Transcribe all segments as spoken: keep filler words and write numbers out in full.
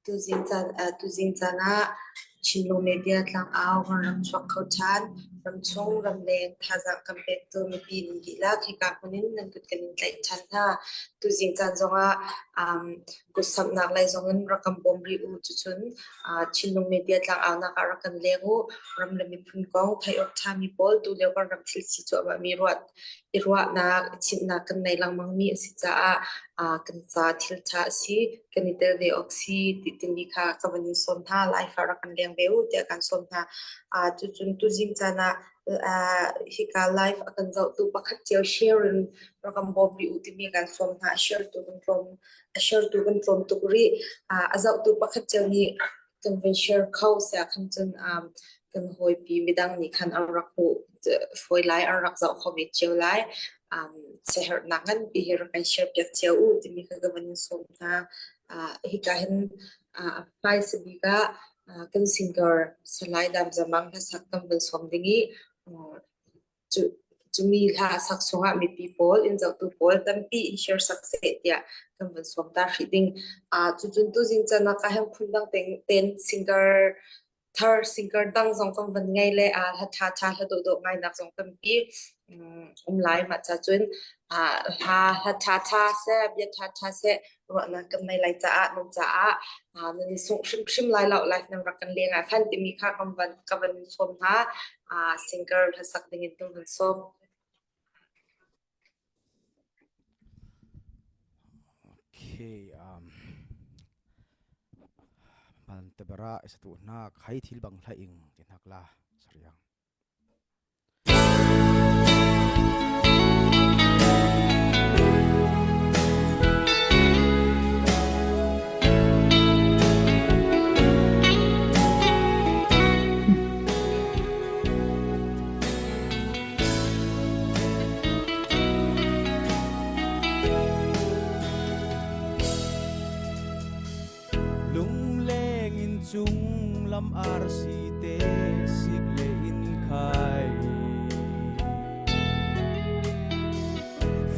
Tuzing caan, aa, tuzing caan ah Chinlung Media tlangau kan ram chuak kho ṭhan, ramchung ramleng thazaang kan pektu mipi nih dihlak hika hmun in nan kut kan in tlaih ṭhan hna. Tuzing caan zongah, um, kutsamnak lei zongin rak kan bawm rih u, cucun, aa, Chinlung Media tlangaunak ah rak kan leng u. Ram le miphun kong theih awk ṭhami pawl, tu lio kan ram thil si cuahmahmi ruah i ruahnak, i chimhnak kan nei lengmangmi a si caah, aa, kan ca thil ṭha a si, kan i tel ve awk si, ti, timi kha ka van in sawm hna, live ah rak kan leng ve u, tiah kan sawm hna. Aa, cucun tuzing caan ah, aa, hika live a kan zohtu pakhat cio share in rak kan bawm rih u, timi kan sawm hna, a share tu kan tlawm, a share tu kan tlawm tuk rih, aa, a zohtu pakhat cio nih kan van share kho si ah khan cun, um, kan hawipi midang nih khan an rak hmuh fawi lai, an rak zoh kho ve cio lai. Um, siaherhnak nganpi hi rak kan share piak cio u, timi kha ka van in sawm hna. Uh, hika hin, uh, a hmaisa bik ah, uh, kan singer Salai Dam Zamang hlasak kan van sawm ding i, uh, cu, cumi hlasak chungah mipi pawl, in zohtu pawl tampi in share sak seh tiah kan van sawm ta hrih ding. Aa, cucun tuzing caan ah ka heng phun dang teng, ten singer, thar singer dang zong kan van ngei le, aa, hla ṭha ṭha, hla dawh dawh ngainak zong tampi, um, um lai mah ca cun, aa, hla, hla ṭha ṭha seh, bia ṭha ṭha seh, ruahnak kan nei lai caah, nan caah, aa, nan i sungh hrimhrim lai lo, live nan rak kan leng ah khan timi kha kan van, ka van in sawm hna. Aa, singer hlasak dingin kan van sawm. Okay, um, man tabara i satu hna, khai thil bang hla ing ti hnak la, Sariang. Lungleng in cung lam arsi te sik le in khai.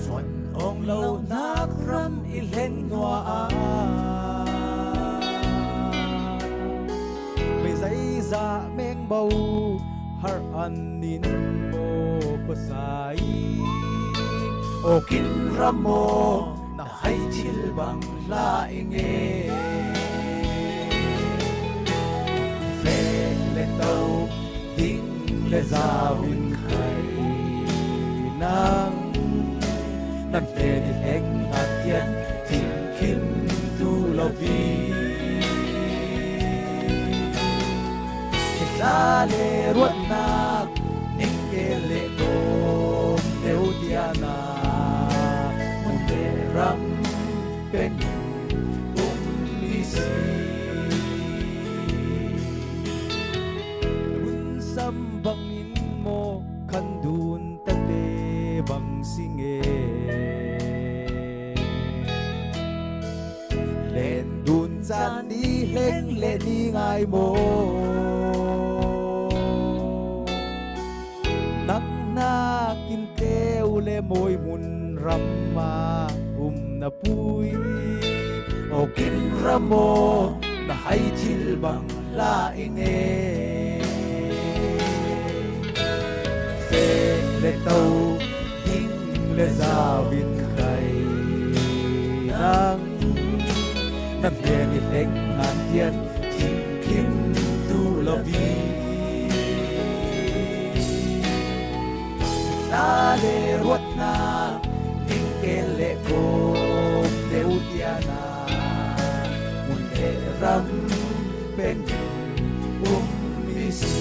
Fon awng lo nak ram i hleng hnuah. Mei zeizah mengbo har an in maw khuasa i. Awkin ram maw na hai thil bang hla i nge. Fek le to, ding le zau in khai nang. Nan hnen i hleng hna tian thingkhim tu lo vi. Hla le ruatnak ning ke le kawm deuh tiana mun le ram peng um i si. Hun sam bangin maw khan dun tate bang si nge. Len dun caan ni hleng le ni ngai maw. Nak hnakin teu le mawi hmun ram ah um na pui. Awkin ram maw na hai thil bang hla i nge. Fek le to, ding le zau in khai nang. Nan hnen i hleng ngan tian thingkhim tu lo vi. Hla le ruatnak ning ke le kawm deuh tiana mun le ram peng um i si.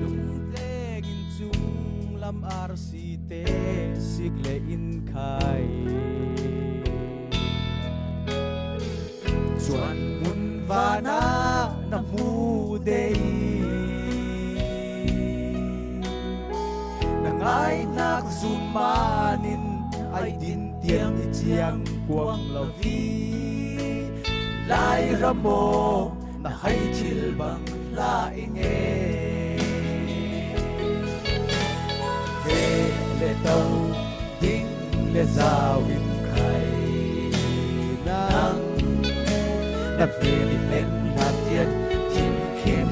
Lungleng in cung lam arsi te sik le in khai. Chuan hmun vanah na hmu dei. Na ngainak zumh manin ai din Tiang i ciang kuang lo hi, Lairam aw, na hai thil bang la i nge. Ve le to, ding le zau in khai nang, na ve mi pen la tiat thim khem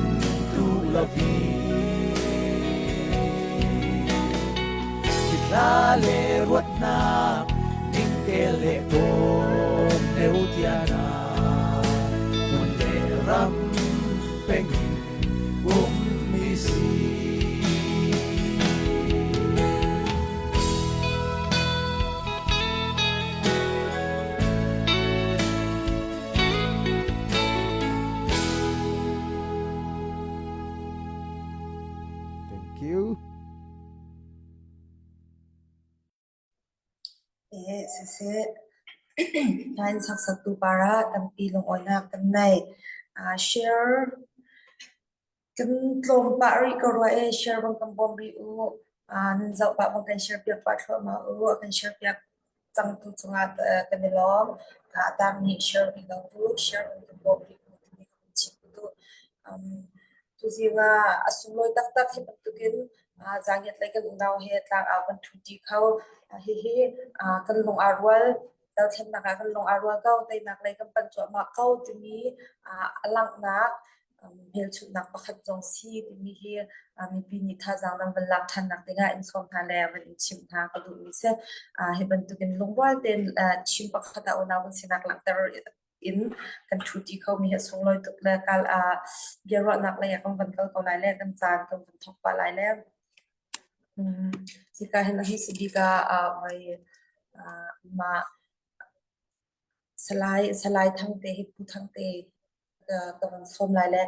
tu lo hi. Kitla le ruatna ning tel le tawm neu tiana, mun le ram pengin um mi si. Thank you. Eh, sese. Line saksaktu para tampi lungawinak kan nei. Ah, share kan tlawm pah rih ko rua e, share bang kan bawm rih uh. Ah, nan zoh pah bang kan share piak pah thluah mah uh, a kan share piak cangtu cungah, eh, kan i lawm. Ah, a tam nih share rih lo tu, share bang kan bawm rih uh, tuni kan chim tu. Um, tu zingah a sunglawi taktak hi bantukin, ah, zangiat lei kan unau he tlang au kan thuti kho, ah, hihi, ah, kan lung a rual, telthlennak ah kan lung a rual ko, teinak lei kan pan cuahmah ko timi, ah, a langhnak, um, hmelchunhnak pakhat zong si timi hi, ah, mipi nih thazaang nan van lak ṭhannak dingah in sawm hna le van in chimh hna ka duhmi si. Ah, hi bantukin lungrual tein, ah, thim pakhat ah unau kan sinak langhter in kan thuti khomi hi a sunglawi tuk le kal, ah, biaruahnak lei ah kan van kal ko lai le kan caan kan van thawk pah lai le. Um, hika hin a hmasa bik ah, ah, voi, ah, mah Salai, Salai Thangte hi Pu Thangte, ah, ka van sawm lai le,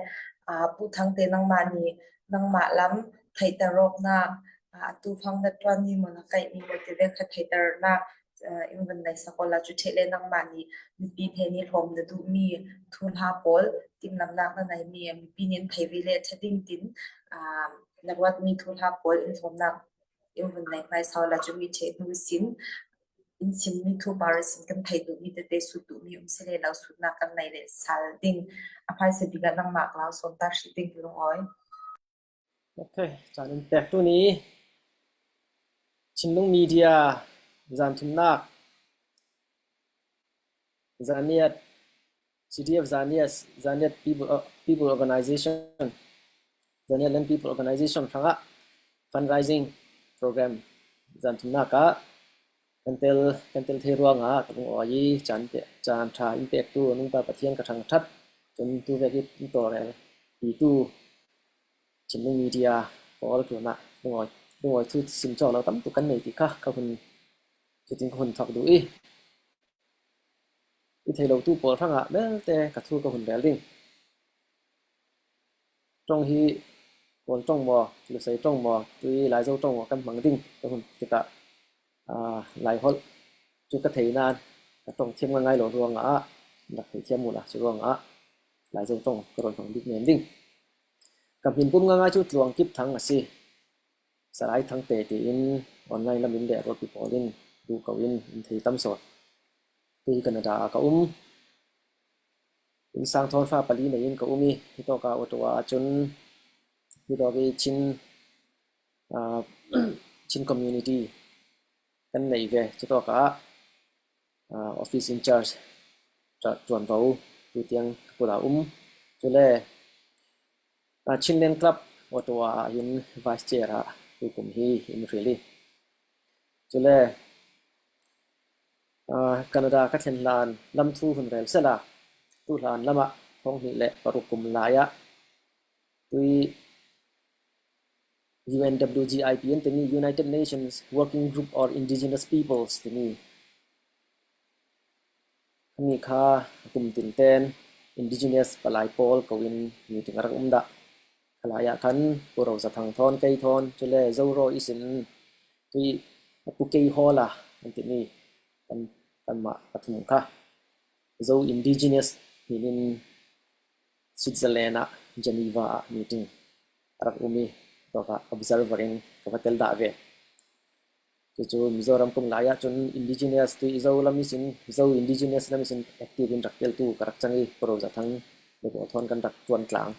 ah, Pu Thangte nangmah nih, nangmah lam theihter awknak, ah, atu fang na ṭuanmi maw, na kaihmi maw, tivek kha theihternak, ah, in van nei sak awla cu ṭheh le nangmah nih mipi hnen i hlawm na duhmi thuhla pawl timhlamhnak na neimi mipi nih an thei ve le ṭha ding tin, ah, na ruatmi thuhla pawl in hlawmnak in van nei hmaisa awla cu mi ṭheh hnu sin in simmi thu par sin kan thei duhmi tete sut duhmi um si le lo sutnak kan nei le sal ding a hmaisa bik ah nangmah ka lau sawm ta hrih ding ka lungawi. Ok, caan in pek tu ni Chinlung Media zan thumnak Zaniat, C D F Zaniat, Zaniat People, uh, People Organization, Zaniat Land People Organization hrangah fundraising program zan thumnak ah kan tel, kan tel thei ruangah ka lungawi i caan pe-, caan ṭha in pektu nungta Pathian ka ṭhangṭhat, cun tuvek i in tawlrel pitu Chinlung Media pawl tlunah lungawi, lungawi thu sim cawk lo tam tuk kan nei ti kha ka hun, cutin ka hun thawk duh i, i thei lotu pawl hrangah belte ka thu ka hun rel ding. Ṭong hi Kawl ṭong maw, Lusei ṭong maw, tui Laizo ṭong maw kan hmang ding ka hun tikah, aa, Laiholh cu ka thei nain ka ṭong thiam ngaingai lo ruangah rak thei thiam uhla cu ruangah Laizo ṭong ka rawn hmang bik men ding. Ka hmin pum ngaingai cu Tluang Kip Thang a si. Salai Thangte tiin online lam in le rualpi pawl in duh ko in in thei tam sawn. Tui Canada ah ka um. Innsang thawn fa pali nei in ka um i, hitawk ah Ottawa ah cun hitawk i Chin, aa, Chin community kan nei ve. Cutawk ah, aa, office in charge ṭuanvo tu tiang ka kut ah um. Cule, aa, Chinland Club Ottawa ah hin vice chair ah tukum hi in hril i. Cule, aa, Canada ka thlen hlan lam thu hun rel sela, tu hlan lamah thawng hnih le paruk kum lai ah tui U N W G I P an timi, United Nations Working Group or Indigenous Peoples timi, khami kha a kum tinten Indigenous palai pawl ko in meeting a rak um dah. Khalai ah khan Pu Roza Thang thawn, kei thawn, cule Zoro i sin tui Pu Kei Hawla an timi kan, kanmah pathum kha Zo Indigenous hmin in Switzerland ah Geneva ah meeting a rak um i, tawkah observer in ka va tel dah ve. Cucu Mizoram kum lai ah cun indigenous tui Zo lam ihsin, Zo indigenous lam ihsin active in rak teltu ka rak cang i, Paro Za Thang le Baw Thawn kan rak tuan tlang.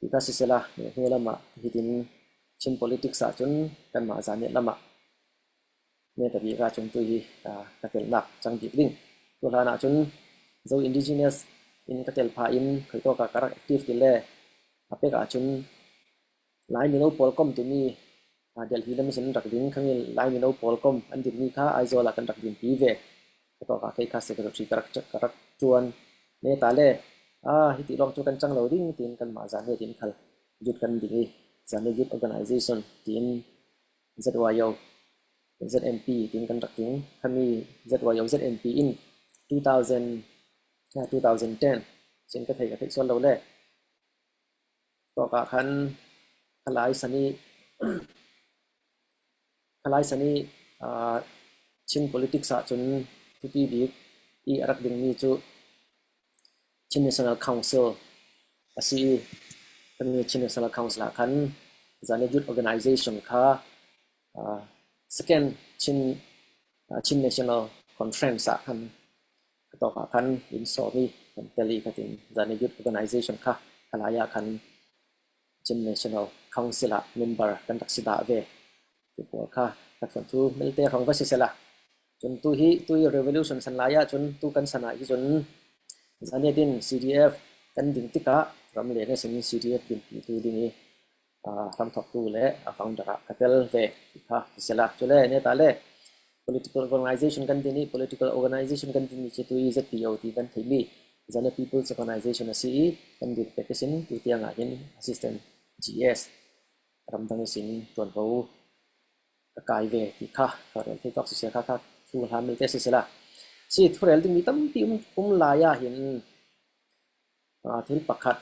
Ti kha siseh la, hnu lam ah hitin Chin politics ah cun kanmah Zanniat lam ah neta bik ah cun tui hi, aa, ka telnak cang bik ding. Tu hlan ah cun Zo indigenous in ka tel pha in khuitawk ah ka rak active ti le a pek ah cun Lai Mino Pawlkom timi, aa, Delhi lam ihsin rak ding, khami Lai Mino Pawlkom an dinmi kha Aizawl ah kan rak dinpi ve. Khuitawk ah kei kha secretary ka rak, ka rak tuan. Neta le, aa, hiti lawng cu kan cang lo ding, tiin kanmah Zanniat in khal youth kan ding i, Zanniat Youth Organization tiin Z Y O, Z M P tiin kan rak ding. Khami Z Y O, Z M P in two thousand, ah, two thousand ten sin ka thei, ka theih sual lo le. Tawk ah khan khalai sani, khalai sani, ah, Chin politics ah cun thupi bik i a rak dingmi cu Chin National Council a si i, khami Chin National Council ah khan Zanniat Youth Organization kha, aa, second Chin, aa, Chin National Conference ah khan ka tawk ah khan in sawm i kan tel i ka tin, Zanniat Youth Organization kha khalai ah khan Chin National Council ah member kan rak si dah ve ti pawl kha ka thuanthu melte hrawng va siseh la. Cun tu hi, tu hi revolution san lai ah cun tu kan san ah hi cun Zanniat in C D F kan ding tikah ramleng ihsin C D F dinpitu ding i, aa, hramthawktu le a founder ah ka tel ve ti kha siseh la. Cule neta le political organization kan din i, political organization kan din i cu tu i Z P O ti kan theihmi Zanniat People's Organization a si i, kan din pek ihsin tu tiang ah hin assistant G S ramdang ihsin tuanvo ka kai ve ti kha ka rel thei tawk siseh kha, kha thu hlan melte siseh la. Si thurel dingmi tampi um, um lai ah hin, aa, thil pakhat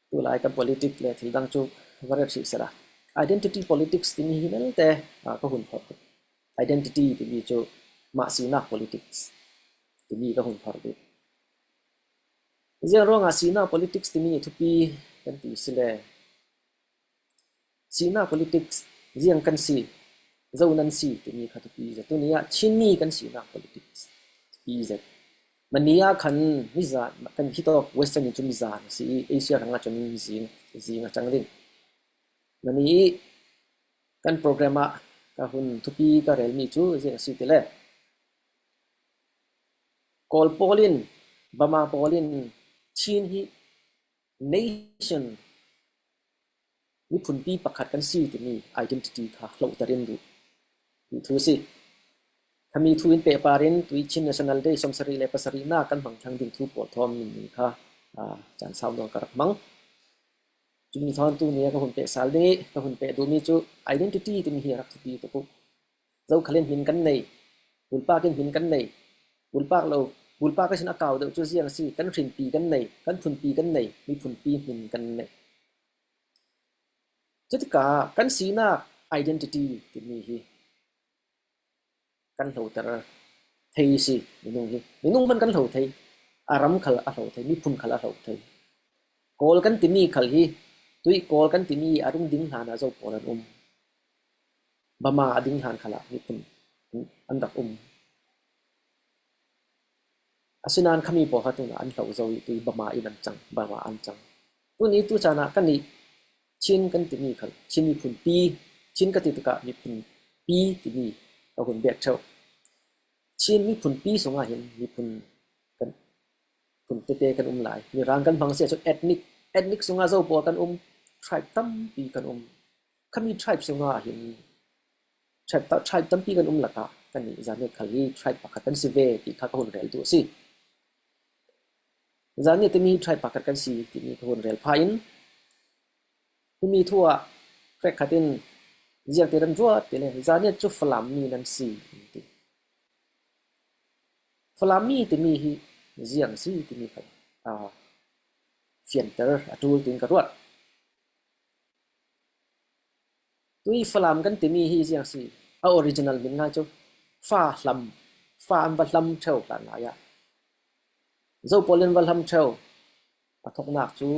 tu lai kan politics le thil dang cu va rel hrih seh la. Identity politics timi hi melte, aa, ka hun phawt. Identity timi cu mah sinak politics timi ka hun phawt dih. Ziang ruangah sinak politics timi thupi kan ti si le, sinak politics ziang kan si, zo nan si timi kha thupi zet. Tuni ah Chinmi kan sinak politics thupi zet. Mani ah khan mizan, kan hitawk Western in cu mizan a si i, Asia hrangah cun zing, zing a cang ding. Mani i kan program ah ka hun thupi ka relmi cu ziang a si ti le, Kawl pawl in, Bama pawl in Chin hi nation, miphunpi pakhat kan si timi identity kha hlohter in duh, duh thu si. Khami thu in pehpar in tui Chin National Day sawmsarih le pasarihnak kan hmang thlang ding thu pawl thawm ningni kha, aa, caan sau dong ka rak hmang. Cumi thawn tu ni a ka hun peh sal ding i, ka hun peh duhmi cu identity timi hi a rak thupi tuk uh. Zokhal in hmin kan nei, bulpak in hmin kan nei, bulpak lo, bulpak ihsin a kau deuh cu ziang a si, kan hrinpi kan nei, kan phunpi kan nei, miphunpi hmin kan nei. Cutikah kan sinak identity timi hi kan hlohter thei si, minung hi. Minung hman kan hlo thei, a ram khal a hlo thei, miphun khal a hlo thei. Kawl kan timi khal hi, tui Kawl kan timi a rung ding hlan ah Zo pawl an um. Bama a ding hlan khal ah miphun an rak um. Asinain khami pawl kha tunah an hlo zo i tui Bama in an cang, Bama an cang. Tuni tu caan ah kan i Chin kan timi khal, Chin miphunpi, Chin ka ti tikah miphunpi timi ka hun bek ṭheu. Chin miphunpi sungah hin miphun kan, phun tete kan um lai. Mirang kan hmang si ahcun ethnic, ethnic sungah Zo pawl kan um, tribe tampi kan um. Khami tribe sungah hin tribe, ta-, tribe tampi kan um lakah kannih Zanniat khal hi tribe pakhat kan si ve ti kha ka hun rel tu a si. Zanniat timi tribe pakhat kan si timi ka hun rel pha in, himi thu ah hrekkhat in ziangte ran ruat ti le Zanniat cu Falam mi nan si an ti. Falam mi timi hi ziang si timi kha, aa, fianter a ṭul tiin ka ruat. Tui Falam kan timi hi ziang si, a original min ngai cu fa hlam, fa an va hlam ṭheu hlan lai ah Zo pawl in va hlam ṭheu. A thoknak cu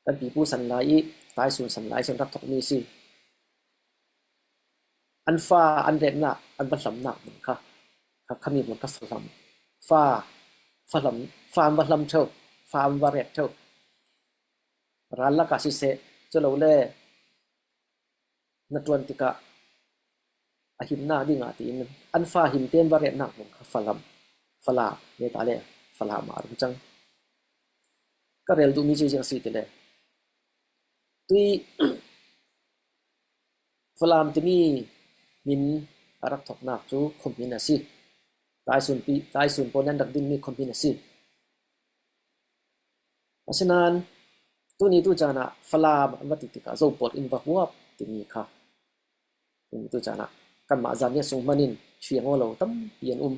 kan pipu san lai i taisun san lai sin rak thokmi si. an fa, an retnak, an va hlamnak hmun kha, kha, khami hmun kha fa hlam, fa, fa hlam, fa an va hlam ṭheu, fa an va ret ṭheu. Ral lakah siseh, cu lo le hnaṭuan tikah a himnak dingah tiin an fa him tein va retnak hmun kha fa hlam, Falam, neta le Falam ah a rung cang. Ka rel duhmi cu ziang si ti le, tui Falam timi hmin a rak thoknak cu khuahmin a si. Taisun pi, Taisun pawl nih an rak dinmi khuahmin a si. Asinain tuni tu caan ah Falam an va ti tikah Zo pawl in va huap timi kha tuni tu caan ah kanmah Zanniat sung hmanh in fiang aw lo tampi an um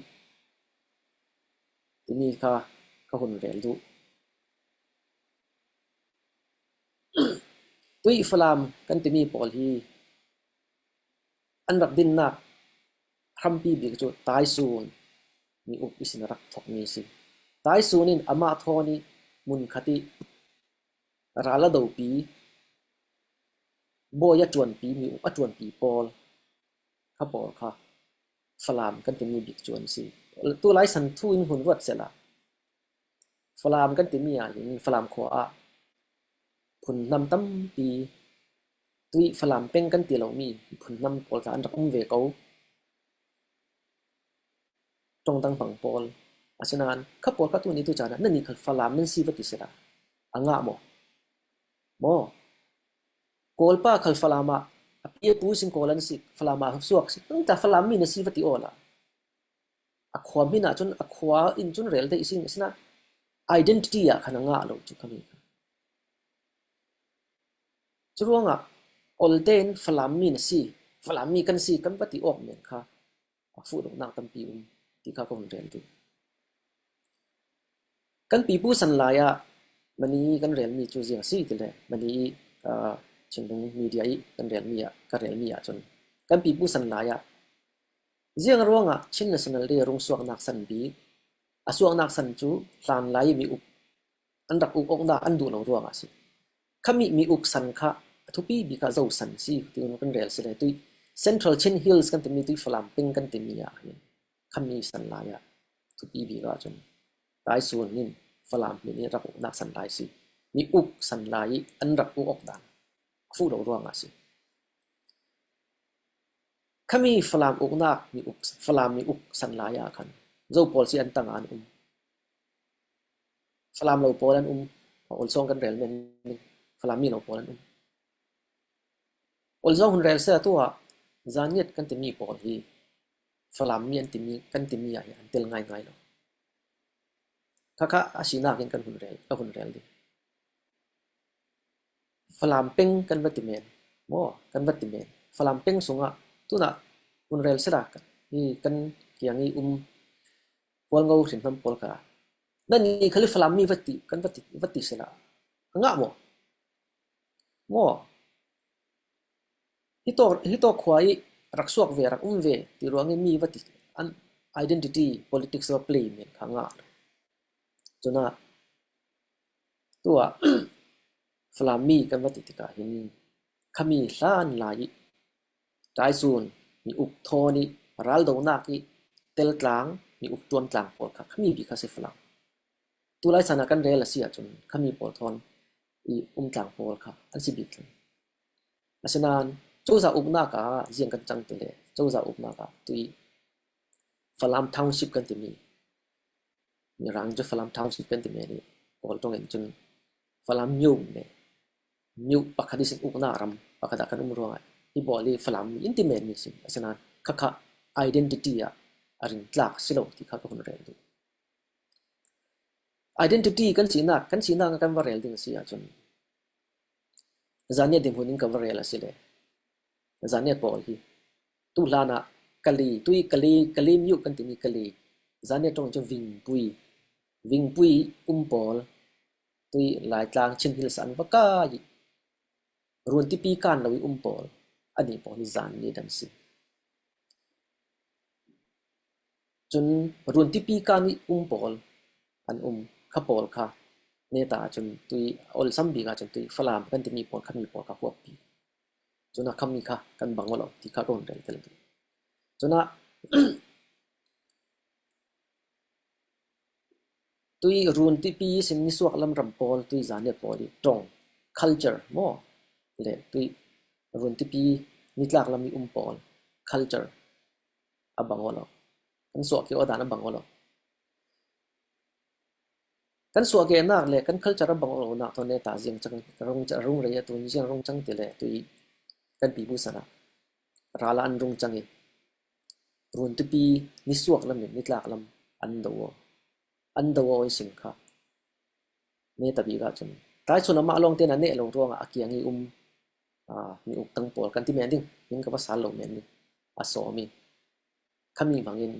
timi kha ka hun rel duh. Tui Falam kan timi pawl hi an rak dinnak hrampi bik cu Taisun mi uk ihsin a rak thokmi a si. Taisun in amah thawn ih hmun khat ih ral a dopi, bawi a ṭuanpi, mi uk a ṭuanpi pawl kha, pawl kha Falam kan timi bik cu an si. Tulai san thu in hun ruat sehla Falam kan timi ah hin Falam khua ah phunhnam tampi, tui Falam peng kan ti lomi phunhnam pawl kha an rak um ve ko. Ṭong dang hmang pawl. Asinain kha pawl kha tuni tu caan ah nannih khal Falam nan si va ti sehla a ngah maw? Maw? Kawlpa khal Falam ah a pi a pu sin Kawl an si, Falam ah suak si, nang ta Falam mi na si va ti awla a khua hmin ah cun, a khua in cun rel deuh sin, asinain identity ah khan a ngah lo cu khami kha. Curuangah olte in Falam mi na si, Falam mi kan si kan va ti awk men kha a fuh lonak tampi um ti kha ka hun rel duh. Kan pipu san lai ah mani kan relmi cu ziang si ti le mani ih, aa, Chinlung media ih kan relmi ah, ka relmi ah cun kan pipu san lai ah ziang ruangah Chin National Day rung suaknak san bik, a suaknak san cu hlanlai mi uk an rak uk awknak an duh lo ruangah a si. Khami mi uk san kha a thupi bik ah Zo san si, tiin kan rel si le tui Central Chin Hills kan timi, tui Falam peng kan timi ah hin khami san lai ah thupi bik ah cun Taisun in Falam hmin ih rak uknak san lai si. Mi uk san lai ih an rak uk awk dan a fuh lo ruangah a si. Khami Falam uknak mi uk, Falam mi uk san lai ah khan Zo pawl si an tang ah an um. Falam lo pawl an um. Olzawng kan rel men ning, Falam mi lo pawl an um. Olzawng hun rel sehla tu ah Zanniat kan timi pawl hi Falam mi an timi, kan timi ah hi an tel ngaingai lo. Kha kha a sinak in kan hun rel, ka hun rel ding. Falam peng kan va ti men maw, kan va ti men. Falam peng sungah tunah hun rel sehla hi kan kiang ih um Pualngo hrinhnam pawl kha nannih khal ih Falam mi va ti, kan va ti, va ti sehla a ngah maw? Maw? Hitawk, hitawk khua ih rak suak ve, rak um ve ti ruangih mi va ti, an identity politics va play men kha ngah lo. Cunah tuah Falam mi kan va ti tikah hin khami hlan lai ih Taisun mi uk thawn ih raldonak ih teltlang, mi uk ṭuantlang pawl kha khami bik kha si Falam. Tulai san ah kan rel a si ahcun khami pawl thawn ih umtlang pawl kha an si bik thlang. Asinain cozah uknak ah ziang kan cang ti le cozah uknak ah tui Falam Township kan timi, Mirang cu Falam Township kan timi nih Kawl ṭong in cun Falam myo ne, myo pakhat ihsin uknak ram pakhat ah kan um ruangah hi bawl ih Falam mi in ti men mi si. Asinain kha kha identity ah a ringtlak si lo ti kha ka hun rel duh. Identity kan sinak, kan sinak kan va rel ding a si ahcun Zanniat dinhmun in ka va rel a si le Zanniat pawl hi tu hlan ah Kali, tui Kali, Kali myo kan timi Kali, Zanniat ṭong in cu Vingpui, Vingpui um pawl tui Laitlang Chin Hills an va kai ih Ruantipi kan lo ih um pawl, anih pawl hi Zanniat an si. Cun Ruantipi kan ih um pawl an um, kha pawl kha neta cun tui olsam bik ah cun tui Falam kan timi pawl khami pawl kha huappi. Cun a khami kha kan bang aw lo ti kha ka hun rel tel duh. Cun ah, tui Runtipi sin nisuak lam ram pawl, tui Zania pawl i ṭong, culture maw, le tui Runtipi nitlak lam i um pawl, culture a bang aw lo. Kan suahkeh aw dan a bang aw lo. Kan suahkehnak le kan culture a bang aw lonak thawn neta ziang cang, rung, rung rei a tun ziang rung cang ti le tui kan pibu san ah ral ah an rung cang i Runtipi nisuak lam in nitlak lam an do aw. An do aw i sin kha. Neta bik ah cun taichun amah lawngte na neh lo ruangah a kiang i um, aa, mi uk tang pawl kan ti men ding, min ka va sal lo men ding, a sawm i khami hmangin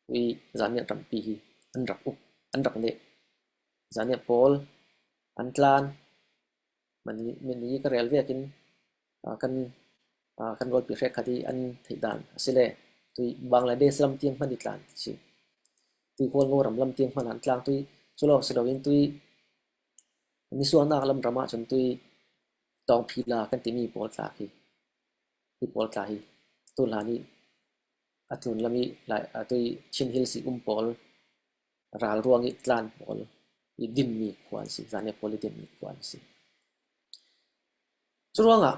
tui Zania rampi hi an rak uk, an rak neh. Zania pawl an tlan, mani, mani ka rel vekin, aa, kan, aa, kan rualpi hrekkhat i an theih dan a si le, tui Bangladesh lam tiang hman i tlan si. Tui Hualngo ram lam tiang hman an tlang tui, cu lawng si loin tui nisuaknak lam ram ah cun tui Tawngphila kan timi pawl tla hi, hi pawl tla hi, tu hlan i a tlun lam i lai, a tui Chin Hills i um pawl ral ruang i tlan pawl i dinmi khua an si, Zania pawl i dinmi khua an si. Cu ruangah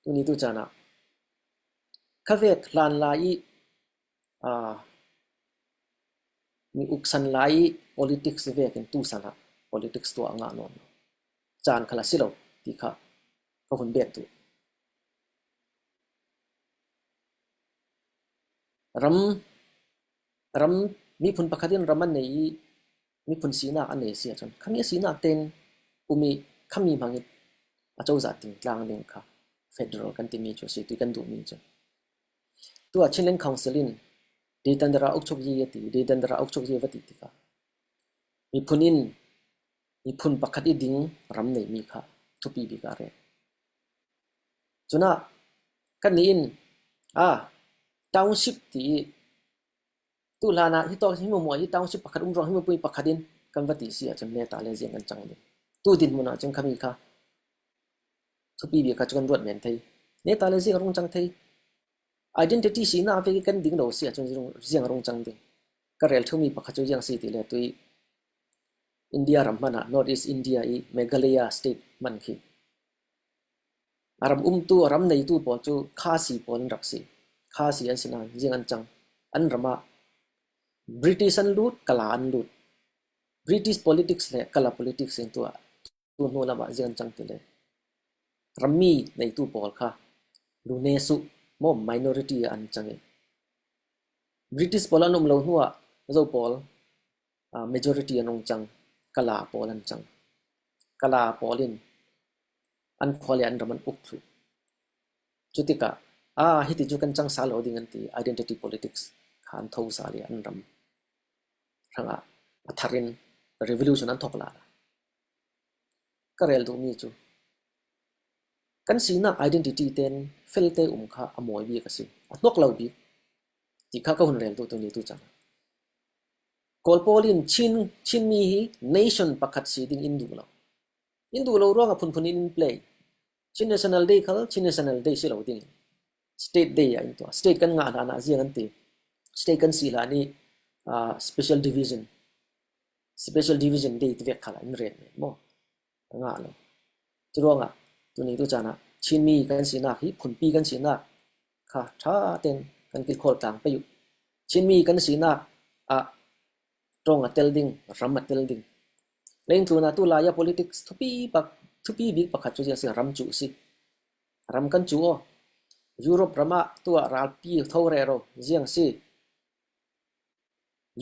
tuni tu caan ah khavek hlan lai i, aa, mi uksan lai i politics vekin tu san ah politics tuah a ngah nawn lo. Caan khal a si lo ti kha ka hun bet tu. Ram, ram, miphun pakhat in ram an nei i miphun sinak an nei si ahcun khami a sinak tein um i khami hmangin a cozah ting tlang ding kha federal kan timi cu si, tui kan duhmi cu. Tuah Chinland Council in Ditandara Ukchokyi a ti, Ditandara Ukchokyi va ti tikah miphun in, miphun pakhat i ding ram neimi kha thupi bik a rel. Cunah kannih in, a, township ti i tu hlanah hi tawk hi hmuahmuah hi township pakhat um ruang hi mapui pakhat in kan va ti si ahcun neta le ziang kan cang ding. Tu dinhmun ahcun khami kha thupi bik kha cu kan ruat men thei. Neta le ziang a rung cang thei. Identity sinak vek i kan ding lo si ahcun ziang, ziang a rung cang ding. Ka rel ṭheumi pakhat cu ziang si ti le tui India ram hmanah North East India i Meghalaya state hman khi a ram umtu, a ram neitu pawl cu Khasi pawl an rak si. Khasi an si nain ziang an cang. An ram ah British an lut, Kala an lut. British politics le Kala politics in tuah tu hnu lamah ziang an cang ti le rammi neitu pawl kha lu ne suh maw, minority ah an cang i British pawl an um lo hnuah Zo pawl, aa, majority an rung cang, Kala pawl an cang. Kala pawl in an khua le an ram an uk thluh. Cutikah, aa, hiti cu kan cang sal lo ding an ti, identity politics kha an tho sal i an ram hrangah a thar in revolution an thawk lala. Ka rel duhmi cu kan sinak identity tein felte um kha a mawi bik a si, a hnawk lo bik ti kha ka hun rel duh tuni tu cang. Kawl pawl in Chin, Chinmi hi nation pakhat si ding in duh lo. In duh lo ruangah phunphun in in play. Chin National Day khal Chin National Day si lo ding. State Day ah in tuah. State kan ngah hlan ah ziang an ti. State kan si hlan i, ah, special division, special division day ti vek khal ah in ret men maw? A ngah lo. Curuangah tuni tu caan ah Chinmi kan sinak hi phunpi kan sinak kha ṭha tein kan kilkhawl tlang pei uh. Chinmi kan sinak ah ṭong a tel ding, ram a tel ding. Leingtlun ah tu lai ah politics thupi pak, thupi bik pakhat cu ziang si, ram cu si. Ram kan cu aw. Europe ram ah tu ah ralpi tho rero ziang si.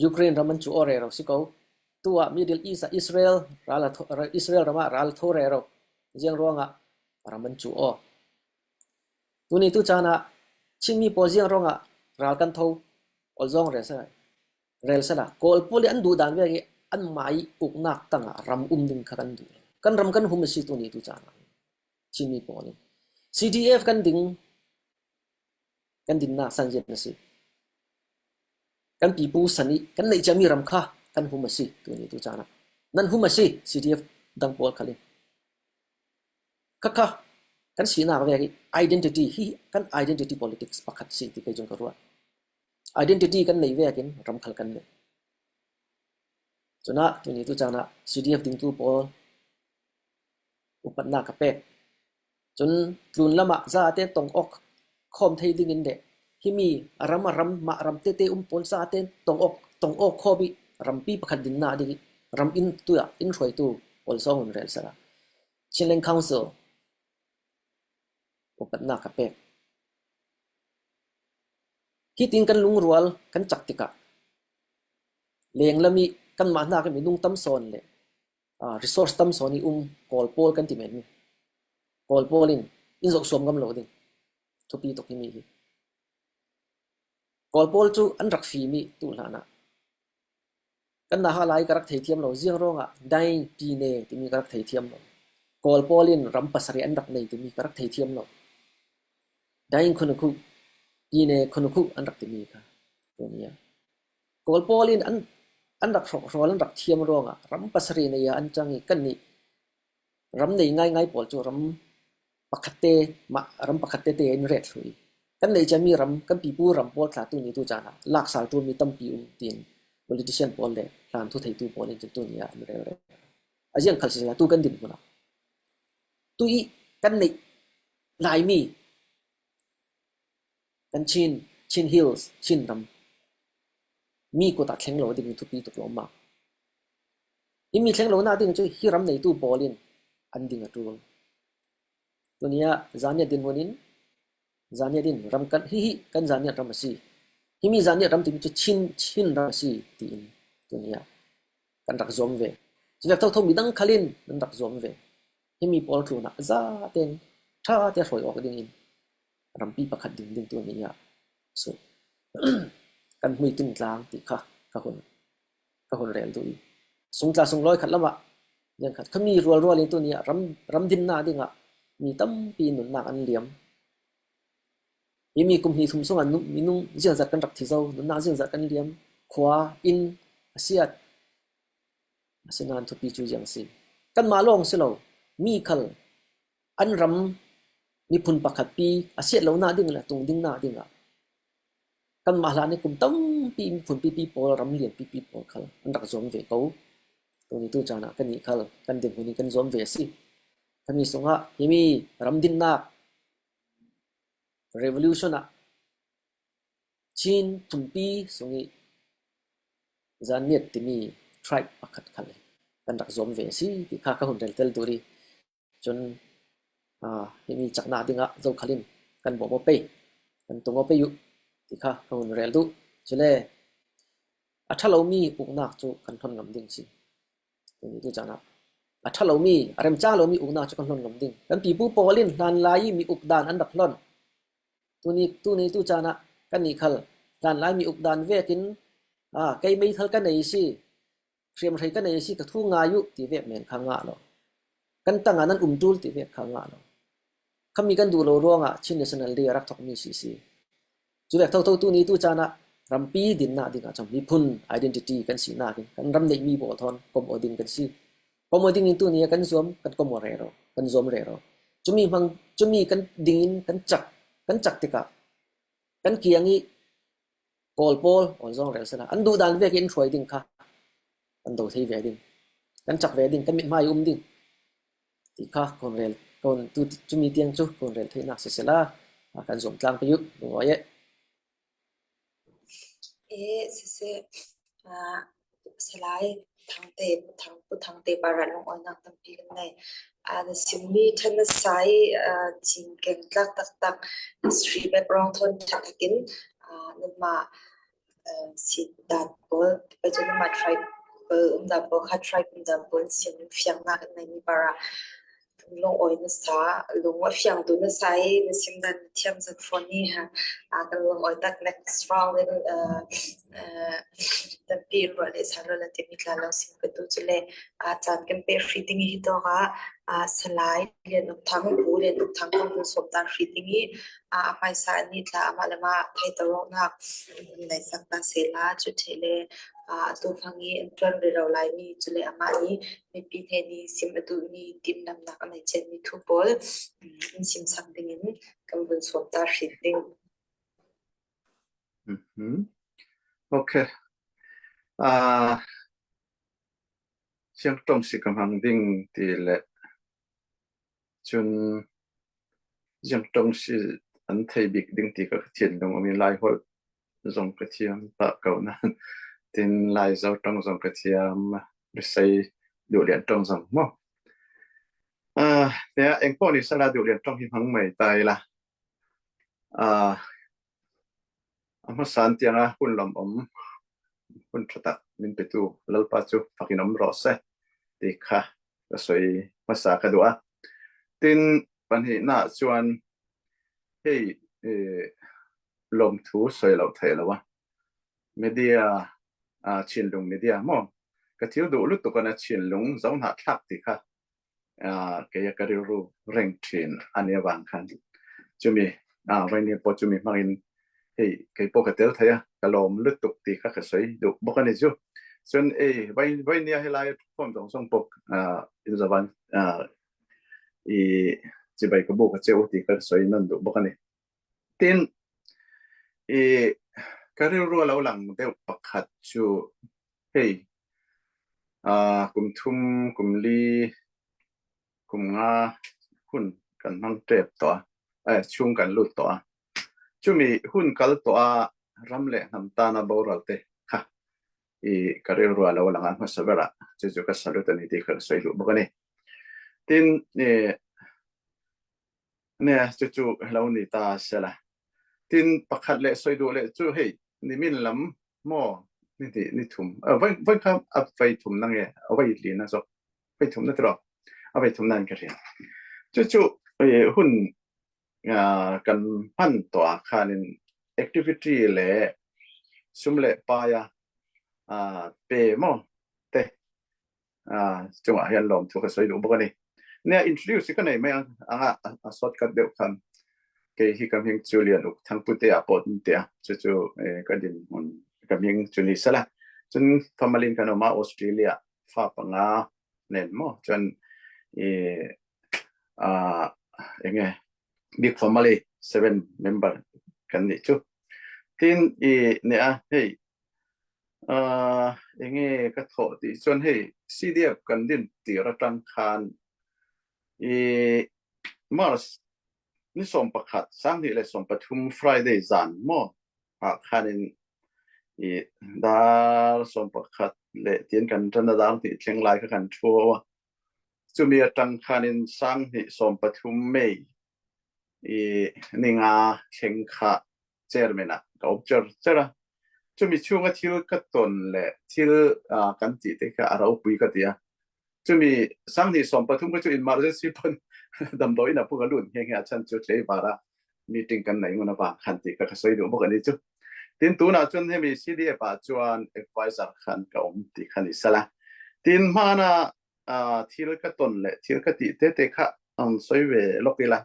Ukraine ram an cu aw rero si ko. Tu ah Middle East ah Israel ral a tho, Israel ram ah ral tho rero ziang ruangah ram an cu aw. Tuni tu caan ah Chinmi pawl ziang ruangah ral kan tho, olzawng rel sala, rel sala. Kawl pawl i an duh dan vek i anmah i uknak tangah ram um ding kha kan duh lo. Kan ram kan hum a si tuni tu caan ah Chinmi pawl in. C D F kan ding, kan dinnak san zia a si. Kan pipu san i kan neih ciami ram kha kan hum a si tuni tu caan ah. Nan hum a si C D F dang pawl khal in. Kha kha, kan sinak vek hi identity hi, kan identity politics pakhat si ti kei cun ka ruah. Identity kan nei vekin ram khal kan nei. Cunah tuni tu canah C D F dingtu pawl upatnak ka pek. Cun tlun lamah zate tong awk khawm thei dingin le himi a ram a ram mah ram tete um pawl zate tong awk, tong awk khawm ih rampi pakhat dinnak ding ih ram in tuah in hruaitu pawl zong hun rel sala Chinland Council upatnak ka pek. Hitin kan lungrual kan cak tikah lenglam ih kanmah hnak ih minung tam sawn le, ah, resource tam sawn ih um Kawl pawl kan ti men mi. Kawl pawl in in zoh suam ngam lo ding thupi tuk himi hi. Kawl pawl cu an rak fim ih tu hlanah kan naha lai ka rak thei thiam lo, ziang ruangah Daing Pine timi ka rak thei thiam lo. Kawl pawl in ram pasarih an rak nei timi ka rak thei thiam lo. Daing Khunukhu, Pine Khunukhu an rak timi kha tuni ah Kawl pawl in an, an rak hrawh hrawl an rak thiam ruangah ram pasarih nei ah an cang ih kannih ram nei ngaingai pawl cu ram pakhatte mah, ram pakhatte te in ret thluh ih kan neih ciami ram, kan pipu ram pawl tla tuni tu caan ah laksal ṭulmi tampi um tiin politician pawl le hlan thu theitu pawl in cun tuni ah an rel rel. A ziang khal sisela tu kan din hmun ah tu ih kan neih laimi kan Chin, Chin Hills, Chin ram mi kut ah thleng lo ding thupi tuk lo maw. Himi thleng lonak ding cu hi ram neitu pawl in an ding a ṭul. Tuni ah Zanniat dinhmun in Zanniat in ram kan, hihi kan Zanniat ram a si. Himi Zanniat ram timi cu Chin, Chin ram a si tiin tuni ah kan rak zuam ve. Cuvek thotho midang khal in nan rak zuam ve. Himi pawl tlunah zaten ṭha te hruai awk dingin rampi pakhat ding ding tuni ah so kan hmuitun tlang ti kha ka hun, ka hun rel duh ih sungtla sunglawi khat lamah ziang khat khami rualrual in tuni ah ram, ram dinnak dingah mi tampi nunnak an liam. Himi kum hnih thum sungah nu-, minung ziangzat kan rak thi zo, nunnak ziangzat kan liam, khua, inn a siat. Asinain thupi cu ziang si. Kanmah lawng si lo, mi khal an ram miphun pakhat pi a siat lonak ding le tung dingnak dingah kanmah hlan ih kum tampi miphun pipi pawl, ram lian pipi pawl khal an rak zuam ve ko. Tuni tu caan ah kannih khal kan dinhmun in kan zuam ve a si. Khami sungah himi ram dinnak revolution ah Chin phunpi sungih Zanniat timi tribe pakhat khal kan rak zuam ve a si ti kha ka hun rel tel duh rih. Cun, aa, himi caknak dingah zokhal in kan bawm aw pei, kan tung aw pei uh ti kha ka hun rel duh. Cule a ṭha lomi uknak cu kan hlon ngam ding si. Tuni tu caan ah a ṭha lomi, a remcang lomi uknak cu kan hlon ngam ding. Kan pipu pawl in hlanlai ih mi uk dan an rak hlon. Tuni, tuni tu caan ah kannih khal hlanlai mi uk dan vekin, aa, kei meithal ka nei si, hriamhrei ka nei si, ka thu ngai uh ti vek men kha ngah lo. Kan tangah nan um ṭul ti vek kha ngah lo. Khami kan duh lo ruangah Chin National Day a rak thokmi si si. Cuvek thotho tuni tu caan ah rampi dinnak dingah cun miphun identity kan sinak in kan ram neihmi pawl thawn kom aw ding kan si. Kom aw dingin tuni ah kan zuam, kan kom aw rero, kan zuam rero. Cumi hmang, cumi kan dingin kan cak, kan cak tikah kan kiang ih Kawl pawl, Kawl zong rel sela an duh dan vekin in hruai ding kha kan do thei ve ding, kan cak ve ding, kan mithmai um ding ti kha ka hun rel, ka hun tu, cumi tiang cu ka hun rel theihnak sisela, a, kan zuam tlang pei uh, lungawi eh. Eh, siseh, ah, Salai Thangte, Thang, Pu Thangte parah lungawinak tampi kan nei. Ah, na simmi ṭhan na sai, ah, cingkeng tlak taktak, history background thawn ṭha takin, ah, nanmah, ah, si dan pawl, pai cu nanmah tribe pawl, um dan pawl kha, tribe um dan pawl, sim fiangnak kan neimi parah, lungawi nasa, lung a fiangtu nasa i na sim dan thiam zat fawn i ha, a, kan lungawi tak next round in, a, a, tampi in ruah leh sa lo la timi tla lo sim ka tu cule, a, caan kan peh hri ding hi tawk a, Salai Lian Uk Thang, Pu Lian Uk Thang kan hun sawm ta hri ding i, a hmaisa ni tla amah le amah thei ta rawknak hun nai sak ta sela cu thei le a tu fang i an tuan rero lai mi cu le amah ni mipi hnen i sim a duh mi timlamnak a nei cian mi thu pawl in sim sak ding in kan hun sawm ta hri ding. Okay. Aa, siangtong si ka hmang ding ti le cun siangtong si an thei bik ding ti ka thin dong mi lai holh zong ka thiam pah ko nan tin lai zo tong zong ka thiam, risei duh lian tong zong maw? Aa, tia engpawh ni sala duh lian tong hi hmang mai tai la. Aa, a hmasa tianga hun lawm om, hun ṭha tak min petu Lalpa cu fakin om rawh se ti kha ka soi hmasa ka duh a. Tin pahnihnak cuan hei, lawm thu soi lo thei lo a. Media, aa, Chinlung media maw? Ka thil duh lutuk an a Chinlung zo hna thlak ti kha aa, kei a ka rilru reng ṭhin a nih vang khan cumi, aa, vaini pawh cumi hmangin hei kei pawh ka tel thei a, ka lawm lutuk ti kha ka soi duh bawk a ni cu. Cun ei vai, vaini a hi lai form zong zong pawh, aa, in zavan, aa, i cibai ka buk a ceu ti kha ka soi nawn duh bawk a ni. Tin i ka rilru a lo lang deuh pakhat cu hei, aa, kum thum, kum li, kum nga hun kan hmang ṭep tawh a, eh, chung kan lut tawh a. Cumi hun kal tawh a ram le hnam tan a boral te kha i ka rilru a lo lang a hmasa ber ah cucu ka salut a ni ti kha ka soi duh bawk a ni. Tin, eh, ne cucu lo ni ta sela. Tin pakhat le soi duh le cu hei, nimin lam maw, ni hnih, ni thum, a vai, vai kha a vai thum na nge, a vai li na zok, vai thum na tiro, a vai thum na ka rian. Cucu, eh, hun, aa, kan hman tawh khan in activity le sum le pai a, aa, pe maw te, aa, cungah hian lawm thu ka soi duh bawk a ni. Nia introduce ka nei mai ang, anga a, a shortcut deuh khan kei hi ka hming cu Lian Uk Thang Pu te a pawt in te a, cucu, eh, ka din hmun ka hming cu ni sela. Cun family in kan um a Australia, fa panga nen maw, cun, eh, aa, enge, big family, seven member kan nih cu. Tin i nia hei, aa, enge ka thawh ti cun hei C D F kan din ti ratang khan i March ni sawm pakhat, sang hnih le sawm pathum Friday zan maw, ah khan in i dar sawm pakhat le tin kan ṭan a dar hnih thleng lai kha kan ṭhu a. Cumi a ṭang khan in sang hnih sawm pathum May i ni nga thleng kha chairman ah ka um cer cer a. Cumi chunga thil ka ton le thil, aa, kan tih te kha a ropui ka ti a. Cumi sang hnih sawm pathum ka cu emergency pawn damdawi in a pung a lut nghe nghe a chan cu tleivar a meeting kan nei ngun a vang khan ti kha ka soi duh bawk a ni cu. Tin tunah cun hemi C D F ah chuan advisor khan ka um ti kha ni sela. Tin hmana, aa, thil ka ton le thil ka tih te te kha an soi ve lawk ila.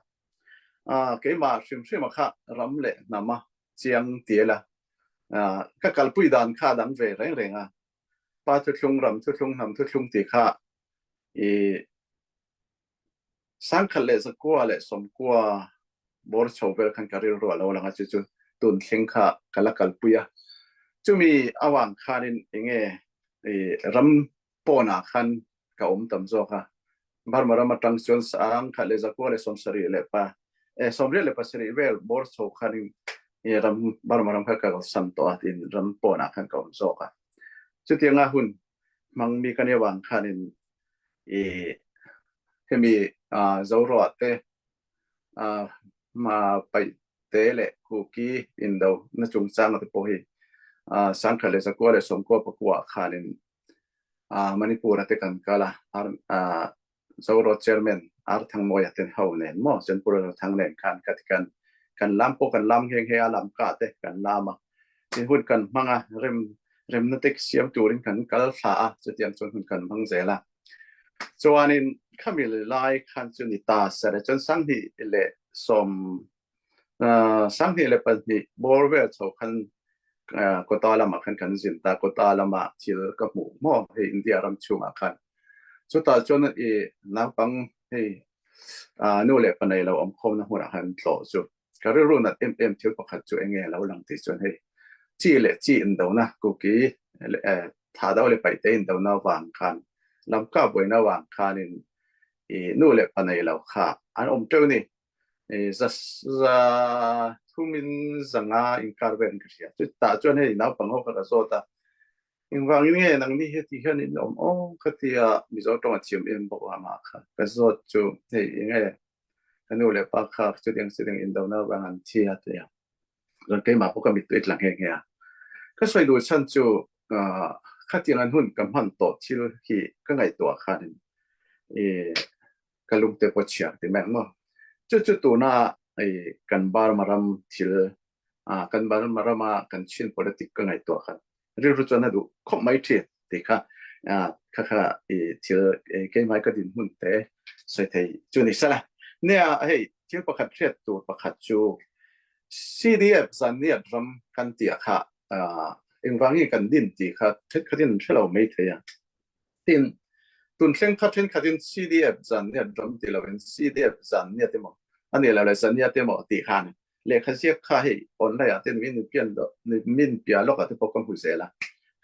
Aa, keimah hrimhrim a kha ram le hnam a chiang ti ila. Aa, ka kalpui dan kha a dang ve reng reng a. Pa thuthlung, ram thuthlung, hnam thuthlung ti kha i sang khat le zakua le sawmkua bawr chho vel khan ka rilru a lo lang a, cucu tun thleng kha ka la kalpui a. Cumi a vang khan in enge, i ram pawn ah khan ka um tam zawk a. Burma ram aṭang chuan sang khat le zakua le sawmsarih le pa, eh, sawmriat le pasarih vel bawr chho khan in, i ram, Burma ram kha ka kalsan tawh a, tin ram pawn ah khan ka um zawk a. Chutianga hun hmang mi ka nih vang khan in, i hemi, aa, Zoruah te, aa, ma Paite le Kuki, Indo na chungchang a te pawh hi, aa, sang khat le zakua le sawmkua pakua khan in, aa, Manipur a te kan kal a, ar, aa, Zoruah chairman R Thangmawia ten ho nen maw, Chenpur Thang nen khan ka ti kan, kan lam pawh kan lam nghe nghe a, lam kah te kan lam a. Tin hun kan hmang a, rem, remna te siam turin kan kal thla a, chutiang chuan hun kan hmang zel a. Chuanin khami lai khan chu ni ta sele chun sang hnih le sawm, ah, sang hnih le pahnih bawr vel chho khan, ah, kawta lamah khan kan zin ta, kawta lamah thil ka hmuh maw, hei India ram chungah khan. Chutah chuan i naupang hei, ah, nu leh pa nei lo awm khawmna hmunah khan tlawh chu ka rilru nat em em thil pakhat chu eng nge lo lang tih chuan hei, chi leh chi indona, Kuki, eh, Thadou leh Paite indona vang khan, Lamka buaina vang khan in, i nu leh pa nei lo kha an awm teuh ni. I za, za thumin zanga inkar vel ka hria. Chutah chuan hei naupang ho kha ka zawt a, "Engvangin nge nangni heti hian in awm aw?" ka ti a, Mizo ṭawnga thiam em bawk a, amah kha ka zawt chu, "Hei, eng nge ka nu leh pa kha chutiang chutiang indona vang an thi a," ti a. Chuan keimah pawh ka mittui tlang nghe nghe a. Ka sawi duh chhan chu, ah, khatiang an hun ka hman tawh thil hi ka ngaihtuah khan, eh, ka lungte pawh chhiar ti mai ang maw. Chu chu tuna, eh, kan Burma ram thil, ah, kan Burma rama kan Chin politic ka ngaihtuah khan rilru chuan a duh khawp mai ṭhin tih kha, ah, kha kha, eh, thil, eh, keimah ka dinhmun te sawi thei chu ni sela. Nia, hei, thil pakhat hriat tur pakhat chu C D F zanniat ram kan tih a kha, ah, engvangin kan din tih kha ṭhenkhatin hre lo mai thei a. Tin, tun thleng kha ṭhenkhatin C D F zanniat ram ti lovin C D F zanniat emaw, a nih loh leh zanniat emaw tih khan lehkha ziak kha hei online-ah te min pian lo, min pia lawkah te pawh ka hmu zel a.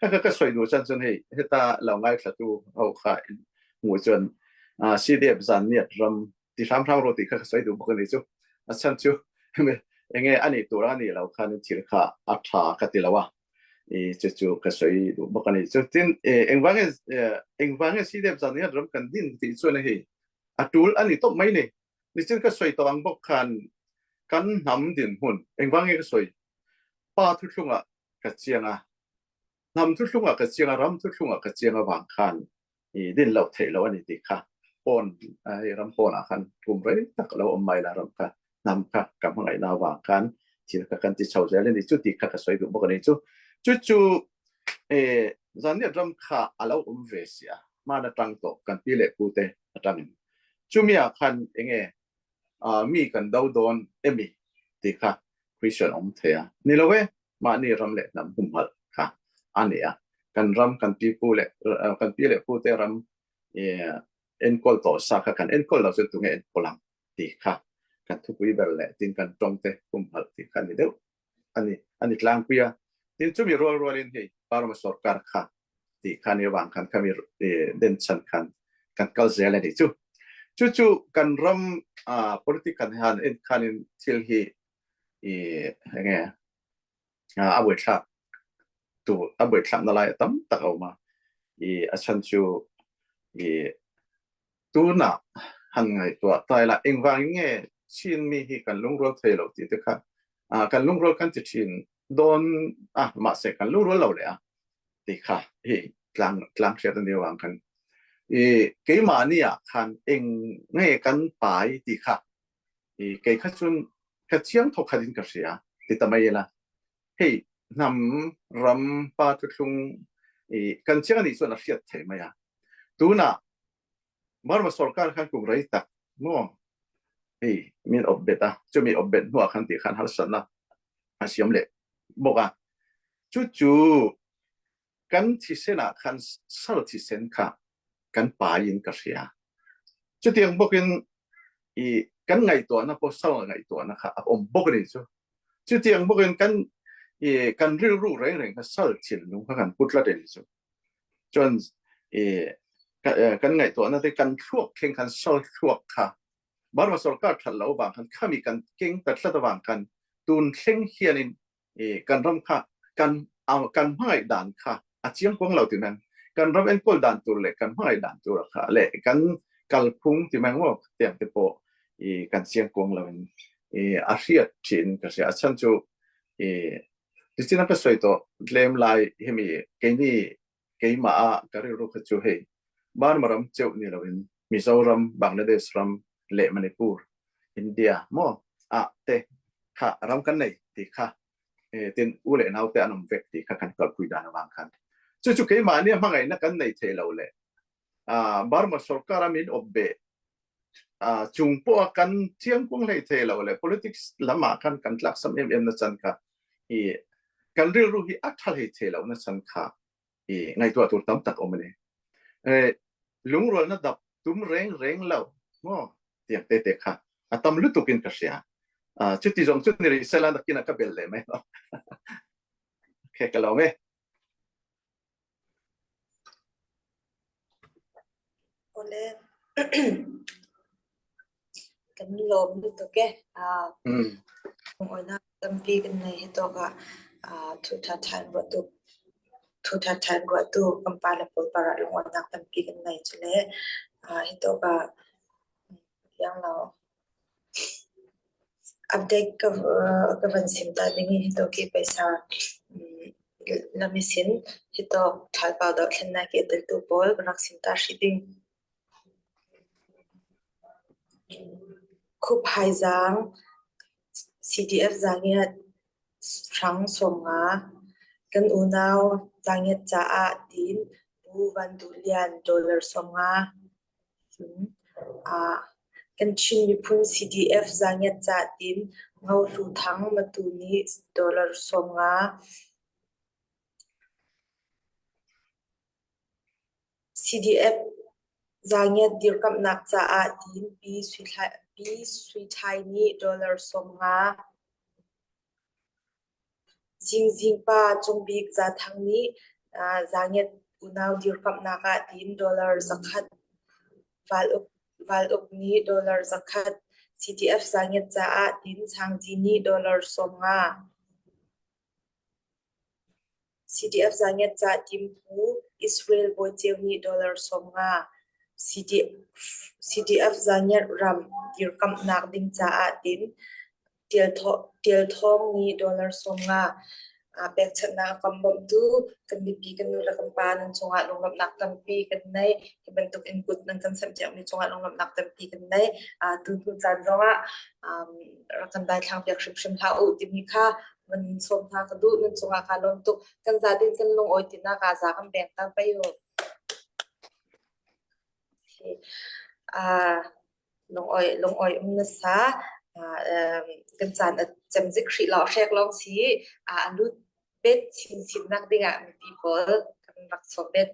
Kha kha ka sawi duh chhan chuan hei, heta lo ngaithlatu ho kha in hmuh chuan, ah, C D F zanniat ram ti hram hram rawh tih kha ka sawi duh bawk a ni chu. A chhan chu, eng nge a nih tur a nih loh khan thil kha a ṭha ka ti lo a. I, chu chu ka sawi duh bawk a ni chu. Tin, eh, engvangin, eh, engvangin C D F zanniat ram kan din tih chuan hei, a tul a ni tawp mai ni. Nichin ka sawi tawh ang bawk khan kan hnam dinhmun, engvangin ka sawi, pa thuthlungah ka chiang a, hnam thuthlungah ka chiang a, ram thuthlungah ka chiang avang khan i din lo theih lo a ni tih kha. Pawn, a, hei ram pawnah khan kum rei tak lo awm mai la ram kha, hnam kha ka hmangaihna avang khan thil kha kan ti chho zel a ni chu tih kha ka sawi duh bawk a ni chu. Chu chu, eh, zanniat ram kha a lo awm ve si a, hman aṭang tawh kan pi leh pute aṭangin. Chumi ah khan eng nge, ah, mi kan do dawn emi tih kha question awm thei a ni lo e, mahni ram leh hnam humhalh kha a ni a. Kan ram, kan pipu leh, ah, kan pi leh pute ram, eh, enkawl tawh sa kha kan enkawl lo chuan tunge enkawl ang tih kha kan thupui ber leh tin kan ṭawngte humhalh tih kha ni deuh a ni, a ni tlangpui a. Tin chumi rual rualin hei Burma sorkar kha tih kha ni avang khan khami, eh, den chhan khan kan kal zel a ni chu. Chu chu kan ram, ah, political han en khanin thil hi, eh, eng nge, ah, a buaithlak tu, a buaithlakna lai a tam tak a awm a. I, a chhan chu, i, tunah han ngaihtuah ta ila, engvangin nge Chin mi hi kan lungrual thei lo tih te kha, ah, kan lungrual kan ti ṭhin dawn a, mahse kan lungrual lo leh a tih kha hi tlang, tlang hriat a ni avang khan, i, keimahni ah khan eng nge kan pai tih kha, i, kei kha chuan ka chiang thawk khatin ka hria ti ta mai ila. Hei, hnam, ram, pa thuthlung, i, kan chiang a nih chuan a hriat thei mai a. Tunah Burma sorkar khan kum rei tak maw, hei, min awpbet a, chumi awpbet hnuah khan tih khan harsatna a siam leh bawk a. Chu chu kan thisenah khan sal thisen kha kan paiin ka hria. Chutiang bawkin i kan ngaihtuahna pawh sal ngaihtuahna kha a awm bawk a ni chu. Chutiang bawkin kan, i, kan rilru reng reng kha sal thinlung kha kan put tlat a ni chu. Chuan, i, ka, eh, kan ngaihtuahna te kan thluak thleng khan sal thluak kha Burma sorkar ṭhat loh avang khan khami kan keng ta tlat avang khan tun thleng hianin, i, kan ram kha kan, a, kan hmangaih dan kha a chiang kuang lo ti mai ang. Kan ram enkawl dan tur leh kan hmangaih dan tur kha leh kan kalphung ti mai ang maw, tiang te pawh, i, kan chiang kuang lovin, i, a hriat ṭhin ka hria. A chhan chu, i, tichina ka sawi tawh tlem lai hemi keini keimah a ka rilru kha chu hei Burma ram cheuh ni lovin Mizoram, Bangladesh ram leh Manipur, India maw, ah te kha ram kan nei tih kha, eh, tin u leh naute an awm vek tih kha kan kalpui dan avang khan. Chu chu keimahni a hmangaihna kan nei thei lo leh, ah, Burma sorkar a min op beh, ah, chung pawh a kan chiang kuang hlei thei lo le politics lamah khan kan tlaksam em em na chan kha i kan rilru hi a ṭha hlei thei lo na chan kha i ngaihtuah tur tam tak om a ni. Eh, lungrualna dap tum reng reng lo maw tiang te te kha a tam lutukin ka hria. Ah, chuti zawng chu ni rih sela nakin a ka bel leh mai lo. Khe ka lo me. Ole. Kan lawm lutuk e. Ah, mm. Lungawinak tampi kan nei hi tawk ah, ah, thu thatha in ruahtu, thu thatha in ruahtu kan pa le pawl parah lungawinak tampi kan nei cu le, ah, hi tawk ah, hiang lo. Update ka, ka van sim ta ding i hi tawk i paisa, um, lam i sin hi tawk thalpau doh thlennak i teltu pawl kan rak sim ta hrih ding. Khup Haizang, C D F Zangiat hrang sawmnga, kan unau Zangiat caah tin Pu Van Duh Lian dollar sawmnga. Ah, kan Chin miphun C D F Zangiat caah tin Ngo Hlu Thang Matu nih dollar sawmnga. C D F Zangiat dirkamhnak caah tin Pi Sui Thai, Pi Sui Thai nih dollar sawmnga. Zingzingpa Cungbik Za Thang nih, aa, Zangiat unau dirkamhnak ah tin dollar zakhat, Val Uk, Val Uk nih dollar zakhat, C D F Zangiat caah tin Changzi nih dollar sawmnga. C D F Zangiat caah tin Pu Israel Bawi Ceu nih dollar sawmnga. C D F, C D F Zangiat ram dirkamhnak ding caah tin Tial Tho-, Tial Thawng nih dollar sawmnga. Aa, pekchanhnak a kam bawmtu kan mipi, kan nu le kan pa nan cungah lunglawmhnak tampi kan nei. Hi bantuk in kut nan kan semh ciami cungah lunglawmhnak tampi kan nei. Aa, tu hnu caan zongah, um, rak kan daithlang piak hrimhrim hlah u timi kha van sawm hna ka duh, nan cungah kaa lawm tuk. Kan za din kan lungawi tinak ah za kan beng ta pei u. Okay. Aa, lungawi, lungawi um nasa, aa, um, kan caan a cem zik hrih lo hrek lawng si, aa, a lut bet sinsinnak dingah mipi pawl kan rak sawm bet.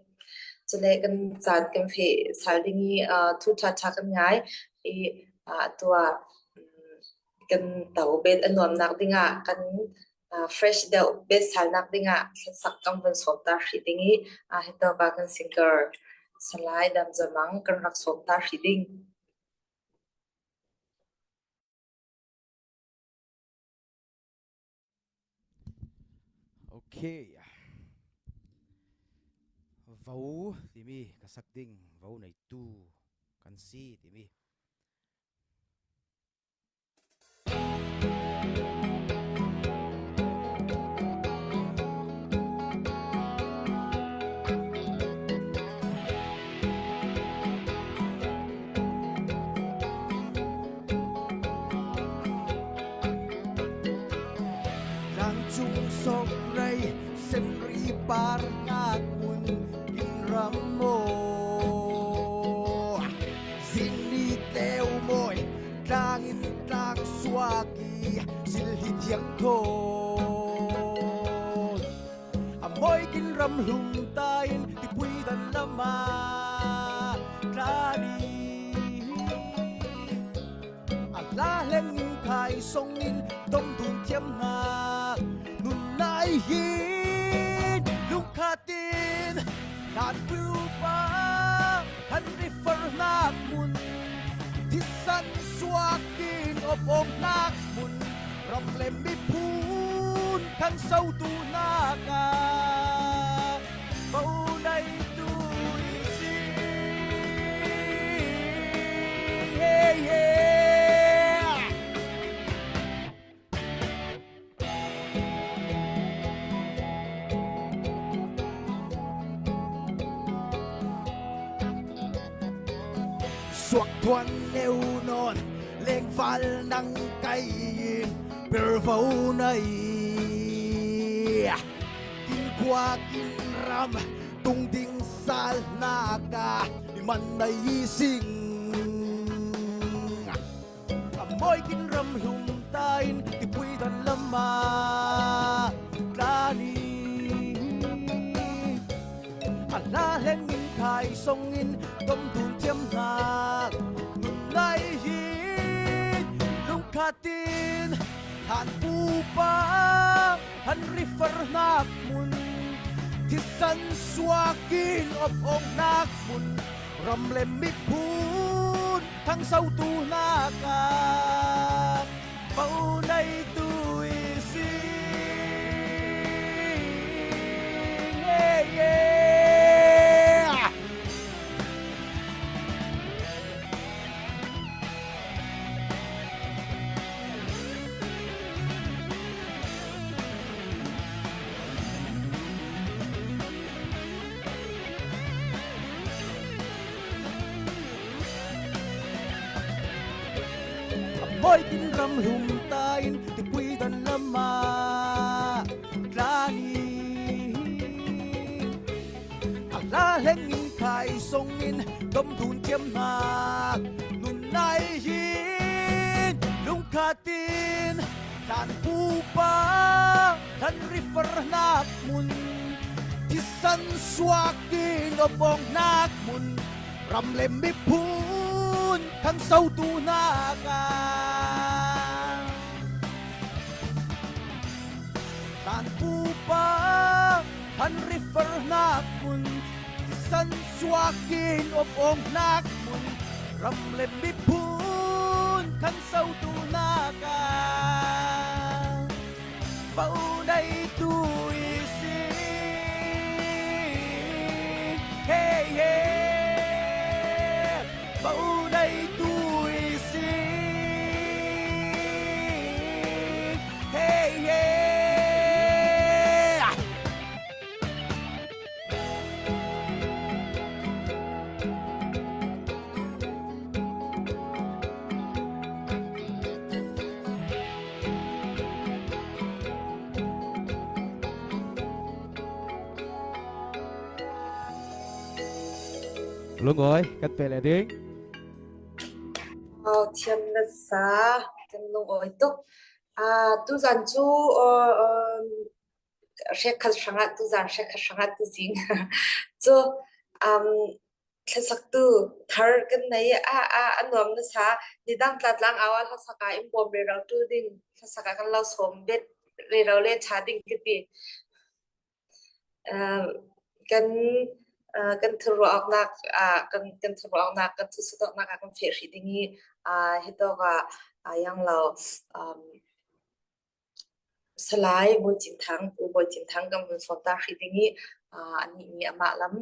Cule kan caan kan feh sal ding i, aa, thu ṭha ṭha kan ngai i, aa, tua, um, kan to bet a nuamnak dingah kan, aa, fresh deuh bet salnak dingah hlasak kan van sawm ta hrih ding i, aa, hi tawk ah kan singer Salai Dam Zamang kan rak sawm ta hrih ding. Okay. Vo timi ka sak ding, vo neitu kan si timi. Tlangcung sawk rei, senri par hnak hmun kin ram maw? Zing ni teu mawi, tlang in tlang suak i, sil hi thiang thawn. A mawi kin ram hlum ta in, tipui dan lam ah tlan i, a hla hleng in khai song in, dom dun thiam hna nun lai hin, lungkhat in hlan pulpa han river hnak hmun, thisen suak in op awk hnak hmun, ram le miphun kan so tu hnak ah, vo neitu i si. Hey, hey. Suak thuan neu nawn, lengval nang kai in, pervo na i. Innkhua kin ram, tung ding sal hnak ah, man nei sing. A mawi kin ram hlum ta in tipui dan lama tla ni. A hla hlengin khai songin dom dun thiam hna nun lai hi lungkhat in hlan pupa han rifar hnak mun, thisan suak in op awng hnak mun, ram le miphun thangsotu hnak ah bau neitu i si. Yeah, yeah. A mawi kin ram hlum ta in tipui dan lama tla ni. A hla hlengin khai songin dom dun thiam hna nun lai hi lungkhat in hlan pupa han rifar hnak mun, thisan suak in op awng hnak mun, ram le miphun thangsotu hnak ah hlan pupa han rifar hnak mun, thisan suak in op awng hnak mun, ram le miphun thangsotu hnak ah bau neitu i si. Hey, hey. Bau neitu i si. Hey, hey. Lungawi kan pe le ding. Aw, thiam na sa, kan lungawi tuk. Ah, tuzan cu, ah, ah, hrekkhat hrangah, tuzan hrekkhat hrangah tuzing cu, um, hlasaktu thar kan nei a, a, a nuam nasa, nidang tlatlang au ah hlasak ah in bawm rero ṭul ding, hlasak ah kan lo sawm bet rero le ṭha ding ka ti. Ah, kan, ah, kan thuruahnak, ah, kan, kan thuruahnak, kan thusuhdawtnak ah kan feh hrih ding i, ah, hitawk ah, ah, yang lo, um, Salai Bawi Cin Thang, Pu Bawi Cin Thang kan vun sawm ta hrih ding i, ah, anih nih amah lam,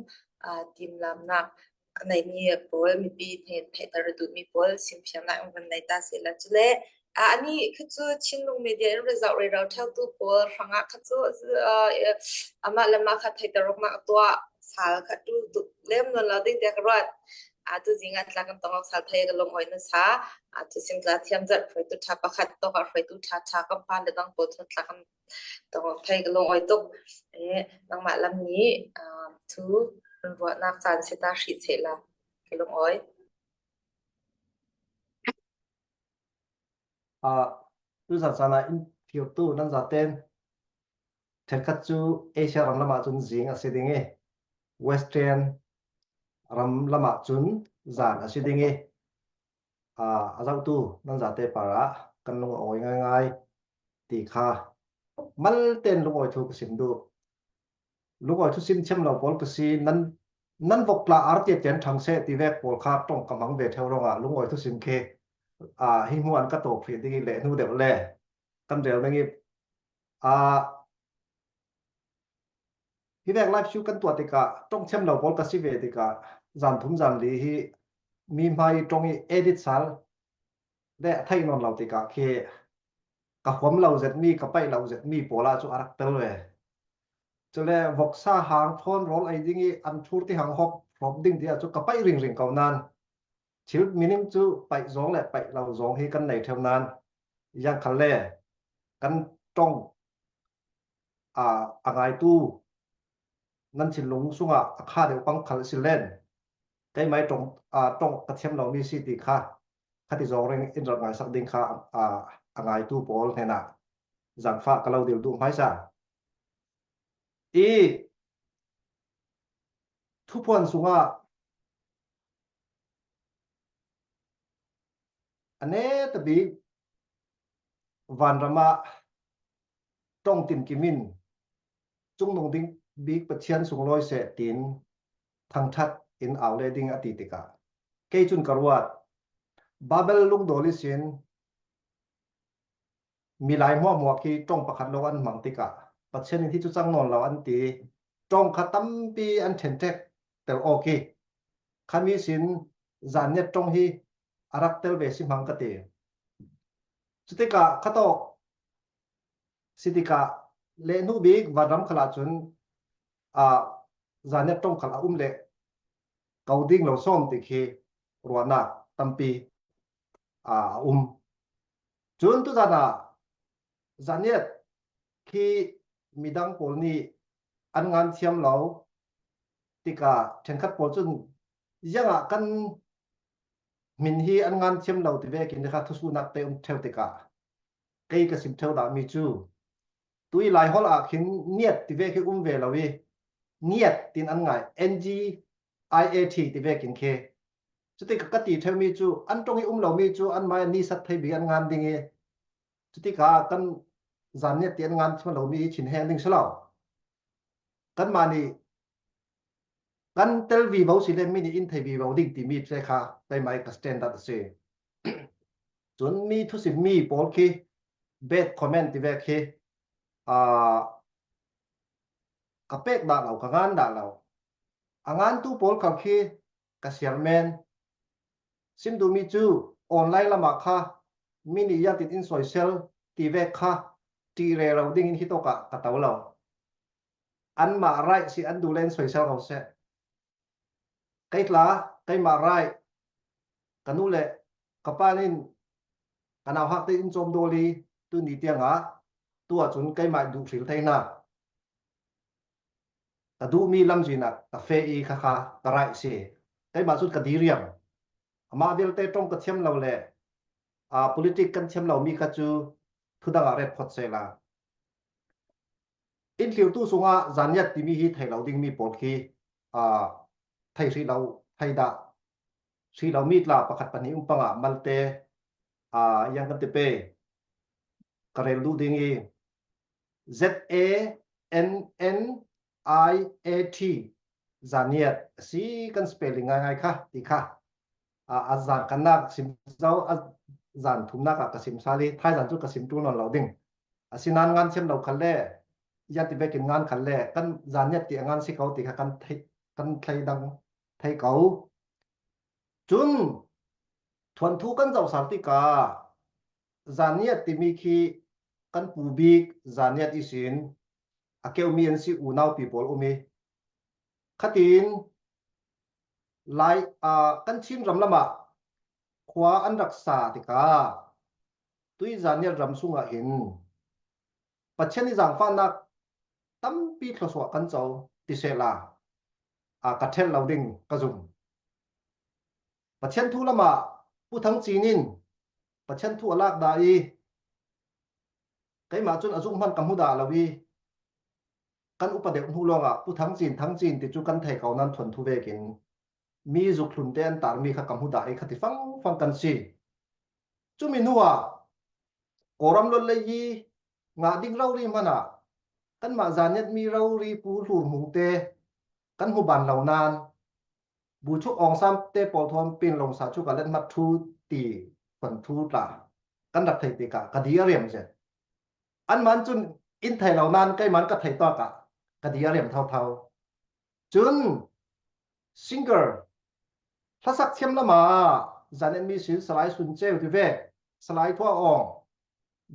ah, timlamnak a neimi pawl, mipi hnen theihter a duhmi pawl, simfiangnak in van nei ta sehla. Cule, ah, anih kha cu Chinlung Media in result rero ṭheutu pawl hrangah kha cu, ah, amah le amah kha theihter awknak a tuah sal kha ṭul tuk lem nawn lo ding tiah ka ruat. Ah, tuzing ah tla kan tong awk sal thei ka lungawi nasa. Ah, thusim tla thiam zat hruaitu ṭha pakhat tawk ah hruaitu ṭha ṭha kan pa le dang pawl thawn tla kan tong awk thei ka lungawi tuk. Eh, nangmah lam nih, ah, thu ruahnak caan si ta hrih sehla ka lungawi. Ah, tuzan caan ah in phiotu nan zaten ṭhenkhat cu Asia ram lamah cun zing a si ding i, Western ram lamah cun zan a si ding i, aa, a zohtu nan zate parah kan lung a awi ngaingai ti kha malte in lungawi thu ka sim duh. Lungawi thu sim thiam lo pawl ka si, nan, nan vok tla ar tiatian ṭhang seh ti vek pawl kha ṭong ka hmang ve ṭheo ruangah lungawi thu sim khi, aa, hi hmuh an ka tawp hrih ding i leh hnu deuh le kan rel ding i, aa, hi vek live show kan tuah tikah ṭong thiam lo pawl ka si ve tikah zan thum zan li hi mi hmai ṭong i edit sal le a theih nawn lo tikah khi ka huam lo zetmi, ka paih lo zetmi pawl ah cu a rak tel ve. Cule voksa hang thawn rawl ei ding i an thur ti hang hawk hrawp ding tiah cu ka paih ringring ko nan thil meaning cu paih zawng le paih lo zawng hi kan nei ṭheu nan ziang khal le kan ṭong a, a ngaitu nan thinlung sungah a kha deuh pang khal si len Keimai ṭawng, a, ṭawng ka thiam lo mi si ti kha, khati zawng reng in rak ngaisak ding kha, a, a ngaitu pawl hnenah zangfah ka lo dil duh hmaisa. I thuphuan sungah a neta bik vanramah ṭawng tinkim in, chungnung ding bik Pathian sunglawi seh tin thangṭhat in au le ding a ti tikah, kei cun ka ruat. Babel lungdawl ihsin milai hmuahhmuah khi ṭawng pakhat lo an hmang tikah, Pathian in hi cu cang nawn lo an ti. Ṭawng kha tampi an ṭhenṭhek tel awk hi, khami sin zanniat ṭawng hi a rak tel ve si hmang ka ti. Cutikah khatawk si tikah, lehnu bik vanram khalah cun, aa, zanniat ṭawng khal a um le ko ding lo sawm ti khi ruahnak tampi, aa, a um. Cun tuzan ah zanniat khi midang pawl nih an ngan thiam lo tikah, ṭhenkhat pawl cun, ziangah kan hmin hi an ngan thiam lo ti vekin kha thusuhnak te um ṭheu tikah, kei ka sim ṭheu dahmi cu, tui Laiholh ah khin niat ti vek hi um ve lo i, ngiat tin an ngai, N G I A T ti vekin khi. Cutikah ka ti ṭheumi cu, an ṭawng i um lomi cu anmah nih sat thei bik an ngan ding i, cutikah kan zanniat ti an ngan thiam lomi hi thinheng ding si lo. Kanmah nih kan tel vivo si le mi nih in thei vivo ding timi te kha keimah ka standard a si. Cun mi thusim mi pawl khi bad comment ti vek khi, aa, ka pek dah lo, ka ngan dah lo. A ngantu pawl khal khi ka siar men. Sim duhmi cu online lamah kha mi nih ziatin in soisel ti vek kha ṭih rero dingin hitawkah ka to lo. Anmah right si an duh le in soisel ko seh. Kei tla, keimah right, ka nu le ka pa nih ka nauhak te in cawmdawl i, tuni tiangah tu ahcun keimah duh hril thei hna. Ka duhmi lamzin ah ka feh i kha kha ka right si. Keimah cun ka diriam. Amah vialte ṭawng ka thiam lo le, aa, politic kan thiam lomi kha cu thudang ah ret phawt sehla. In thlirtu sungah zanniat timi hi thei lo dingmi pawl khi, aa, thei hrih lo, thei dah hrih lomi tla pakhat pahnih um pangah malte, aa, ziang kan ti pei, ka rel duh ding i, Z A N N I A T, zanniat a si kan spelling ngaingai kha ti kha. A, a zan kannak sim zo, a zan thumnak ah ka sim sal i, thaizan cu ka sim ṭul nawn lo ding. Asinain ngan thiam lo khalle, ziatin vekin ngan khalle, kan zanniat ti a ngan si ko ti kha kan thei, kan thei dang thei ko. Cun thuanthu kan zoh sal tikah zanniat timi khi kan pu bik zanniat ihsin a keumi an si unaupi pawl um i, khatin lai, aa, kan Chin ram lamah khua an rak sa tikah, tui zanniat ram sungah hin Pathian i zangfahnak tampi thluasuah kan co ti sehla, aa, ka ṭhelh lo ding ka zum. Pathian thu lamah Pu Thang Cin in Pathian thu a lak dah i, keimah cun a zuk hman ka hmu dah lo i, kan upa deuh hnu lawngah Pu Thang Cin, Thang Cin ti cu kan thei ko nain thuanthu vekin mi zuk hlunte an tarmi kha ka hmu dah i, kha ti fangfang kan si. Cumi hnuah Kawlram lawt lei i ngah ding rori hmanah kanmah zanniat mi rori Pu Hlur Hmung te kan hmu ban lo nain, Buchuk Aung San te pawl thawn Pin Lawng Sa Chuk a let hmat thu ti thuanthu tla kan rak thei tikah ka di a riam zet. Anmah cun in thei lo nain keimah ka thei takah ka di a riam thotho. Cun singer, hlasak thiam lamah zanniat mi sin Salai Sun Ceu ti vek, Salai Thua Awng,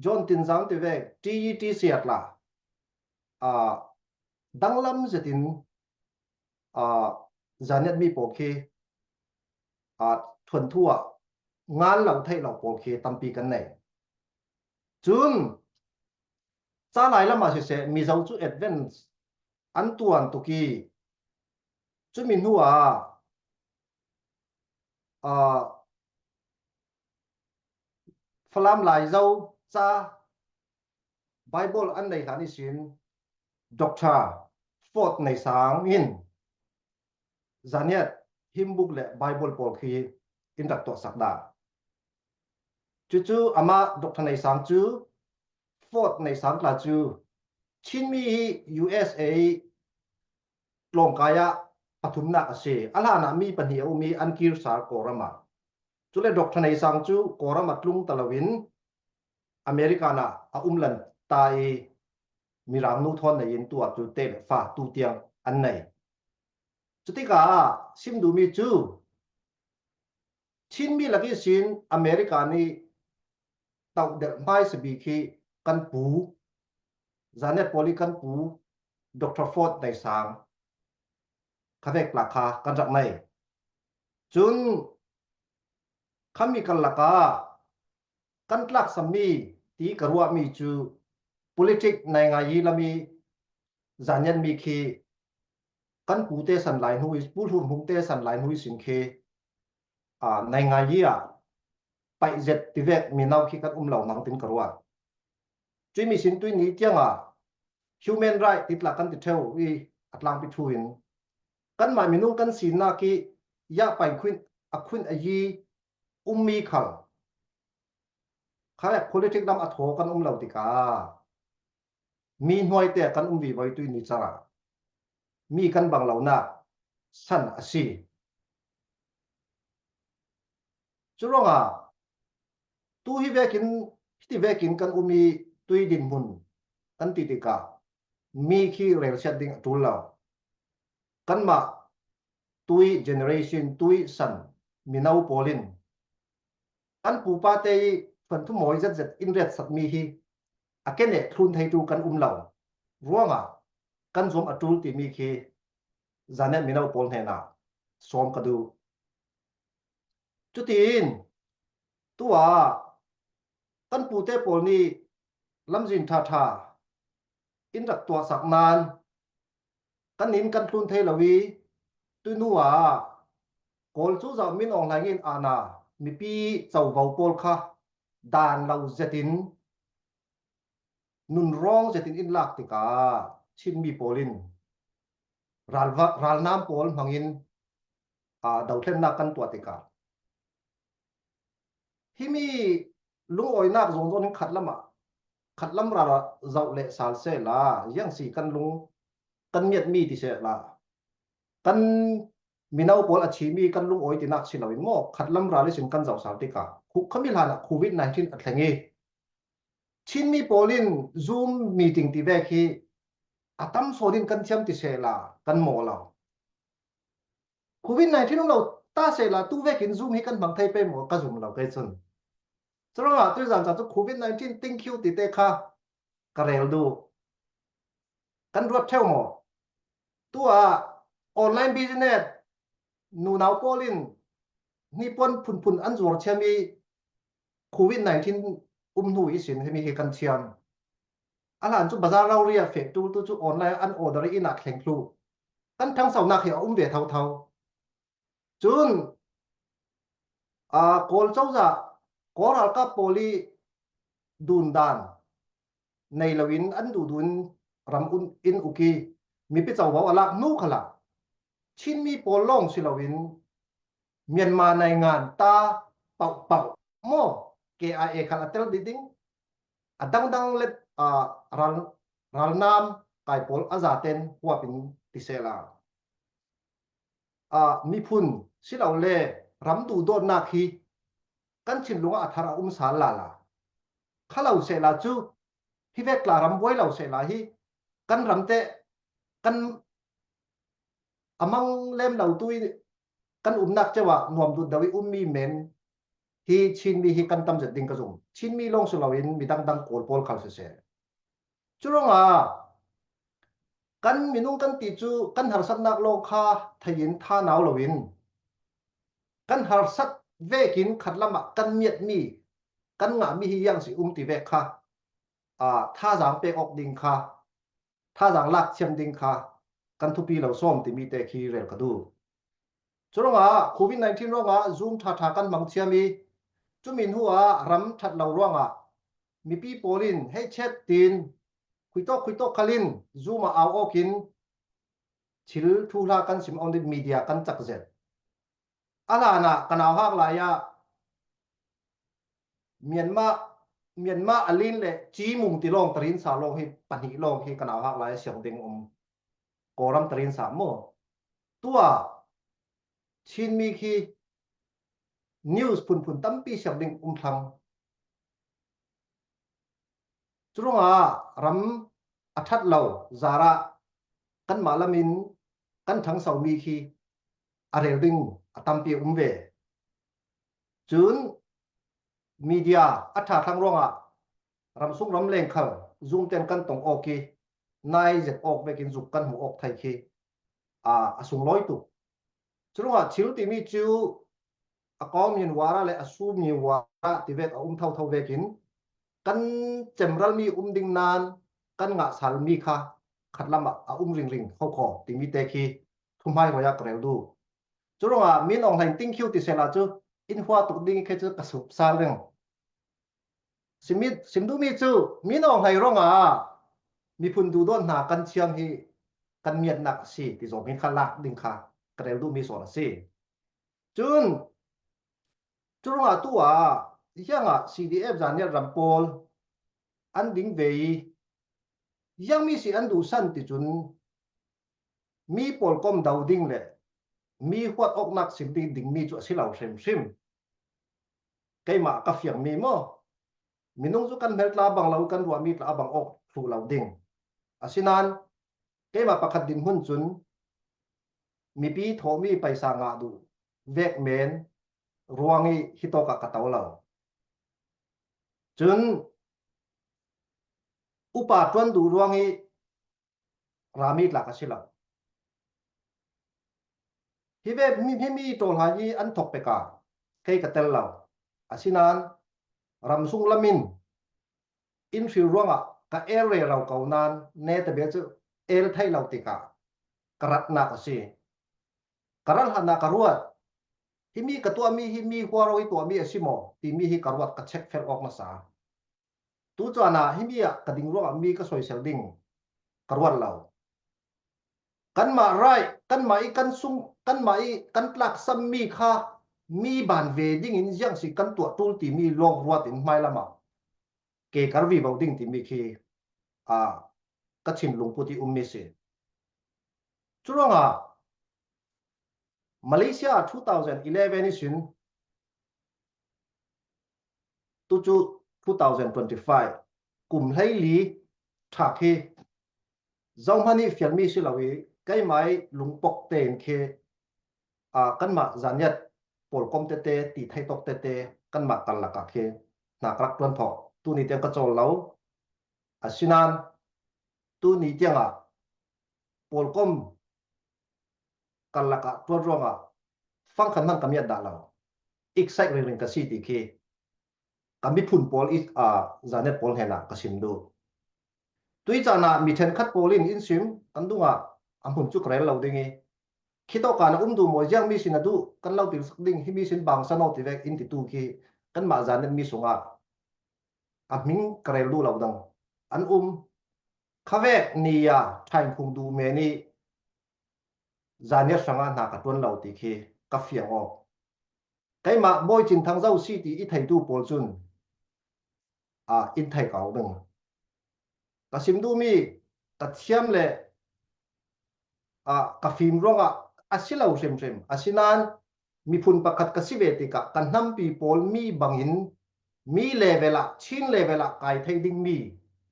John Tin Zang ti vek, T E T Siatla, aa, danglam zetin, aa, zanniat mi pawl khi, aa, thuanthu ah ngan lo theih lo pawl khi tampi kan nei. Cun ca lai lamah siseh, Mizo cu advance an tuan tuk i, cumi hnuah Aa, Falam Laizo ca Bible an nei hlan ihsin Doctor Ford Neisang in Zaniat hymnbook le Bible pawl khi in rak tuahsak dah. Cucu amah Doctor Neisang cu Ford Neisang tla cu Chinmi hi U S A tlawngkai ah pathumnak a si. A hlanah mi pahnih a um i an kir sal Kawlram ah. Cule Doctor Neisang cu Kawlram a tlung ta loin America ah a um lan ta i Mirang nu thawn nei in tuah cu te le fa tu tiang an nei. Cutikah sim duhmi cu Chinmi lak ihsin America nih tauh delh hmai sabi khi kan pu, Zaniat pawl i kan pu, Doctor Ford Neisang kha vek tlak kha kan rak nei. Cun khami kal lakah kan tlaksammi ti ka ruahmi cu politik naingai lam i Zaniat mi khi kan pute san lai hnu i, Pu Hlur Hmungte san lai hnu ihsin khi, aa, naingai ah paih zet ti vek mino khi kan um lo mang tin ka ruah. Cuih mi sin tuih ni tiangah human right ti tla kan ti ṭheu i a tlangpi thu in kanmah minung kan sinak i yah paih khun a khun a yi ummi khal kha politik lam a thaw kan um lo tikah mi hnuaite kan um vivo i tuih ni carah mi kan bang lonak san a si. Curuangah tu hi vekin, hiti vekin kan um i tuih dinhmun kan ti tikah mi khi relsiat ding a ṭul lo. Kanmah tuih generation, tuih san mino pawl in kan pupate i fanthum mawi zetzet in retsakmi hi a keneh thlun theitu kan um lo ruangah kan zuam a ṭul timi khi Zaniat mino pawl hnenah sawm ka duh. Cutiin tuah kan pute pawl nih lamzin ṭhaṭha in rak tuahsak nain kan in kan thlun thei lo i tuihnu ah Kawl cozah Min Aung Hlaing in ana mipi covo pawl kha dan lo zetin nun rawng zetin in lak tikah Chinmi pawl in ralva-, ralnam pawl hmangin, aa, dothlennak kan tuah tikah himi lungawinak zawnzawn in khatlam ah, khatlam ral ah zoh leh sal sehla, ziang si kan lung kan miatmi ti sehla, kan mino pawl a thimi kan lungawi tinak si loin maw, khatlam ral ihsin kan zoh sal tikah khu-, khami hlanah covid nineteen a thleng i Chinmi pawl in Zoom meeting ti vek hi a tam sawn in kan thiam ti sehla kan maw lo. Covid nineteen um lo ta sehla tu vekin Zoom hi kan hmang thei pei maw ka zum lo kei cun. Curuangah tuizan ca cu covid nineteen tingkhiu tite kha ka rel duh. Kan ruat ṭheu maw? Tuah online business nunau pawl in hnipuan phunphun an zuar thiam i covid nineteen um hnu ihsin himi hi kan thiam. A hlan cu bazar rori ah feh ṭul tu cu online an order i nak thleng thluh. Kan ṭhangsonak hi a um ve thotho. Cun, aa, Kawl cozah, Kawl ralkap pawl i dundan nei loin an duhduh in ram un, in uk i mipi covo a lak hnu khalah Chinmi pawl lawng si loin Myanmar naingan ta pauhpauh maw K I A khal a tel dih ding a dangdang le, aa, ral, ralnam kai pawl a zaten huapin ti sehla. Aa, miphun si lo le ram duhdawtnak hi kan thinlung ah a thar a um sal lala. Kha lo sehla cu hi vek tla ram buai lo sehla hi kan ramte kan a mang lem lo tu i kan umnak ceu ah nuam dut deuh i ummi men hi Chinmi hi kan tam zet ding ka zum. Chinmi lawng si loin midang dang Kawl pawl khal siseh. Curuangah kan minung kan ti cu kan harsatnak lawng kha thei in thanau loin kan harsat vekin khatlam ah kan miatmi, kan ngahmi hi ziang si um ti vek kha, aa, thazaang pek awk ding kha, thazaang lak thiam ding kha kan thupi lo sawm timi te khi rel ka duh. Curuangah covid nineteen ruangah Zoom ṭhaṭha kan hmang thiam i, cumin hua ram ṭhat lo ruangah mipi pawl in hei chat tin khuitawk khuitawk khalin Zoom ah au awkin thil thuhla kan sim awndin media kan cak zet. A hlanah ka nauhak lai-ah Myanmar, Myanmar a lin le Cimung ti lawng tarinsa lawng hi pahnih lawng hi ka nauhak lai-ah siang ding um. Kawlram tarinsa maw? Tua Chinmi khi news phunphun tampi siang ding um thlang. Curuangah ram a ṭhat lo zarah kanmah lamin kan ṭhangso mi khi a rel ding a tampi a um ve. Cun media a ṭha thlang ruangah ramsung ramleng khal Zoom ten kan tong awk i nai zet awk vekin zuk kan hmu awk thei khi a, a sunglawi tuk. Curuangah thil timi cu a kawm yin wara le a sum yin wara ti vek a um thotho vekin kan cemral mi um ding nan kan ngah sal mi kha khatlamah a um ringring khokhaw timi te khi thuhmai hruai ah ka rel duh. Curuangah Min Aung Hlaing tingkhiu ti sehla cu in hua tuk ding khi cu ka suk sal ding. Sim duhmi cu Min Aung Hlaing ruangah miphun duhdawt hna kan thiam hi kan miatnak a si ti zawng in kha lak ding kha ka rel duhmi sawn a si. Cun curuangah tu ah ziangah C D F Zanniat ram pawl an ding ve i ziangmi si an duhsan ti cun mi pawlkom do ding le mi huat awknak sim ding dingmi cu a si lo hrimhrim. Keimah ka fiangmi maw? Minung cu kan hmel tla bang lo, kan ruahmi tla bang awk thluh lo ding. Asinain keimah pakhat dinhmun cun mipi thawhmi paisa ngah duh vek men ruang i hitawk ah ka to lo. Cun upa ṭuan duh ruang i rami tla ka si lo. Hi ve mi, himi ṭawlhai hi an thok peka kei ka tel lo. Asinain ramsung lamin in hril ruangah ka el rero ko nan neta bia cu el thei lo tikah ka ratnak a si. Ka ralhahnak ka ruat. Himi ka tuahmi hi mi huaro i tuahmi a si maw timi hi ka ruat ka check fel awk nasa. Tu caan ah himi ah ka ding ruangah mi ka soisel ding ka ruat lo. Kanmah raih, kanmah i kan sung, kanmah i kan tlaksammi kha mi ban ve dingin ziang si kan tuah ṭul timi lawng ruat in hmailam ah ke kar vivo ding timi khi a ka thinlung put i ummi si. Curuangah Malaysia two thousand eleven ihsin tucu two thousand twenty-five kum hleili ṭha khi zohman i fialmi si lo i keimah i lungpok tein khi a, kanmah Zanniat pawlkom tete, ti theitok tete, kanmah karlak ah khi hna ka rak ṭuan thawh. Tuni tiang ka cawl lo. Asinain tuni tiangah pawlkom karlak ah ṭuan ruangah fangkhat hmanh ka miat dah lo. Excite ringring ka si ti khi ka miphun pawl i, a, Zanniat pawl hnenah ka sim duh. Tui caan ah mi ṭhenkhat pawl in in sim kan dungah a hmun cu ka rel lo ding i, khitawk kan a um duh maw, ziang mi sin a duh kan lo tilsak ding, hi mi sin bangsan aw ti vek in ti tu khi kanmah Zanniat mi sungah a hming ka rel duh lo dang an um. Khavek ni a ṭhain khung duh men i Zanniat hrangah hna ka ṭuan lo ti khi ka fiang awk. Keimah Bawi Cin Thang Zo si ti i theitu pawl cun, a, in thei ko ding. Ka sim duhmi ka thiam le, a, ka fim ruangah a si lo hrimhrim. Asinain miphun pakhat ka si ve tikah ka hnampi pawl mi bangin mi level ah, Chin level ah kai thei dingmi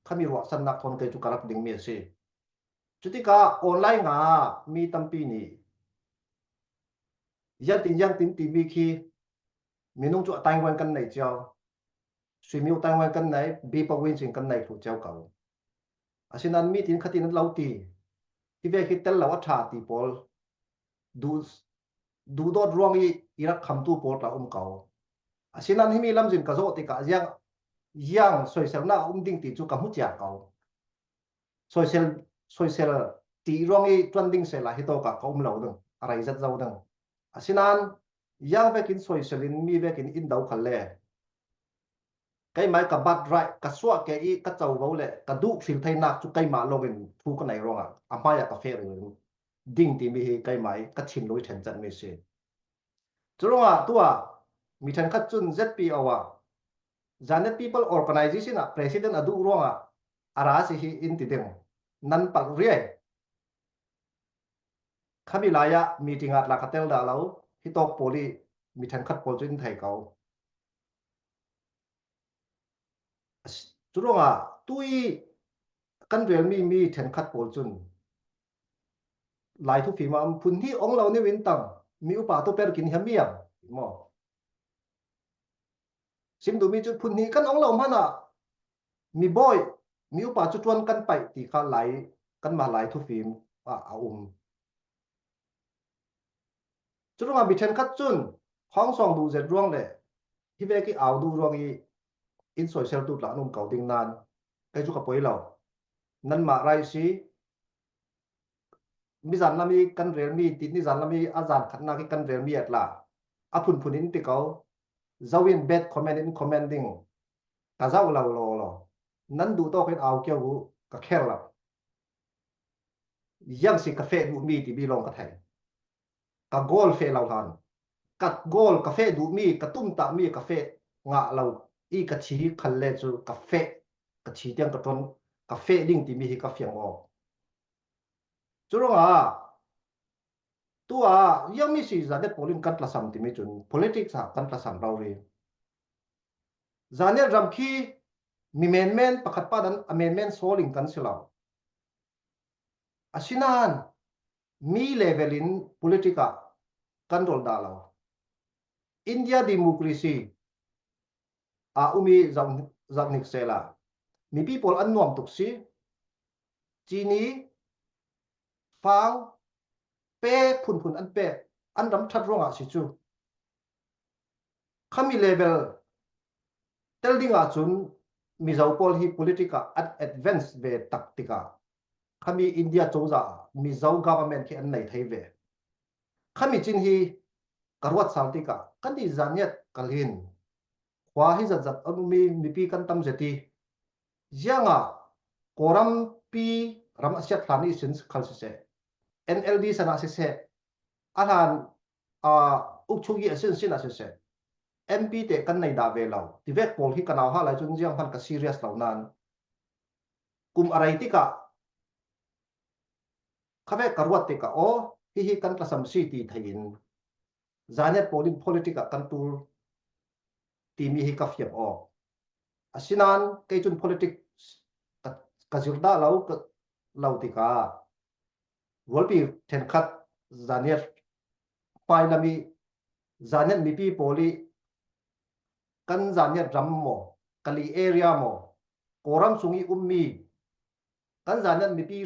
khami ruahsannak thawn kei cu ka rak dingmi a si. Cutikah online ah mi tampi nih ziangtin ziangtin timi khi minung cu a taingruan kan nei cio. Suimiu taingruan kan nei, bipo win sin kan nei thluh cio ko. Asinain mi tin khatin an lo ti. Hi ve khi tel lo a ṭha ti pawl duh, duhdawt ruang i i rak khamtu pawl tla um ko. Asinain himi lamzin ka zawh tikah ziang, ziang soiselnak a um ding ti cu ka hmu cia ko. Soisel, soisel ti ruang i ṭuan ding sehla hitawk ah ka um lo ding, a rei zat zo ding. Asinan, yang vekin soiselin mi vekin in do khal le. Keimai ka bat rai, ka suah ke i ka chau vo le, ka duh thil thei nak chu keimah longin thu ka nei ruangah, a hmai a ka feh ringring ding ti mi hi keimai ka thin lui then chan mi si. Churungah tua mi then khat chun Z P O a, Zanet People Organization a president a duh ruangah a ra si hi in ti ding. Nan palh riai. Khami laia meeting at la ka tel dah lo, hi tawk pawl i mi then khat pawl chu in thei ko. Churungah tui kan rel mi mi then khat pawl chun lai thu fim a phun hi ong lo ni win tang mi upa tu per kin hiam miam mo. Sim duh mi chu phun hi kan ong lo hmana mi bawi, mi upa chu tuan kan paih ti kha lai, kan ma lai thu fim a, a um. Churungah mi then khat chun khawng sawng duh zet ruang le hi vek i au duh ruang i in soisel tu tla an um ko ding nan kei chu ka poi lo. Nan mah rai si, mi zan lam i kan rel mi ti ni zan lam i a zan khat nak i kan rel mi at la a phun phun in ti ko. Zo in bad comment in comment ding ka zau lo lo lo. Nan duh tawk in au kiau u ka kher lo. Yang si ka feh duh mi ti bi long ka thei. Ka goal feh lo hlan. Ka goal ka feh duh mi, ka tum ta mi ka feh ngah lo. I ka thi khal le chu ka feh, ka thi tiang ka ton, ka feh ding ti mi hi ka fiang aw. Churungah tua yang mi si Zanet pawl in kan tlasam ti mi chun politics a kan tlasam lo ri. Zanet ram khi mi menmen pakhat pa dan a menmen sawl in kan si lo. Asinan mi level in politic a kan rol dah lo. India democracy a um i zau, zau hnik sela mipi pawl an nuam tuk si, chini, fang, pe phun phun an pe, an ram that ruangah si chu. Khami level tel dingah chun Mizo pawl hi politic a an advance ve tak tikah khami India cozah Mizo government khi an nei thei ve. Khami chin hi ka ruat sal tikah kan ti Zanet kal hin khua hi zat zat an um i mipi kan tam zet i ziangah Kawlram pi ram a siat hlan i sin khal siseh, N L D sana siseh, a hlan a ukchuk i a sin sin a siseh, M P te kan nei dah ve lo. Tivek pawl hi ka nau ha lai chun ziang hman ka serious lo nan kum a rei tikah kha vek ka ruat tikah aw hi hi kan tlasam si ti thei in Zanet pawl in politic a kan tul ti mi hi ka fiam aw. Asinan kei chun politics ka, ka zir dah lo, ka, lo tikah rualpi then khat Zanet hmai lam i Zanet mipi pawl i kan Zanet ram maw, Kali area maw, Kawlram sung i um mi kan Zanet mipi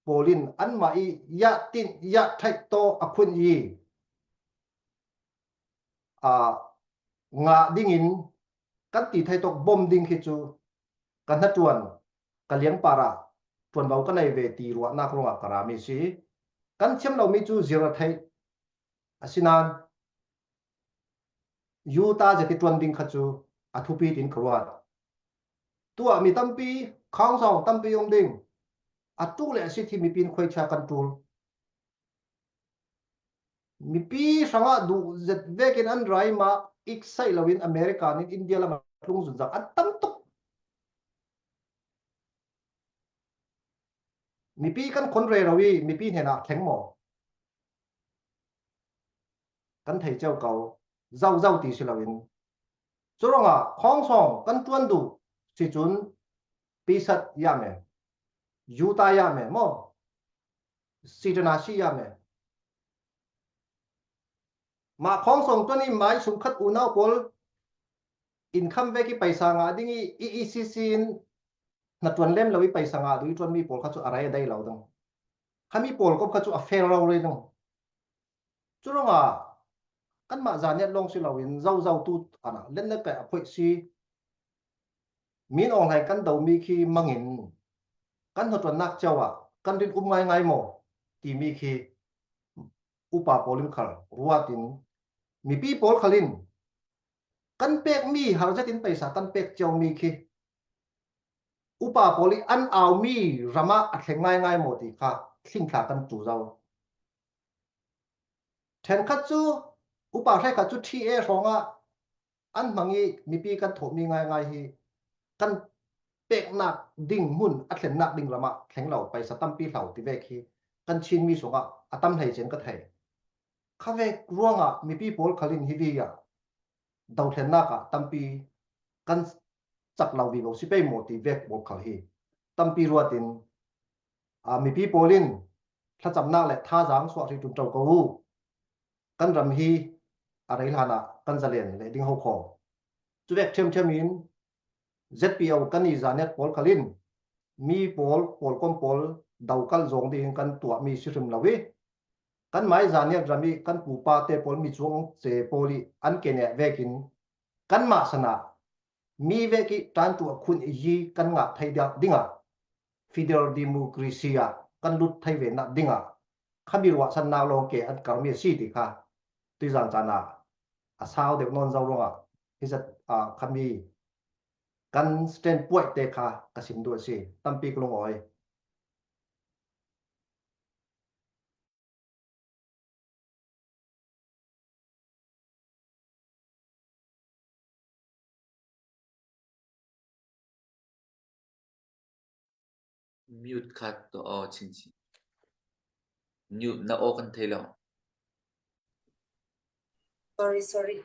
pawl in anmah i yah tin yah thaih tawh a khun i a ngah dingin kan ti thei tawk bom ding khi chu ka hna tuan ka liangpar ah tuan bau ka nei ve ti ruahnak ruangah ka ra mi si. Kan thiam lo mi chu zir a theih asinan Utah zet i tuan ding kha chu a thupi tin ka ruat. Tuah mi tampi, khawngsawng tampi um ding. A tuk le a sit hi mipi in khuaichia kan tul. Mipi hrangah duh zet vekin an rai mah iksaih loin America nin India lamah tlung zunzak an tam tuk. Mipi kan khon rero i mipi hnenah thleng maw? Kan thei ceu ko, zau zau ti si loin. Curuangah khawngsawng kan tuan duh si cun pisat ya me, yuta ya me maw? Sitana si ya me. Mah khawngsawng tuan i mai sum khat unau pawl income vek i paisa ngah ding i, i, i si si in hna tuan lem lo i paisa ngah duh i tuan mi pawl kha cu a rai a dai lo ding. Kha mi pawl kop kha cu a fail lo rei ding. Curuangah kanmah zaniat lawng si loin zozo tu ana lennek kai a phoih si. Min awng hlai kan do mi khi mangin kan hnutuannak cio ah kan rin um ngaingai maw timi khi upa pawl in khal ruatin, mipi pawl khal in kan pek mi har zetin paisa kan pek ciau mi khi upa pawl i an au mi ramah a thleng ngaingai maw ti kha thlingthla kan tu zo. Ṭhenkhat cu upa hrekkhat cu T A hrawngah an hmang i mipi kan thawhmi ngaingai hi kan peknak ding hmun a thlennak ding lamah thleng lo, paisa tampi hlau ti vek hi kan Chinmi sungah a tam hlei cin ka thei. Kha vek ruangah mipi pawl khal in hi vi ah dothlennak ah tampi kan cak lo vivo si pei maw ti vek pawl khal hi tampi ruatin, aa, mipi pawl in thlacamnak le thazaang suah hrih ṭum ṭo ko u. Kan ram hi a rei hlanah kan zalen leh ding ho kho. Cuvek ṭhiamṭhiam in Z P O kan i zaniat pawl khal in mi pawl, pawlkom pawl dokalh zawng dingin kan tuahmi si hrim lo i, kanmah i zaniat ram i kan pupate pawl mi cuang ce pawl i an ke neh vekin kanmah sanah mi vek i ṭantu a khun i yi kan ngah thei dingah, federal democracy ah kan lut thei ve nak dingah khami ruahsannak lawng ke an karmi a si ti kha tuizan caan ah a sau deuh nawn zo ruangah hi zat, ah, khami kan stand puaih te kha ka sim duh a si. Tampi ka lungawi. Mute khat to aw, Chin Chin. Mute na aw kan thei lo. Sorry, sorry.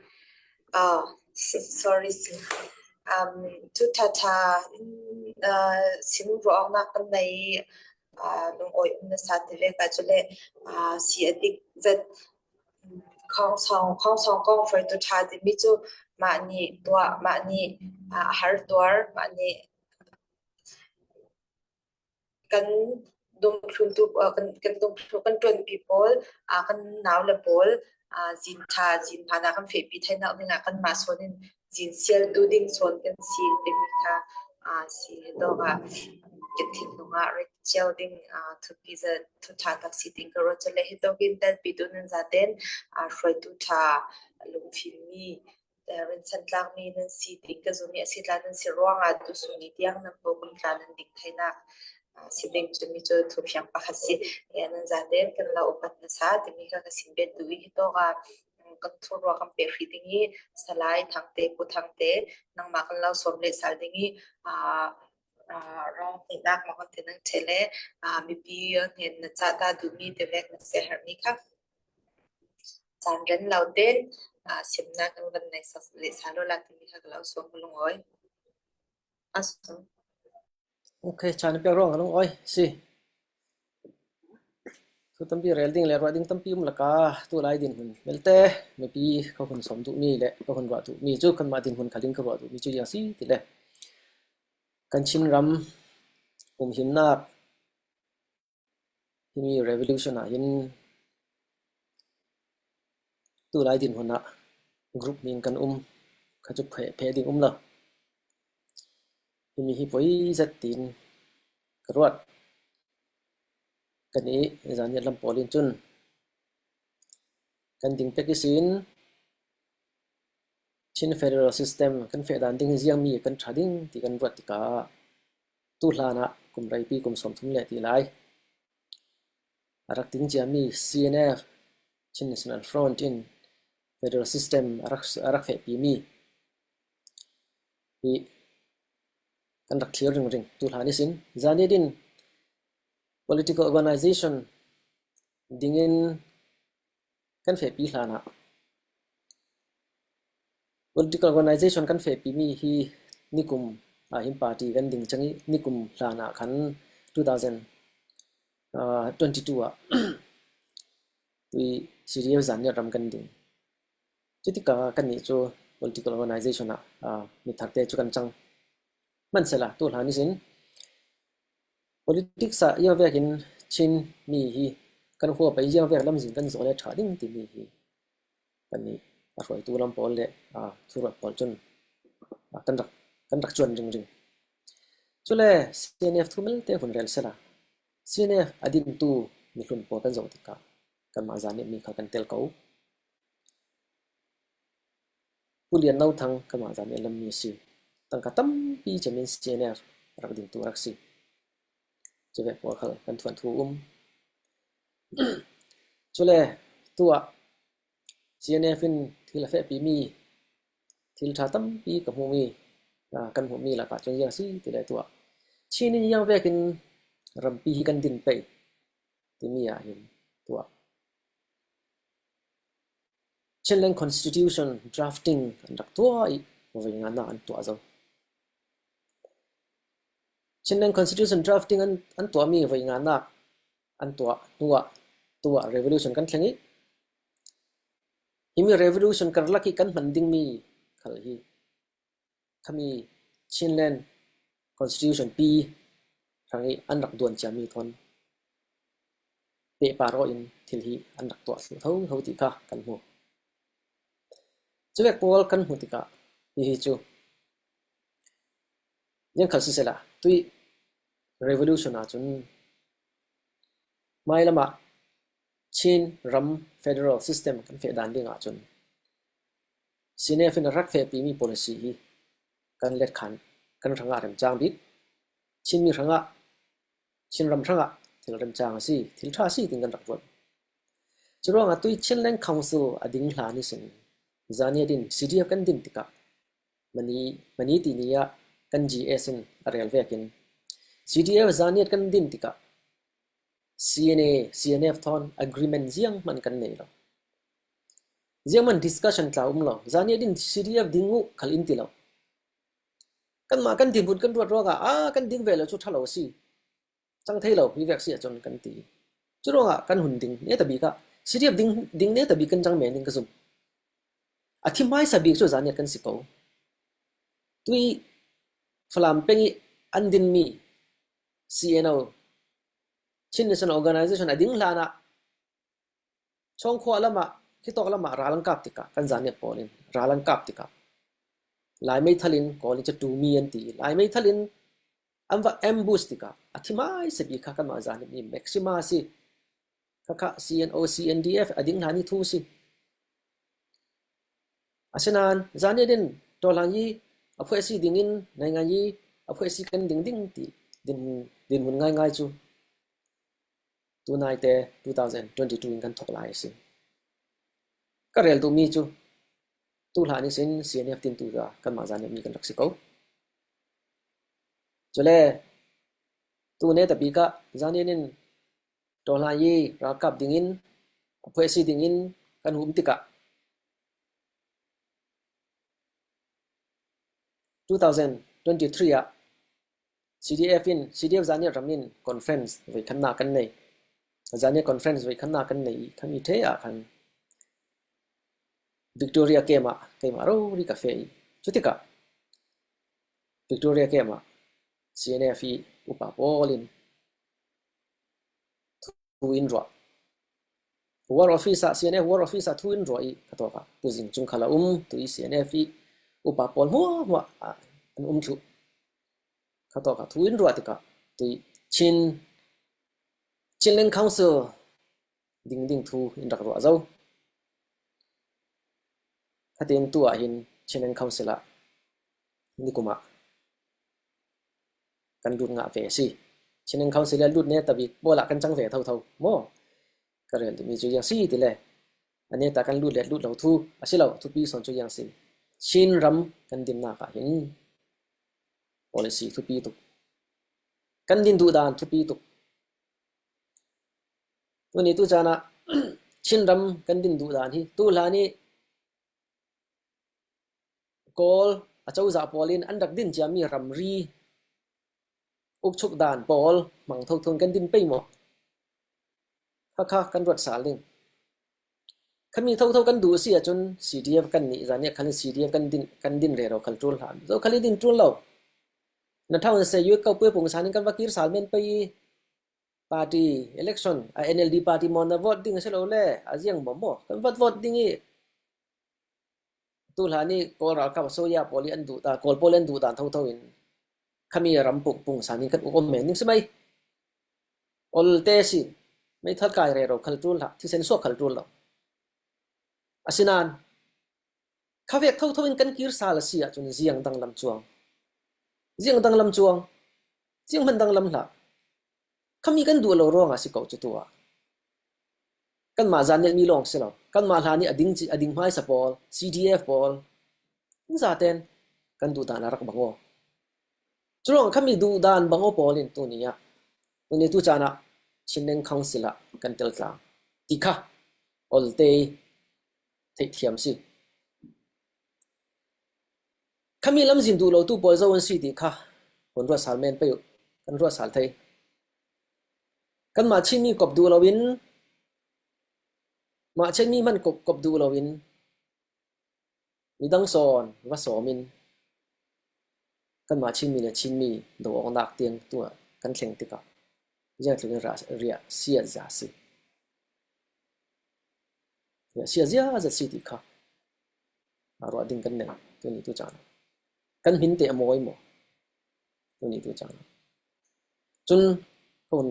Ah, s-, sorry, si. Um, thu ṭha ṭha, ah, sim ruahnak kan nei, ah, lungawi um nasa ti vek ah cule, ah, si a dik zet, um, Hong Song, Hong Song kong hruaitu ṭha timi cu mah nih tuah, mah nih, ah, a har tuar, mah nih kan dungthluntu, ah, kan, kan dungthlu kan ṭuanpi pawl, ah, kan nau le pawl, ah, zin ṭha, zin hmana kan fehpi theinak dingah kanmah sawn in zin sialtu ding sawn kan si timi kha, ah, si hi tawkah kan thinlung ah rek cio ding, ah, thupi zet, thu ṭha tak si ding ka ruat. Cule hi tawkin telpitu nan zaten, ah, hruaitu ṭha lungfimmi, eh, rinsan tlakmi nan si ding ka zum i a si tla nan si ruangah tu sung i tiang nan pawl kum tla nan dik theinak, ah, si ding cumi cu thufiang pakhat si. Eh, nan zaten kan lo upat nasa timi kha ka sim bet duh i hi tawkah, mm, kan thurua kan pek hrih ding i Salai Thangte, Pu Thangte, nangmah kan lo sawm leh sal ding i, ah, ah, rawng hnihnak maw kan ti nang ṭheh le, ah, mipi hnen na cahta duhmi te vek na si herhmi kha caan ren lo tein, ah, simnak kan van nei sak leh sa lo la timi kha ka lo sawm ka lungawi. A sum. Ok, caan pek ruang ka lungawi si. Thu tampi rel ding le ruah ding tampi um laka tu lai dinhmun melte, mipi ka hun sawm duhmi le ka hun ruah duhmi cu kanmah dinhmun khal in ka ruah duhmi cu ziang si ti le kan Chin ram umhimnak himi revolution ah hin tu lai dinhmun ah group ning kan um kha cu pheh, pheh ding um lo. Himi hi poi zet tiin ka ruat. Kan i zaniat lam pawl in cun kan ding pek ihsin Chin federal system kan feh dan ding hi ziangmi kan ṭha ding ti kan ruat tikah tu hlanah kum reipi kum sawmthum le ti lai a rak ding ciami C N F, Chin National Front in federal system a rak, a rak fehpimi hi kan rak thlir ringring tu hlan ihsin. Zaniat in political organization dingin kan fehpi hlanah political organization kan fehpimi hi nikum ah hin party kan ding cang i nikum hlanah khan two thousand twenty-two ah tui C D F zaniat ram kan ding. Cutikah kannih cu political organization ah, ah, mitharte cu kan cang. Hmansehla tu hlan ihsin politics ah ziangvek in Chin mi hi kan huap ah ziangvek lamzin kan zaw le ṭha ding timi hi kannih a hruaitu lam pawl le, ah, thuruat pawl cun, ah, kan rak, kan rak cuan ringring. Cule C N F thu melte hun rel sehla C N F a dintu mihlun pawl kan zoh tikah Kanmah Zaniat mi khal kan tel ko. Pu Lian No Thang kanmah Zaniat lam mi a si. Tangka tampi ciamin C N F rak din tu rak si. Cuvek pawl khal kan thuan thu um. Cule tuah C N F in thil a fehpi mi, thil ṭha tampi ka hmuh mi, a, kan hmuh mi lakah cun ziang si ti le tuah Chin in ziang vekin rampi hi kan din pei timi ah hin tuah Chinland Constitution drafting an rak tuah ih voi nganak an tuah zo. Chinland Constitution drafting an, an tuahmi voi nganak an tuah hnuah tuah revolution kan thleng ih himi revolution karlak ih kan hman dingmi khal hi khami Chinland Constitution pi hrangih an rak duan ciami thawn pehpar aw in thil hi an rak tuah thluh thotho ti kha kan hmu. Cuvek pawl kan hmuh tikah hihi cu ziang khal sisehla tuih revolution ahcun hmailamah Chin ram federal system kan feh dan ding ahcun C N F in a rak fehpimi policy hi kan letkhan kan hrangah remcang bik, Chinmi hrangah, Chin ram hrangah thil remcang a si, thil ṭha a si, tin kan rak ruat. Curuangah tuih Chinland Council a ding hlan ihsin Zaniat in C D F kan din tikah mani, mani tini ah kan G S in a rel vekin C D F Zaniat kan din tikah C N A, C N F thawn agreement zianghman kan nei lo. Zianghman discussion tla um lo. Zaniat in C D F ding uh khal in ti lo. Kanmah kan dinhmun kan ruat ruangah, a, kan ding ve lo cu ṭha lo a si. Cang thei lo, hi vek si ahcun kan ti. Curuangah kan hun ding netabik ah C D F ding, ding netabik kan cang men in ka zum. A thi hmaisa bik cu Zaniat kan si ko. Tuih Falam peng ih an dinmi C N O, Chin National Organization a ding hlanah Chawngkhua lamah, khitawk lamah ral an kap tikah kan Zaniat pawl in ral an kap tikah Lai meithal in Kawl in catu mi an ti. Lai meithal in an va ambush tikah a thi hmaisa bik kha kanmah Zaniat mi maxima a si. Khakha C N O, C N D F a ding hlan ih thu a si. Asinain Zaniat in Tawlhanyi a phuahsi dingin nainganyi a phuahsi kan ding ding ti din, dinhmun ngaingai cu tunaite two thousand twenty-two in kan thawk lai a si. Ka rel duhmi cu tuhlan ihsin C N F tintu ah kanmah Zaniat mi kan rak si ko. Cule tune tabik ah Zaniat in Tawlhanyi ralkap dingin a phuahsi dingin kan hum tikah two thousand twenty-three ah C D F in, C D F Zaniat ram in conference voikhatnak kan nei. Zaniat conference voikhatnak kan nei ih khami ṭhe ah khan Victoria camp ah keimah rori ka feh ih cutikah Victoria camp ah C N F ih upa pawl in thu in ruah. War Office ah, C N F War Office ah thu in ruah ih khatawkah Pu Zing Cung khal a um, tuih C N F ih upa pawl hmuahhmuah ah an um thluh. Khatawkah thu in ruah tikah tuih Chin, Chinland Council ding ding thu in rak ruah zo. Khatin tu ah hin Chinland Council ah nikum ah kan lut ngah ve a si. Chinland Council ah lut netabik pawl ah kan cang ve thotho maw? Ka rel duhmi cu ziang si tile a neta kan lut le lut lo thu a si lo, thupi sawn cu ziang si. Chin ram kan dinnak ah hin policy thupi tuk, kan din duhdan thupi tuk. Tuni tu caan ah Chin ram kan din duhdan hi tuhlan ih Kawl a cozah pawl in an rak din ciami ramri ukchuk dan pawl hmang thotho in kan din pei maw? Khakha kan ruat sal ding. Khami thotho kan duh si ahcun C D F kan nih, Zaniat khal in C D F kan din, kan din rero khal ṭul hlan. Zo khal ih din ṭul lo. Na ṭhang se yue kau pue pung san in kan va kir sal men pei ih party election, a N L D party maw na vote ding a si lo le, a ziang maw maw, kan vote vote ding ih tuhlan ih Kawl ralkap a soya pawl ih an duh ta, Kawl pawl ih an duh dan thotho in khami ram pung pung san in kan uk om men ding si mai. Olte si. meithal kai rero khal tul hlah, thisen suak khal tul lo. Asinan, khavek thotho in kan kir sal a si ahcun ziang danglam cuang. Ziang danglam cuang. Ziang hman danglam hlah. Khami kan duh lo ruangah si ko cu tu ah. Kanmah zan nih mi lawng si lo. Kanmah hla nih a ding, a ding hmaisa pawl, C D F pawl, in zaten kan duh dan a rak bang aw. Curuang khami duh dan bang aw pawl in tuni ah, tuni tu caan ah Chinland Council ah kan tel tlang ti kha olte theih thiam si. Khami lamzin duh lo tu pawl zo an si ti kha hun ruat sal men pei uh, kan ruat sal thei. Kanmah Chinmi kop duh lo in, mah Chinmi hman kop, kop duh lo in, midang sawn va sawm in, kanmah Chinmi le Chinmi do awknak tiang tu ah kan thleng tikah ziangtluk in ra-, riah siat zia si. Riah siat zia zat si ti kha a ruah ding kan nei tuni tu caan ah. Kan hmin te a mawi maw tuni tu caan ah. Cun ka hun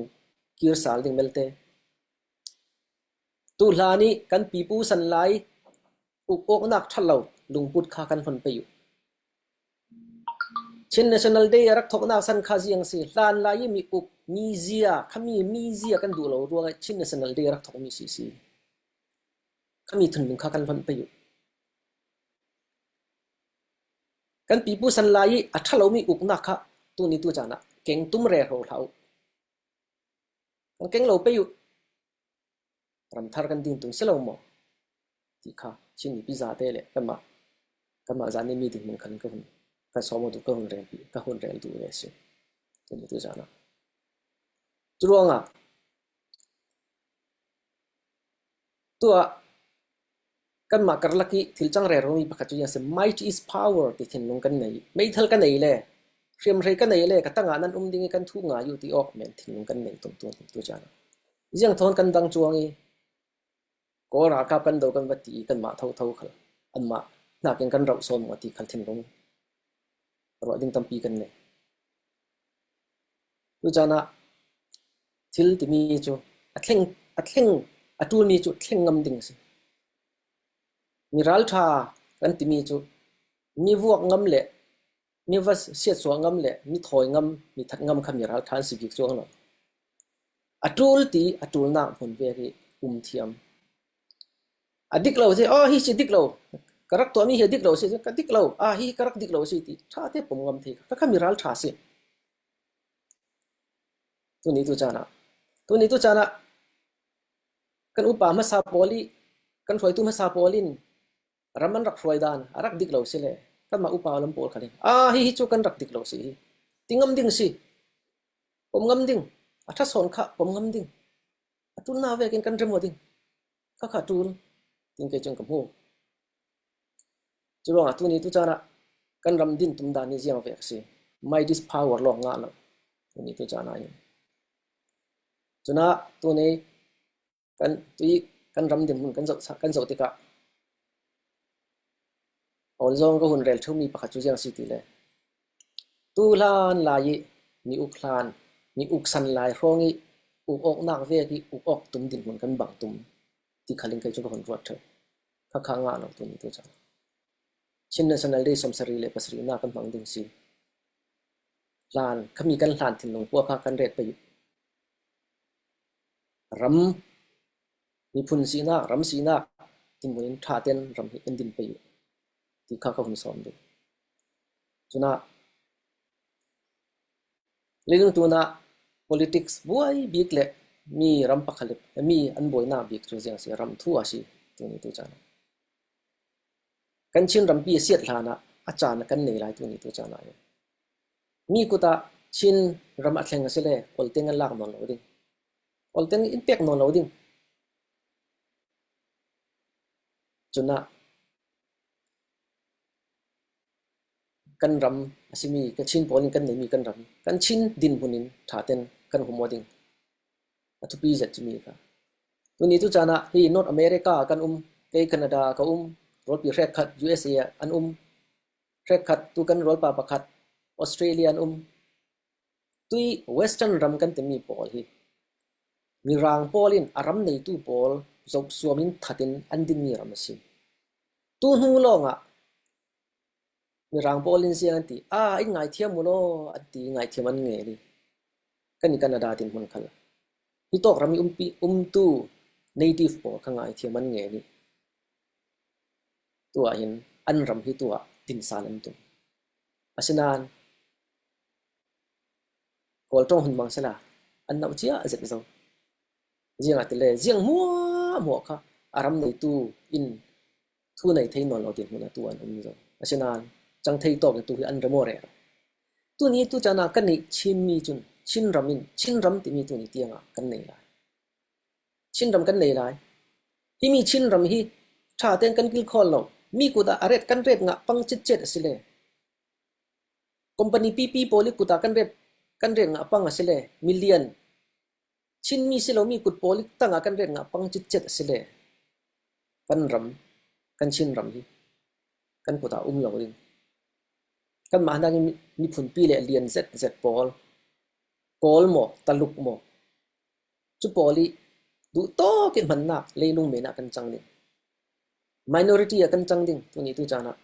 kir sal ding melte. Tu hla nih kan pipu san lai uk awknak ṭhalo lungput kha kan hlon pei uh. Chin National Day a rak thoknak san kha ziang si, hlan lai i mi uk, mi zia, khami mi zia kan duh lo ruangah Chin National Day a rak thokmi si si. Khami thinlung kha kan hlon pei uh. Kan pipu san lai i a ṭhalomi uknak kha tuni tu caan ah keng tum rero hlah uh. Kan keng lo pei uh. Ramthar kan ding tung si lo maw ti kha Chin mipi zate le kanmah, kanmah zan nih mi dinhmun khan ka hun, kan sawm aw tu ka hun rel, ka hun rel duh ve si. Tuni tu caan ah. Curuangah tuah kanmah karlak i thil cang rero mi pakhat cu ziang si, might is power ti thinlung kan nei. Meithal ka nei le, hriamhrei ka nei le, ka tangah nan um ding i kan thu ngai uh ti awk men thinlung kan nei tung tu, tu caan ah. Ziang thawn kan dang cuang i, Kawl ralkap kan do kan va ti i kanmah thotho khal anmah hnakin kan rauh sawn maw ti khal thinlung ruah ding tampi kan nei. Tu caan ah thil timi cu a thleng, a thleng, a ṭulmi cu thleng ngam ding a si. Mi ralṭha kan timi cu mi vuak ngam le mi va siatsuah ngam le mi thawi ngam, mi that ngam kha mi ralṭha an si bik cuang lo. A ṭul ti a ṭulnak hmun vek i um thiam. A dik lo si, aw, hi si dik lo. Ka rak tuahmi hi a dik lo si, ka dik lo. Ah, hi ka rak dik lo si ti ṭha te pom ngam thei kha, kha mi ralṭha si. Tuni tu caan ah, tuni tu caan ah kan upa hmasa pawl i kan hruaitu hmasa pawl in ram an rak hruai dan a rak dik lo si le, kanmah upa lam pawl khal in, ah, hi, hi cu kan rak dik lo si hi, ti ngam ding si. Pom ngam ding, a ṭha sawn kha pom ngam ding. A ṭulnak vekin kan rem aw ding. Kha kha ṭul, tin kei cun ka hmu. Curuangah tuni tu caan ah kan ram din tum dan nih ziang vek a si. Might is power lawng ngah lo. Tuni tu caan ah hin. Cun ah tuni kan, tu i kan ram dinhmun kan zoh, kan zoh tikah Awlzawng ka hun rel ṭheumi pakhat cu ziang si ti le, tu hlan lai i mi uk hlan, mi uk san lai hrawng i uk awknak vek i uk awk tum dinhmun kan bang tum ti khal in kei cu ka hun ruat ṭheu. Kha kha ngah lo tuni tu caan. Chin National Day sawmsarih le pasarihnak kan hmang ding si. Hlan, khami kan hlan thinlung pua kha kan ret pei uh. Ram, miphun sinak, ram sinak dinhmun in ṭha tein ram hi kan din pei uh ti kha ka hun sawm duh. Cun ah leilung tun ah politics buai bik le mi ram pakhat le mi an buainak bik cu ziang si, ram thu a si tuni tu caan. Kan Chin rampi a siat hlan ah a caan kan nei lai tuni tu caan ah hin. Mi kut ah Chin ram a thleng a si le Kawlteng an lak nawn lo ding. Kawlteng in pek nawn lo ding. Cun ah kan ram a simi, kan Chin pawl in kan neimi kan ram hi kan Chin dinhmun in ṭha tein kan hum aw ding. A thupi zet cu mi kha. Tuni tu caan ah hi North America kan um, kei Canada ka um, rualpi hrekkhat U S A ah an um, hrekkhat tu kan rualpa pakhat Australia an um. Tui Western ram kan timi pawl hi Mirang pawl in a ram neitu pawl zoh suamin thatin an dinmi ram a si. Tu hnu lawngah Mirang pawl in ziang an ti, a, in ngaithiam uh law, an ti, ngaithiam an ngen hi. Kan i Canada dinhmun khal hi tawk ram i umpi, umtu native pawl kha ngaithiam an ngen hi. Tuah hin an ram hi tuah dinsan an tum. Asinan Kawl ṭawng hun mang sela an nauh cia a zet zo. Ziangahtile ziang hmuahhmuah kha a ram neitu in thu nei thei nawn lo dinhmun a tu an um zo. Asinan cang thei tawk in tu hi an rem aw rero. Tuni tu cana kan neih Chinmi cun Chin ram in Chin ram timi tuni tiangah kan nei lai. Chin ram kan nei lai. Himi Chin ram hi ṭha teng kan kilkhawl lo. Mi kutah a ret kan ret ngah pang citcet a si le, company pipi pawl i kutah kan ret, kan ret ngah pang a si le, milian Chinmi si lo mi kut pawl i tangah kan ret ngah pang citcet a si le, kan ram, kan Chin ram hi kan kutah um lo ding. Kanmah hnakin mi, miphunpi le lian zetzet pawl, Kawl maw, Taluk maw, cu pawl i duhtawk in hmannak leilung men ah kan cang ding. Minority ah kan cang ding, tuni tu caan ah.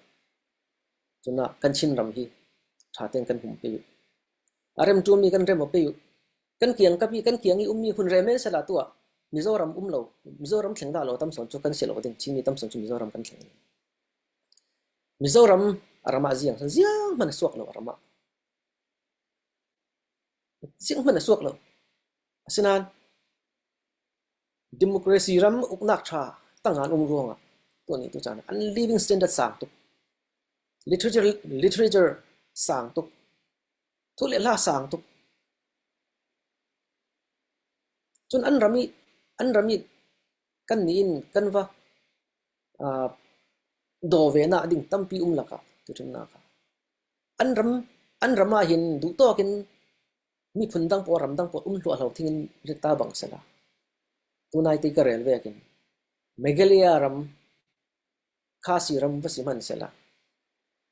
Cun ah kan Chin ram hi ṭha teng kan hum pei uh. A rem ṭulmi kan rem aw pei uh. Kan kiangkap i, kan kiang i ummi hun rem men sela tu ah Mizoram um lo, Mizoram thleng dah lo tam sawn cu kan si lo ding, Chinmi tam sawn cu Mizoram kan thleng ding. Mizoram a ram ah ziang, zianghman a suak lo a ram ah. Zianghman a suak lo. Asinan democracy ram uknak ṭha tangah an um ruangah tuni tu caan ah an living standard sang tuk, literature, literature sang tuk, thu le hla sang tuk. Cun an ram i, an ram i kan ni in kan va, aa, daw ve nak ding tampi um lakah tu ṭhimnak ah an ram, an ram ah hin duhtawk in miphun dang pawl, ram dang pawl um hluahhlo thing in rik ta bang sela, tu naite ka rel vekin Meghalaya ram, Khasi ram va si hman sela,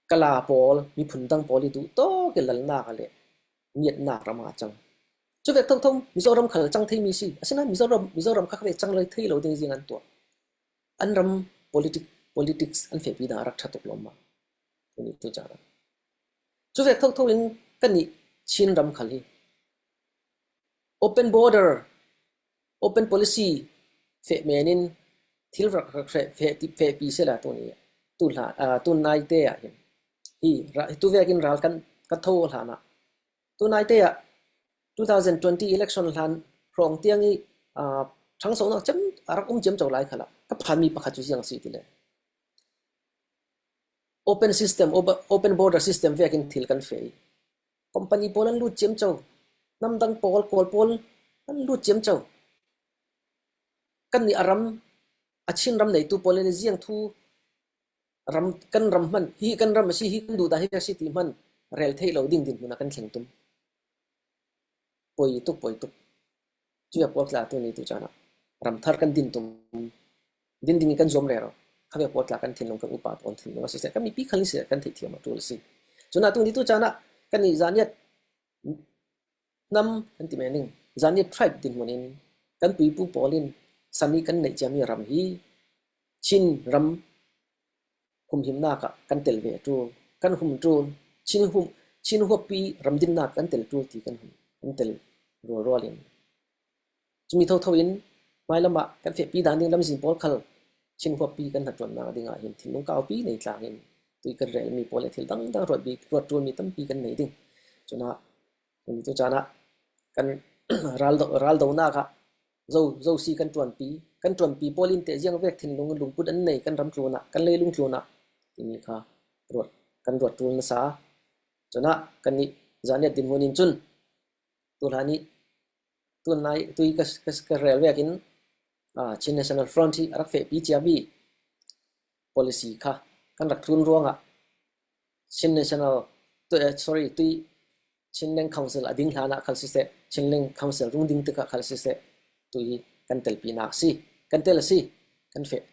Kala pawl, miphun dang pawl i duhtawk i lalnak a le ngiatnak ram a cang. Cuvek thotho Mizoram khal cang theimi si. Asinan Mizoram, Mizoram kha kha ve cang lai thei lo ding ziang an tuah. An ram politic, politics an fehpi dan a rak ṭha tuk lo mah. Tuni tu caan ah. Cuvek thotho in kan i Chin ram khal hi open border, open policy feh men in thil rak rak feh, feh, fehpi sela tuni, tu hla, aa, tu naite ah hin. Hi, ra, tu vekin ral kan, kan tho hlan ah. Tu naite ah two thousand twenty election hlan hrawng tiang i, aa, ṭhangsonak cem, a rak um ciamco lai khalah ka phanmi pakhat cu ziang si tile, open system, open, open border system vekin thil kan feh i, company pawl an lut ciamco, namdang pawl, Kawl pawl an lut ciamco. Kan nih a ram, a Chin ram neitu pawl in ziang thu ram, kan ram hman, hi kan ram a si, hi kan duhdan hi a si ti hman rel theih lo ding dinhmun ah kan thleng tum. Poi tuk, poi tuk. Cuvek pawl tla tuni tu caan ah ram thar kan din tum, din ding in kan zuam rero. Khavek pawl tla kan thinlung, kan upa pawl thinlung a siseh, kan mipi khal in siseh kan theihthiam a ṭul a si. Cun ah tuni tu caan ah kan nih Zaniat hnam kan ti men ding, Zaniat tribe dinhmun in kan puipu pawl in san i kan neih ciami ram hi Chin ram humhimnak ah kan tel ve ṭul, kan hum ṭul, Chin hum, Chin huappi ramdinnak kan tel ṭul ti kan hum, kan tel rualrual in. Cumi thotho in hmailam ah kan fehpi dan ding lamzin pawl khal Chin huappi kan hnaṭuannak dingah hin thinlung kaupi nei tlang in tui kan relmi pawl le thil dangdang ruatmi, ruat ṭulmi tampi kan nei ding. Cun ah, tuni tu caan ah kan raldo, raldonak ah zo, zo si kan ṭuanpi, kan ṭuanpi pawl in teh ziang vek thinlung lungput an nei kan ram tlun ah, kan leilung tlun ah timi kha ruat, kan ruat ṭul nasa. Cun ah kan nih Zaniat dinhmun in cun tu hlan i tu nai, tui ka, ka, ka rel vekin, ah, Chin National Front hi a rak fehpi ciami policy kha kan rak thlun ruangah Chin National, tu, eh, sorry, tui Chinland Council a ding hlan ah khal siseh, Chinland Council rung ding tikah khal siseh, tui hi kan telpinak si, kan tel a si, kan feh,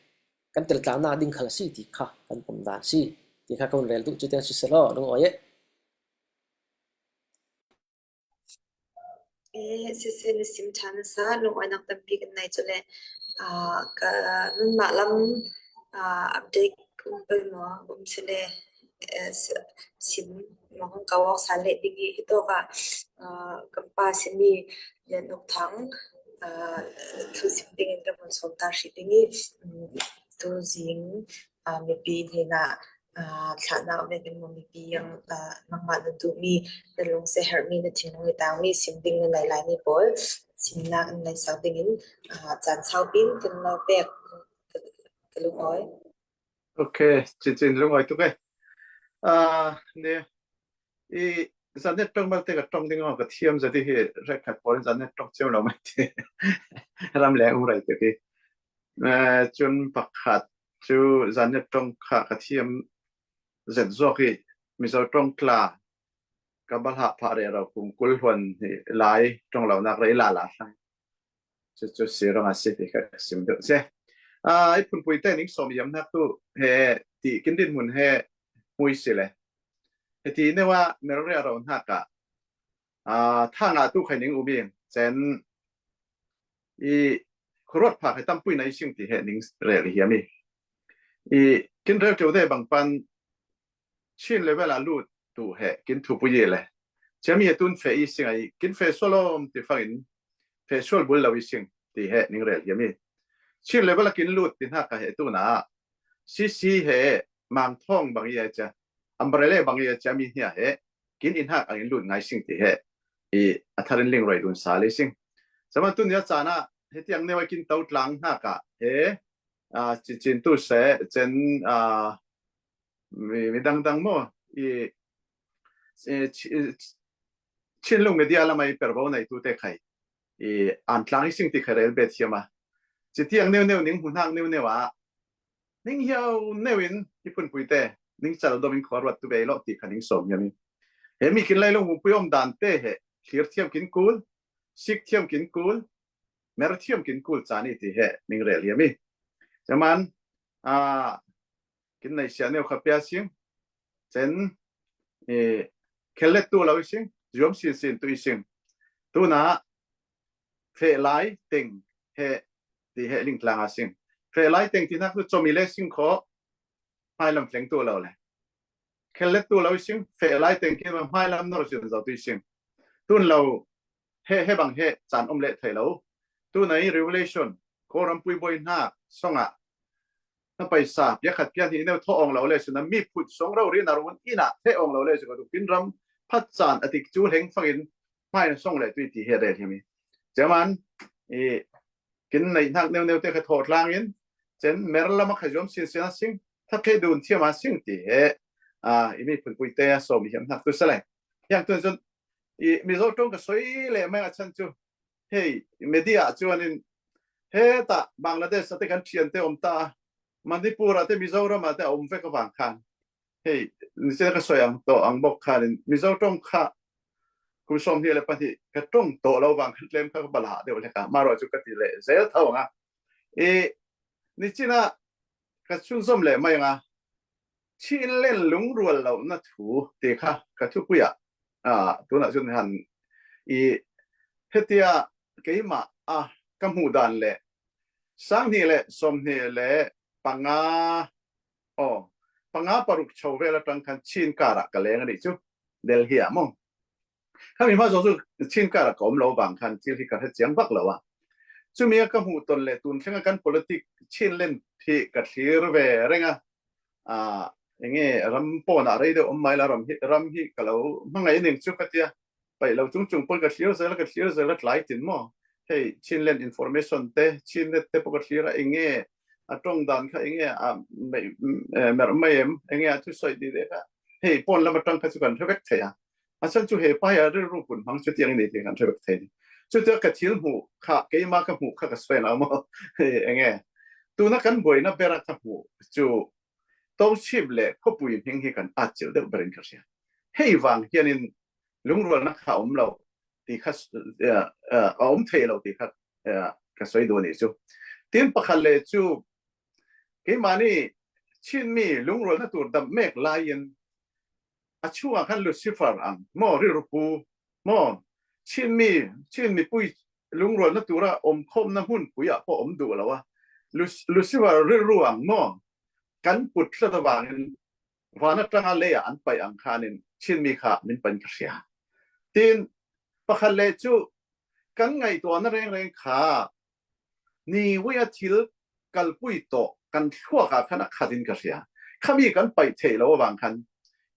kan teltlanak ding khal a si ti kha kan pom dan si, ti kha ka hun rel duh cu tiang siseh law, lungawi eh. E, sisi na sim ṭha nasa, lungawinâk tampi kan nei cu le, aa, ka, nangmah lam, aa, update um pei maw, um si le, e, si-, sim maw, ka awk sa leh ding i, hitawk ah, aa, kan pa simi Lian Uk Thang, aa, thu sim dingin kan hun sawm ta hrih ding i, um, tuzing, aa, mipi hnenah, aa, thlahnak vek in maw, mipi ang, aa, nangmah na duhmi, na lungsia herhmi, na thinlung i tangmi sim ding na nei laimi pawl simnak in nei sak dingin, aa, caan saupi in kan lo pek, ka, ka lungawi. Ok, cincin lungawi tuk e. Aa, ne, i, zanet ṭong malte ka ṭong ding aw, ka thiam zat i hi, hrekkhat pawl in zanet ṭong ciam lo mai ti. Ram leng um rei tuk i. Eh, cun pakhat cu zanet ṭong kha ka thiam zet zawk i, Mizo ṭong tla ka balhah phah rero kum kul hluan hi lai ṭong lonak rei lala hlang. Cu, cu si ruangah si ti ka sim duh si. Ah, i phunpui te ning sawm hiam hnak tu he ti kin dinhmun he hmui si le. He ti neu ah Merria ro hnak ah, ah, tha ngah tu khai ning um i cen i khuaruat phak he tampui na i sing ti he ning rel hiam i. I kin rel ṭeu te bang pan Chin level a lut tu he kin thupui i le. Ciami he tun feh i sing a i kin feh sual awm ti fangin feh sual bul lo i sing ti he ning rel hiam i. Chin level a kin lut ti hnak a he tun ah C C he mangthawng bang i a cia, umbrella bang i a cia mi hnia he kin i hnak a in lut ngai sing ti he i a thar in ling roi dun sa le sing. Zaman tun nia caan ah hetiang neu a kin to tlang hnak ah he, ah, ci-, cin tu se, cen, ah, mi, mi dangdang maw, i, i, ci-, i, Chinlung media lam a i pervo nei tu te khai i an tlang i sing ti khai rel bet hiam a. Ci tiang neu neu ning hmu hnak neu neu ah ning hiau neu in i phunpui te ning cal dom in khua ruat tu bei lo ti kha ning sawm hiam i. He mi kin lai lo hmu pui om dan te he thlir thiam kin kul, sik thiam kin kul, mer thiam kin kul caan i ti he ning rel hiam i. Zaman, ah, kin nei sia neu kha pia sing, cen, eh, khellet tu lo i sing, zuam sin sin tu i sing. Tuna, feh lai teng he ti he ling tlang a sing. Feh lai teng ti hnak tu comi le sing kho, hmailam thleng tu lo le. Khellet tu lo i sing, feh lai teng khi hmailam nor sin zo tu i sing. Tun lo, he, he bang he caan om le thei lo. Tuna i Revelation, Kawlrampui buai hnak song ah na paisa pia khat pia hnih neu thaw awng lo le sina mi phut song rori na run ina the awng lo le sina tu kin ram phat caan a tik cu hleng fangin hmai na song le tui ti he rel hiam i. Ceman i kin nei hnak neu neu te kha thawh tlang in cen mer lam a kha zuam sin sin a sing, thak he dun thiam a sing ti he, ah, i mi phunpui te a sawm i hiam hnak tu sa le. Hiang tun cun i Mizo ṭong ka soi le mai a chan cu hei, media cu an in, he ta Bangladesh a te kan ṭhian te om ta, Manipur a te Mizoram a te a um vek a vang khan. Hei, ni se ka soi ang to ang bok khan in, Mizo ṭong kha kum sawm hnih le pahnih ka ṭong to lo vang khan tlem kha ka bala deuh le ka, maro cu ka ti le zel tho nga. E, ni cina ka chun zom le mai nga. Chinland lungrual lo na thu te kha ka thupui ah, ah, tuna chun han i hetia keimah a ka hmuh dan le sang hnih le sawm hnih le panga, aw, panga paruk cho vel atang khan Chin kar ah ka leng a nih cu Delhi ah maw. Khami hma zawng cu Chin kar ah ka um lo vang khan thil hi ka hre ciang vak lo a. Cumi a ka hmuh ton le tun thlenga kan politic Chinland hi ka thlir ve reng a. Ah, enge ram pawn ah rei deuh om mai la ram hi, ram hi ka lo hmangai ning cu ka tia. Paih lo cungcung pawl ka thlir zel, ka thlir zel a tlai tin maw. Hei, Chinland information te, Chinland te pawh ka thlir a enge, a ṭong dan kha enge, a mei-, eh, mer mai em, enge a thusawi ti te kha. Hei, pawn lam atang kha cu kan hre vek thei a. A san cu he pai a rilru pun hmang cu tiang i nei ti kan hre vek thei. Cu tiah ka thil hmuh kha, keimah ka hmuh kha ka soi lo maw. Hei, enge. Tuna kan buaina ber a ka hmuh cu Tochim le khuapui hming hi kan at cil deuh berin ka hria. Hei vang hian in lungrualnak kha a um lo ti kha, eh, eh, a um thei lo ti kha, eh, ka soi duh a nih cu. Tin pakhat le cu keimah nih Chinmi lungrual na tur damh mek lai in a chungah khan Lucifer ang maw, rilru pu maw, Chin mi, Chin mipui lungrualna tura omkhawmna hmunpui ah pawh om duh lo a, Luc- Lucifer rilru ang maw, kan put tlat avangin van atanga lei ah an paih ang khanin Chin mi kha min pan ka hria. Tin, pakhat leh chu kan ngaihtuahna rengreng kha nivuia thil kalpui tawh kan thluak ah khan a khatin ka hria. Khami kan paih theih lo avang khan,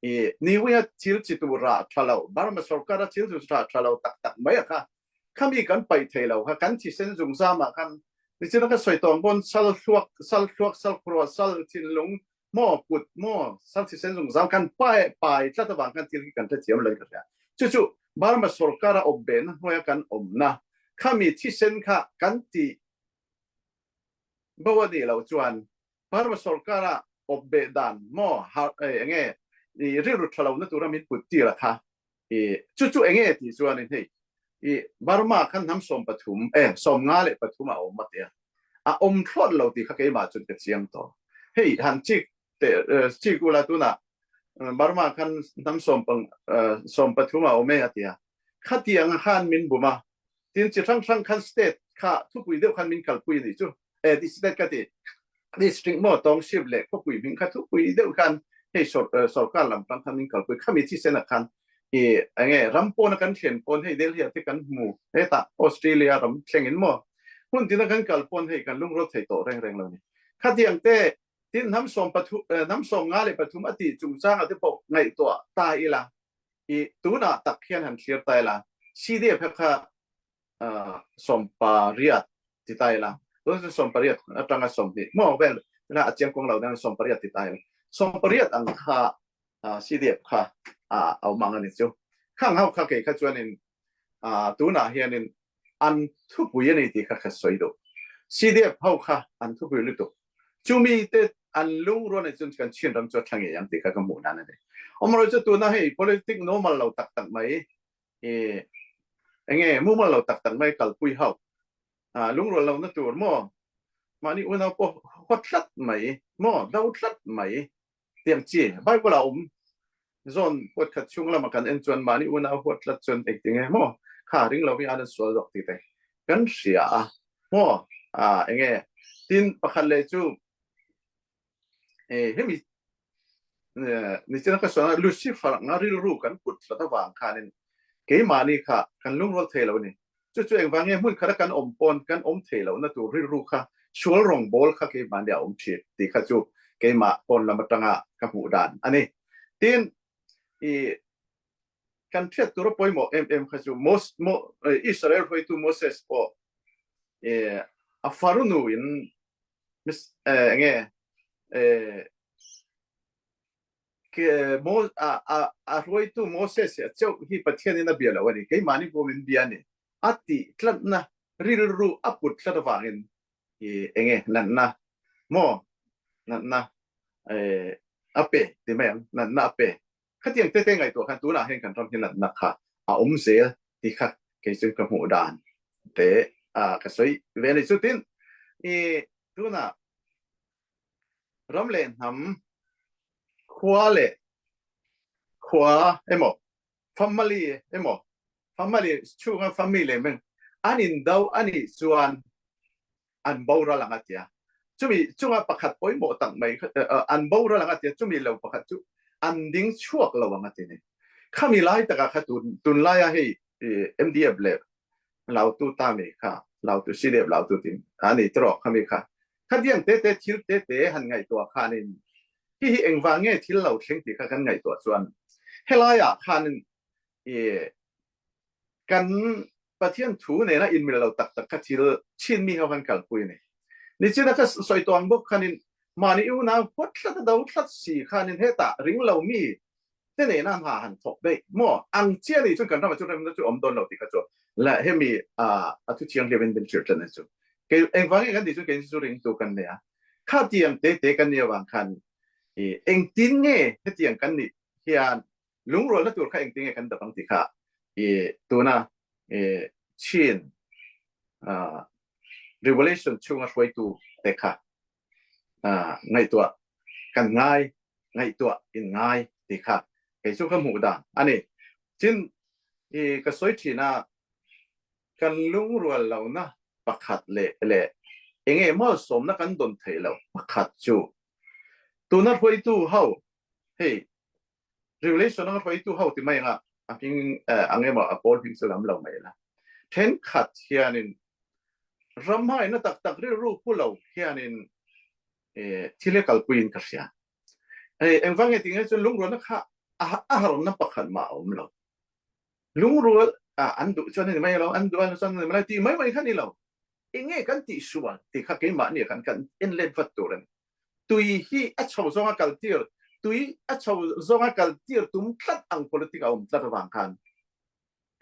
i, nivuia thil chituh rah ṭha lo, Burma sorkar a thil chituh rah ṭha lo taktak mai a kha, khami kan paih theih lo kha, kan thisen zungzam ah khan, nichin a kha sawi tawng bawn sal thluak, sal thluak, sal khurua, sal thinlung maw, kut maw, sal thisen zungzam kan pai, pai tlat avang khan thil hi kan hrethiam lo in ka hria. Chu chu Burma sorkar a awpbehna hnuaia kan awmna, khami thisen kha kan tih bo a nih loh chuan Burma sorkar a awpbeh dan maw, ha, eh, eng nge, i, rilru ṭha lohna tura min put tir a kha, i, chu chu eng nge tih chuan in hei, i, Burma khan hnam sawm pathum, eh, sawm nga leh pathum a awm a tia, a awm thlawt lo tih kha keimah chuan ka chiang tawh. Hei, han chik te, eh, chik ula tuna, eh, Burma khan hnam sawm pang, eh, sawm pathum a awm e a tia. Khatiang khan min bum a. Tin, chi hrang hrang khan state kha thupui deuh khan min kalpui a nih chu. Eh, di- state ka ti, district maw, township leh khawpui hming kha thupui deuh khan hei sor-, eh, sorkar lam ṭang khan min kalpui. Khami thisen a khan, i, eng nge, ram pawna kan thlen pawn hei Delhi ah te kan hmu, hetah Australia ram thlengin maw, hmun tina kan kal pawn hei kan lungrual thei tawh reng reng lo ni. Khatiang te, tin, hnam sawm pathu-, eh, hnam sawm nga leh pathum a tih chungchang ah te pawh ngaihtuah ta ila, i, tunah tak hian han thlir ta ila, C D F kha, ah, sawm pariat ti ta ila. Tunah sawm pariat atanga sawm hnih maw vel, la a chiang kuang lo dang sawm pariat ti ta ila. Sawm pariat ang kha, ah, C D F kha, ah, a awm ang a ni chu. Khang ho kha kei kha chuan in, ah, tunah hian in an thupui a ni tih kha ka sawi duh. C D F ho kha an thupui lutuk. Chumi te an lungrual a nih chuan kan Chin ram chu a ṭha ngei ang tih kha ka hmuh nan a ni. Awm a rawn chu tuna hei politic normal lo tak tak mai, i, eng nge, mumal lo tak tak mai kalpui ho, a, lungrual lohna tur maw, mahni unau pawh huat tlat mai maw, do tlat mai tiang chi Bible a awm. Zawn puat khat chhung lama kan en chuan mahni unau huat tlat chuan engtin nge maw, kha ring lo hi an sual zawk tih te kan hria a maw. A, eng nge, tin, pakhat leh chu, eh, hemi, eh, nichina ka sawn a, Lucifer anga rilru kan put tlat avang khanin keimahni kha kan lungrual thei lo ni. Chu chu engvang nge hmun khata kan awm pawn kan awm thei lohna tur rilru kha sual rawngbawl kha keimahni a awm ṭhin tih kha chu keimah pawn lam aṭanga ka hmuh dan a ni. Tin, i, kan hriat tura pawimawh em em kha chu Mos-, Mo-, eh, Israel hruaitu Moses pawh, eh, a Faro nuin mis-, eh, eng nge, eh, ke, Mo-, a, a, a hruaitu Moses hi a chauh hi Pathianin a bia lo a ni, keimahni pawh min bia a ni, a tih tlatna rilru a put tlat avangin, i, eng nge, natna maw, natna, eh, a pe ti mai ang, natna a pe. Khatiang te te ngaihtuah khan tunah hian kan ram hi natna kha a awm zel tih kha kei chuan ka hmuh dan te, a, ka sawi ve a ni chu. Tin, i, tunah ram leh hnam, khua leh khua emaw, family emaw, family chhunga family lem em, an indo a nih chuan an boral ang a tia. Chumi chunga pakhat pawimawh tak mai kha, eh, eh, an boral ang a tia, chumi lo pakhat chu an ding chhuak lo ang a ti ni. Khami lai taka kha tun, tunlaia hei, eh, M D F leh lautu ta mi kha, lautu C D F lautu tin a ni tawrh khami kha. Khatiang te te thil te te han ngaihtuah khanin, hi hi engvang nge thil lo thleng tih kha kan ngaihtuah chuan, helaiah khanin, i, kan Pathian thu nena inmil lo tak tak kha thil Chin mi ho kan kalpui a ni. Nichina ka sawi tawh ang bawk khanin, mahni unau huat tlat a do tlat si khanin hetah ring lo mi te nena hna han thawk daih maw, ang chiah nih chuan kan ramah chuan remna chu awm dawn lo tih kha chu la hemi, a, a thu thianghlimin min hrilh tlat a ni chu. Kei engvang nge kan tih chuan kei chu ringtu kan nei a. Khatiang te te kan nih avang khan, i, engtin nge hetiang kan nih hian lungrualna tur kha engtin nge kan dap ang tih kha, i, tuna, i, Chin, a, Revelation chhunga hruaitu te kha, a, ngaihtuah kan ngai, ngaihtuah in ngai tih kha kei chu ka hmuh dan a ni. Chin, i, ka sawi ṭhin a, kan lungrual lohna pakhat le le enge malsawmna kan don thei lo pakhat chu tuna hruaitu ho, hei, revelation a hruaitu ho ti mai nga, a hming, eh, ang emaw a pawl hming chu lam lo mai la. Ṭhenkhat hianin ramhaina taktak rilru pu lo hianin, eh, thil e kalpuiin ka hria. Eh, engvang nge ti nge chuan lungrualna kha a, a harna pakhat mah a awm lo. Lungrual a, an duh chuan a ni mai lo, an duh a chuan a ni mai lo, tih mai mai kha ni lo. Enge kan tih sual tih kha keimahni kan, kan en let vat tur a ni. Tui hi a chho zawnga kal tir, tui a chho zawnga kal tir tum tlat ang politic a awm tlat avang khan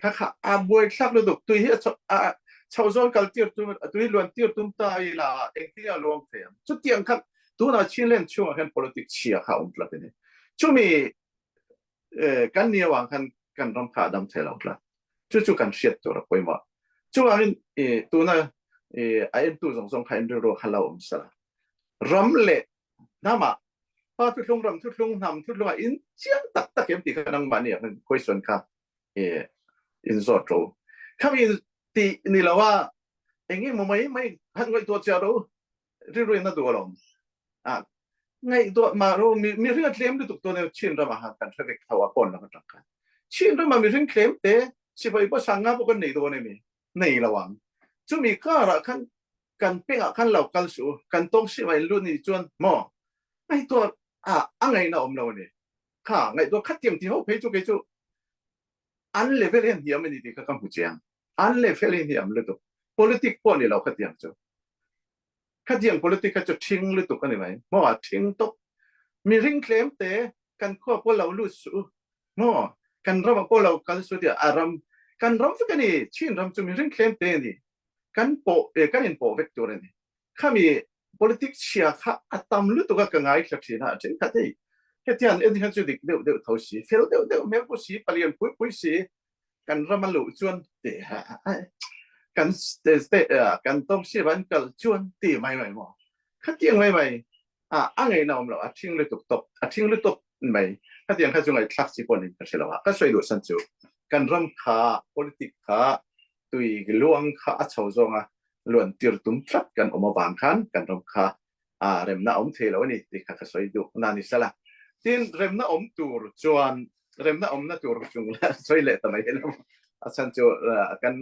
kha kha a buaithlak lutuk, tui hi a chho, a chho zawnga kal tir tum, tui luan tir tum ta ila engtin a luang thei ang. Chutiang kha tuna Chinland chhungah khan politic chhia kha a awm tlat a ni. Chumi, eh, kan ni avang khan kan ram kha a dam thei lo tlat. Chu chu kan hriat tur a pawimawh. Chuvangin, eh, tuna, eh, a entu zawng zawng kha in rilru kha lo awm sala. Ram leh hnamah pa thuthlung, ram thuthlung, hnam thuthlungah in chiang tak tak em tih kha nangmahni a question kha, eh, in zawt ro. Khami tih ni lo a, eng emaw mai mai han ngaihtuah chiah ro. Rilru in a duh alawm. A, ngaihtuah mah ro, mi, mihring a tlem lutuk tawh nen Chin ramah han kan hre vek tho a pawn lam aṭang khan. Chin ramah mihring tlem te, sipai pawh sang nga pawh kan nei dawn em ni? Nei lo ang. Chumi karah khan kan pengah khan lo kal suh u, kan tawng sipah in lut ni chuan maw? Ngaihtuah a, a ngaihna awm lo a ni. Kha, ngaihtuah khatiang ti ho phei chu kei chu an level hian hniam a ni tih kha ka hmu chiang. An level hian hniam lutuk. Politic pawh a ni lo khatiang chu. Khatiang politic kha chu ṭhing lutuk a ni mai. Maw a ṭhing tawp. Mihring tlem te kan khua pawh lo lut suh u. Maw kan ramah pawh lo kal suh tia a ram. Kan ram vek a ni, Chin ram chu mihring tlem te a ni. Kan pawh, eh, kan inpawh vek tur a ni. Khami politic chhia kha a tam lutuk a ka ngaithla ṭhin a, a ṭhenkhat hei. Hetian en khan chu dik deuh deuh tho si, fel deuh deuh hmel pu si, palian pui pui si, kan ram a luh chuan ti, kan, kan tawng sip an kal chuan ti mai mai maw? Khatiang mai mai, a, a ngaihna awm lo, a ṭhing lutuk tawp, a ṭhing lutuk mai. Khatiang kha chu ngaihthlak si pawh niin ka hre lo a. Ka sawi duhsan chu kan ram kha, politic kha, tui luang kha a chho zawnga luan tir tum tlat kan awm avang khan kan ram kha, a, remna awm thei lo a ni tih kha ka sawi duh na ni sela. Tin, remna awm tur chuan, remna awmna tur chung la sawi leh ta mai hian a chhan chu, a, kan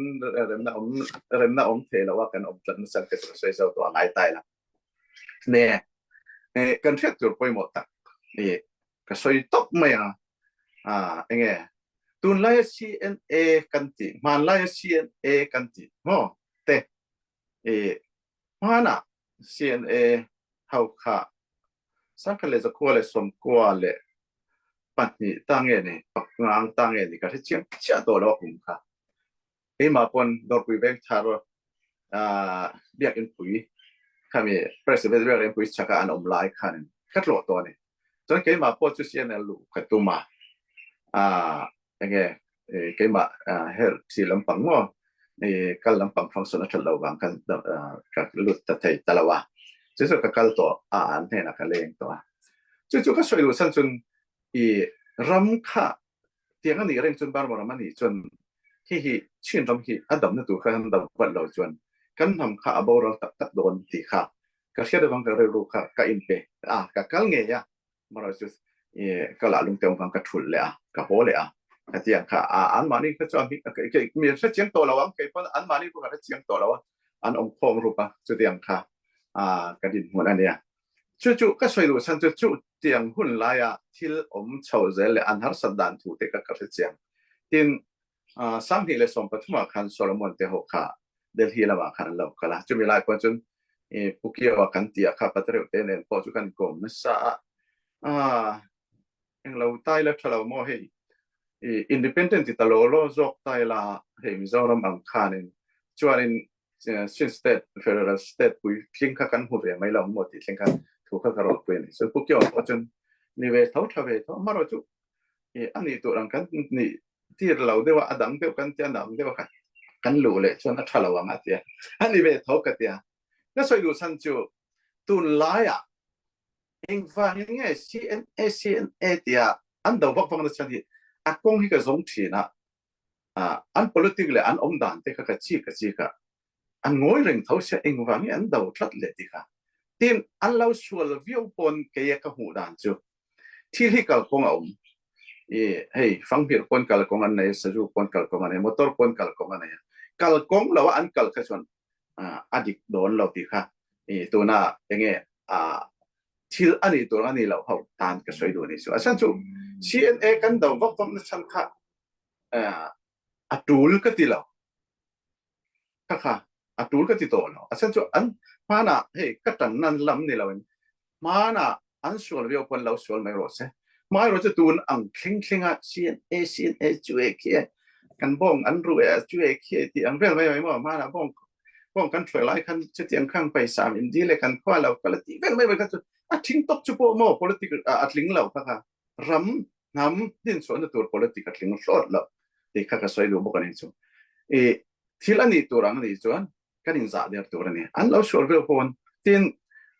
remna awm, remna awm thei lo a kan awm tlat nasa ka chu sawi zo tawh a ngai ta ila. Ne, eh, kan hriat tur pawimawh tak, eh, ka sawi tawp mai a, a, enge, tunlaia C N A kan tih, hmanlaia C N A kan tih maw te, eh, hmana C N A ho kha sangkhat leh zakua leh sawmkua leh pahnih ta nge ni, panga ta nge ni ka hre chiang chiah tawh lo a kum kha. Keimah pawn Dawrpui Veng Thar, ah, biak in pui, khami Presbyterian biak in pui chhaka an awm lai khan ka tlawh tawh a ni. Chuan keimah pawh chu C N L luh ka tum a, ah, enge, eh, keimah, ah, her si lampang maw, eh, kal lampang function a ṭhat lo vang kan, ah, ka lut ta thei ta lo a. Chu chu ka kal tawh a, an hnenah ka leng tawh a. Chu chu ka sawi duhsan chun i ram kha tiang a nih reng chuan Burma ram a nih chuan hi hi Chin ram hi a damna tur kha han dam vat lo chuan kan hnam kha a boral tak tak dawn tih kha ka hriat avang ka rilru kha ka inpe a, ka kal ngei a. Mara chu, eh, ka lah lungte awm vang ka thulh leh a, ka haw leh a. Ka tiang kha, a, anmahni kha chu a mi, ka, ka, mi hre chiang tawh lo ang, kei pawn anmahni pawh ka hre chiang tawh lo a, an awm khawm rup a, chutiang kha, a, ka dinhmun a nia. Chu chu ka sawi duhsan chu, chutiang hun laia thil awm chho zel leh an harsat dan thu te kha ka hre chiang. Tin, a, sanghnih leh sawm pathumah khan Solomon te ho kha Delhi lamah khan an lo kal a. Chumi lai pawh chuan, eh, Pukio-a kan tih a kha Patereuh te nen pawh chu kan kawm nasa a. A, eng lo ta ila ṭha lo maw hei, i, independent ti ta law law zawk ta ila hei Mizoram ang khanin chuanin, eh, Chin state, federal state pui tling kha kan hmu ve mai lo maw tih tling kha thu kha ka rawlpui a ni. Chuan Pukio pawh chuan ni ve tho ṭha ve tho, amaherawhchu, eh, a nih tur ang kan nih tir lo deuh a, a dang deuh kan tia, a dang deuh a kan, kan luh leh chuan a ṭha lo ang a tia. A ni ve tho ka tia. Ka sawi duhsan chu, tunlaiah engvangin nge C N A, C N A tia an do vak vak na chhan hi, a kawng hi ka zawng ṭhin a. a, an politic le an om dan te kha ka chi ka chi kha an ngoi reng tho sia, eng vang hi an do tlat le ti kha. Tin an lo sual viau pon ke ya ka hu dan chu. Thil hi kalkong a om. I, hei, fanghmir pon kalkong an nei, sazu pon kalkong an nei, motor pon kalkong an nei. Kalkong lo an kal kha chuan, a, a dik dawn lo ti kha. I, tuna enge, a, thil a ni tur a ni lo ho tan ka sawi duh ni chu. A chhan chu C N A kan do vak vak na chhan kha, a, a tul ka ti lo. Kha kha, a tul ka ti tawh lo. A chhan chu an hmana, hei, ka tan nan lam ni lo in. Hmana an sual viau pon lo sual mai rawh se. Mai rawh chu tun ang thleng thlenga C N A, C N A chu e khi e. Kan bawng an ru e chu e khi e ti ang vel mai mai maw. Hmana bawng, bawng kan thuai lai khan chutiang khang paisa min di le kan khua lo ka la ti vel mai mai kha chu. A thing tawk chu pawh maw politic a, a tling lo kha kha. Ram hnam din chuan a tur politic a tling hlawt lo ti kha ka sawi duh bawk a ni chu. I, thil a ni tur ang a ni chuan kan inzah der tur a ni. An lo sual viau pon. Tin,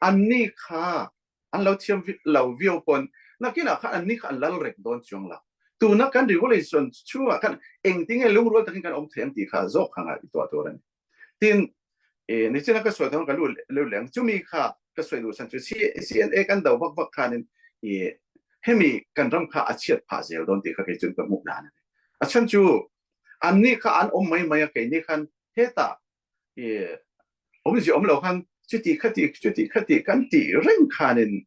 an ni kha an lo thiam vi-, lo viau pon. Nakinah khan an ni kha an lal rek dawn chuang lo. Tuna kan revolution chhungah khan engtinge lungrual takin kan awm thei ang tih kha zawk hanga i tuah tur a ni. Tin, e, nichina ka sawi dawn ka lut, lut leng. Chumi kha ka sawi duh chhan chu C-, C N A kan do vak vak khanin, e, hemi kan ram kha a chhiat phah zel dawn tih kha kei chuan ka hmuh dan a ni. A chhan chu an ni kha an awm mai mai a, keini khan heta, e, awmzia awm lo khan chuti kha ti, chuti kha ti kan tih reng khanin,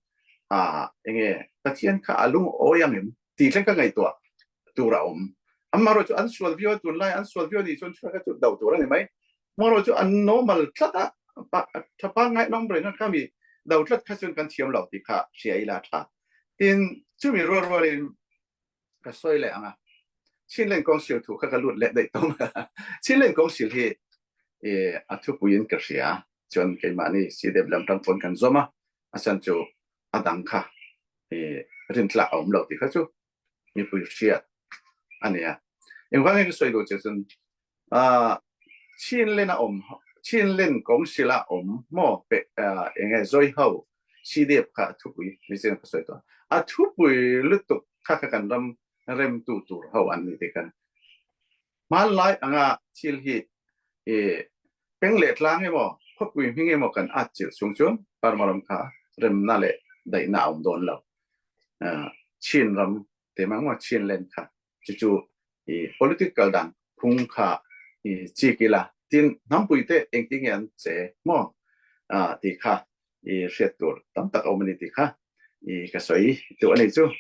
a, enge, Pathian kha a lungawi ang em tih thleng ka ngaihtuah tur a awm. Amaherawhchu an sual viau a, tunlai an sual viau a nih chuan chu kha chu do tur a ni mai. Amaherawhchu an normal tlat a, pa-, ṭha pangngai nawm reng a kha mi do tlat kha chuan kan thiam lo tih kha hria ila ṭha. Tin, chumi rual rualin ka sawi leh ang a. Chinland Council thu kha ka lut leh daih tawh. Chinland Council hi, e, a thupuiin ka hria. Chuan keimahni C D F lam ṭang pawn kan zawm a. A chhan chu a dang kha, e, rintlak a awm lo tih kha chu mipui hriat a nia. Engvangin ka sawi duh che chun, a, Chinland a awm, Chinland Council a awm maw pe, a, enge zawi ho C D F kha a thupui, ni chen ka sawi tawh. A thupui lutuk kha kha kan ram remtu tur ho an ni tih kha. Hmanlai anga thil hi, e, peng leh tlang emaw, khawpui hming emaw kan at chilh chung chuan Burma ram kha remna leh daihna a awm dawn lo. A, Chin ram te mang maw, Chinland kha chu chu, i, political dan phung kha, i, chik ila. Tin, hnampui te engtin nge an che maw, a, tih kha, i, hriat tur tam tak a awm a ni tih kha, i, ka sawi duh a ni chu.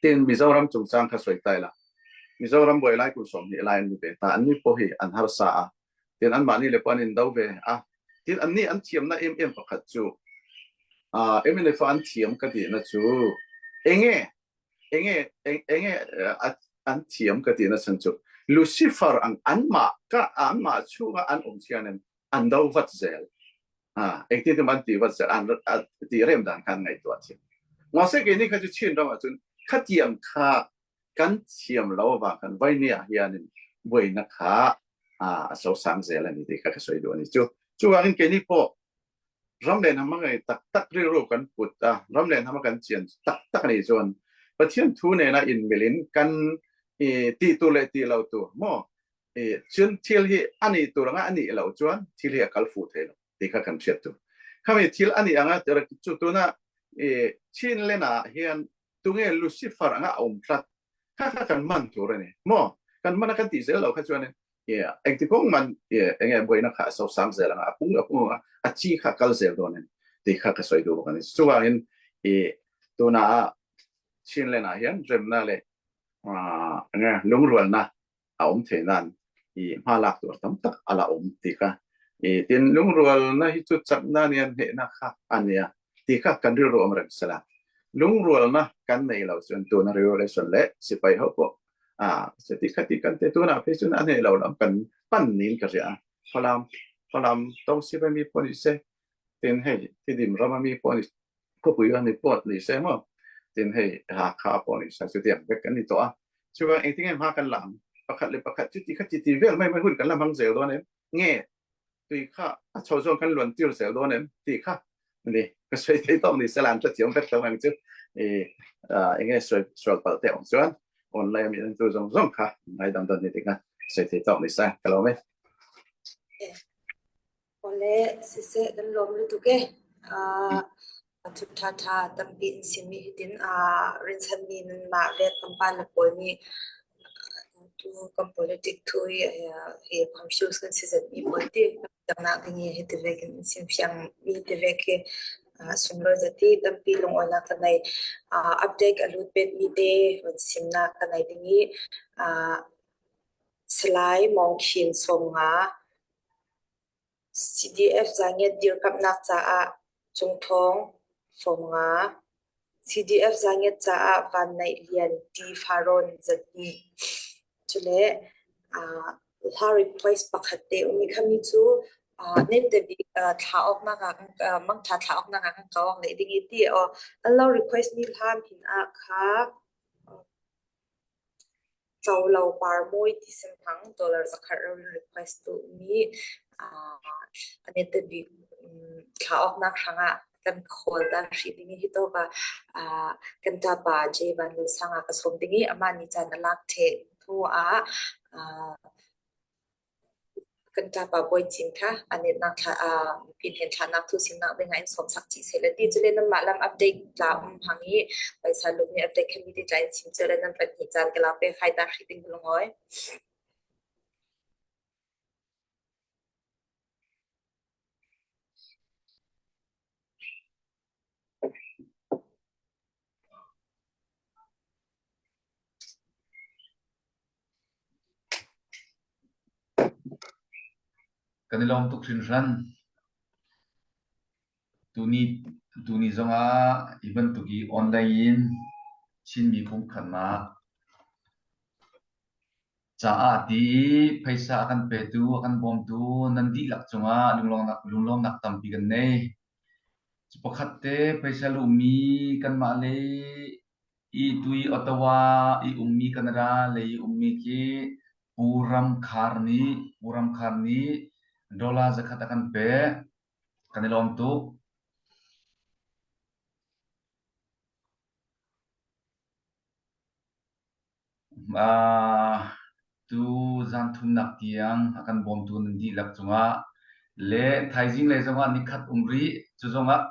Tin, Mizoram chungchang kha sawi ta ila. Mizoram buai lai kum sawmhnih lai an ni ve ta, an ni pawh hi an harsa a. Tin, anmahni leh pawh an indo ve a. Tin, an ni an thiamna em em pakhat chu, a, M N F an thiam ka tihna chu, enge, enge, eng-, enge, eh, a, an thiam ka tihna chhan chu, Lucifer ang anmah ka, anmah chhunga an awm hianin an do vat zel. A, engtin tin an tih vat zel, an, a, tih rem dan khan ngaihtuah thiam. Mahse, keini kha chu Chin ramah chuan khatiang kha kan thiam lo avang khan vawinia hianin buaina kha, a, a sosang zel a ni tih kha ka sawi duh a ni chu. Chuvangin keini pawh ram leh hnam a ngaih tak tak rilru kan put a, ram leh hnam a kan chian tak tak a nih chuan Pathian thu nena inmilin kan, i, tih tur leh tih lo tur maw, i, chuan thil hi a nih tur anga a nih loh chuan thil hi a kal fuh thei lo tih kha kan hriat tur. Khami thil a nih anga chu tuna, i, Chinland-ah hian tunge Lucifer anga a awm tlat kha kha kan man tur a ni maw? Kan man a kan tih zel lo kha chuan, i, engti pawh man, i, enge buaina kha a sosang zel anga, a pung, a pung anga, a chi kha kal zel dawn a ni tih kha ka sawi duh bawk a ni. Chuvangin, i, tuna Chinland-ah hian remna leh, a, enge lungrualna a awm theih nan, i, hmalak tur tam tak a la awm tih kha. I, tin, lungrualna hi chu chakna nia, hnehna kha a nia tih kha kan rilru awm reng sela. Lungrualna kan nei lo chuan tuna revolution leh sipai ho pawh, a, se tih kha tih kan te, tuna phei chuan a hneh lo lam kan pan niin ka hria a. Falam, Falam tawng sipai mi pawh ni se, tin, hei, Tidim rama mi pawh ni, khawpui a ni pawh ni se maw, tin, hei, Hakha pawh ni se, chutiang vek kan ni tawh a. Chuvang engtin nge hma kan la ang, pakhat leh pakhat chuti kha titi vel mai mai hun kan la hmang zel dawn em? Nge tui kha a chho zawng kan luan tir zel dawn em tih kha ni ka sawi thei tawk ni sela, an hrethiam vek tawh ang chu. I, a, enge sawi, sual palh te awm chuan, online mi tu zong zong kha ngaidam dan ni ding a sei thei tawk ni sa ka lo me. Ole sise dan lom lu tu ke. A thu tha tha tampi in sim mi hitin a rinsan ni nan ma ve kampa la poi ni tu kam politic thu i a i confuse kan si zat mi poi ti. Tang nak ding i hiti vekin sim fiang mi ti vek hi. A sum lo zati tampi lung ona ka nei. A update a lut bet mi te van sim na ka nei ding i a Salai Mawngkhin sawmnga, C D F Zangiat dirkamnak caah Cungthawng sawmnga, C D F Zangiat caah Van Naih Lian Ti Faron zahnih. Cule, aa, hla request pakhat te um i khami cu, aa, neite bik, aa, thla awknak ah kan, aa, mangṭha thla awknak ah kan kau awk leh ding i ti aw. An lo request mi hla hmin ah kha, Colo Parmawi ti sin hmang dollar zakhat rori request tu mi, aa, a neite bik, um, thla awknak hrangah kan khawl ta hrih ding i hi tawk a, aa, kan ṭapa J Van Lun Sang ah ka sawm ding i amah nih caan a lak ṭheh hnu ah, aa, kan ṭapa Bawi Cin kha a netnak thla, aa, mipi hnen thlahnak thu simnak dingah in sawmsak cih seh le ti. Cule nanmah lam update tla um hang i paisa lukmi update kha mi ti tla in sim cu le nan pahnih caan ka la pe khai ta hrih ding ka lungawi. Kan i lawm tuk hringhran. Tuni, tuni zongah hi bantuk i online in Chinmi pumkhatnak caah ti i phaisa a kan petu, a kan bawmtu nan dihlak cungah lunglawmnak, lunglawmnak tampi kan nei. Cu pakhat te phaisa luhmi kanmah lei i tui Ottawa i ummi Canada lei i ummi khi Pu Ram Khar nih, Pu Ram Khar nih dollar zakhat a kan peh. Kan i lawm tuk. Aa, tu zan thumnak tiang a kan bawmtu nan dihlak cungah le thaizing lei zongah nikhat um rih, cu zongah,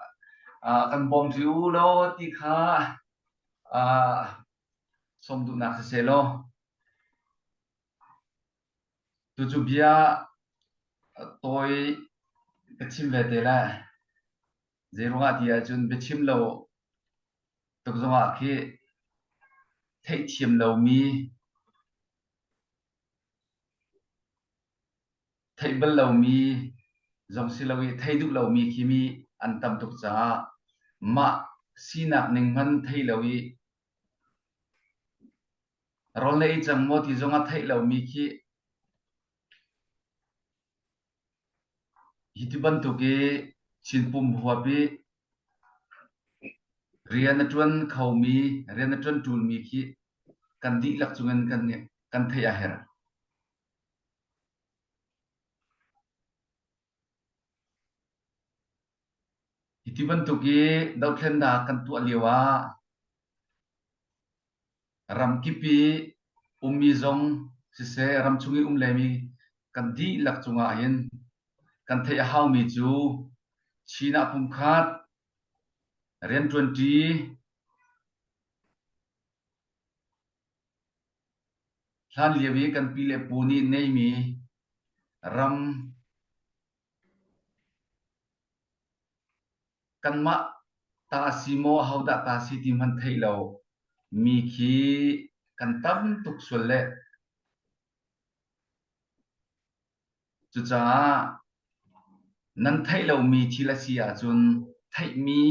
aa, kan bawm rih u law ti kha, aa, sawm duhnak siseh law. Tucu bia tawi ka chim ve te lai. Zeiruangah ti ahcun biachim lo tuk zongah khi theihthiam lomi, theih bal lomi zong si lo i, thei duh lomi khi mi an tam tuk caah mah sinak ning hman thei lo i, rawl nei i cang maw ti zongah theih lomi khi hiti bantuk i Chin pum huap i rian a ṭuan khomi, rian a ṭuan ṭulmi khi kan dihlak cungin kan, kan theih a herh. Hiti bantuk i dohthlennak kan tuah lio ah ramkip i ummi zong siseh, ramchung i um lemi kan dihlak cungah hin kan theih a haumi cu Chin ah pumkhat rianṭuanṭi hlan lio i kan pi le pu nih neimi ram kanmah ta a si maw, ahodah ta a si ti hman theih lo mi khi kan tam tuk sual le cucaah nan theih lomi thil a si ahcun theihmi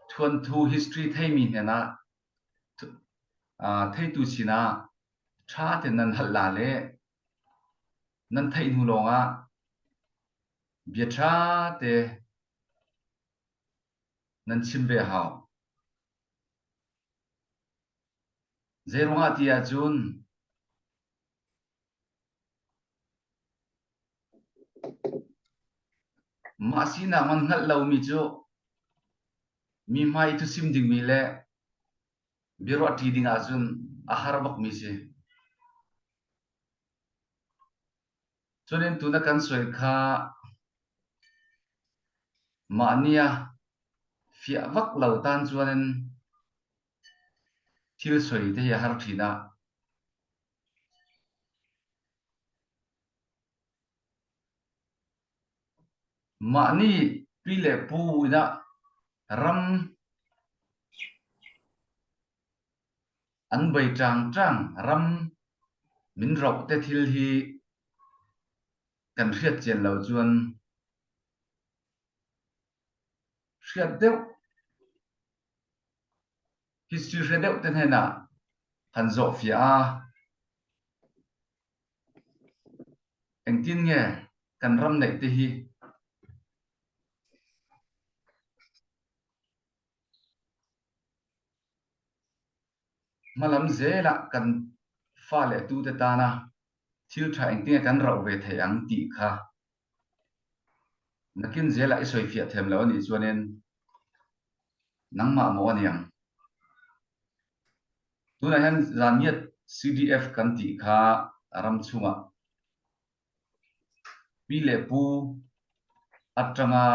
thuanthu history theimi hnenah thu-, aa, theitu sinah ṭha te nan halh la le nan theih hnu lawngah bia ṭha te nan chim ve hau. Zeiruangah ti ahcun mah sinak man hngalh lomi cu mi hmai i thusim dingmi le biaruah ṭi dingah cun a har bak mi si. Cunin tuna kan sawi kha mahnia fiah vak lo tan chuanin thil sawi te hi a har ṭhin a. Mahni pi leh pu ina ram an bei ṭang ṭang, ram min rauh te thil hi kan hriat chian lo chuan hriat deuh, history hre deuh te hnenah han zawh fiah a, engtin nge kan ram neih te hi hmalam zelah kan fa leh tute tana thil ṭha engtin nge kan rauh ve thei ang tih kha nakin zelah i sawi fiah them lo a nih chuanin nangmah maw a niang. Tunah hian Zanniat C D F kan tih kha a ram chhungah pi leh pu aṭanga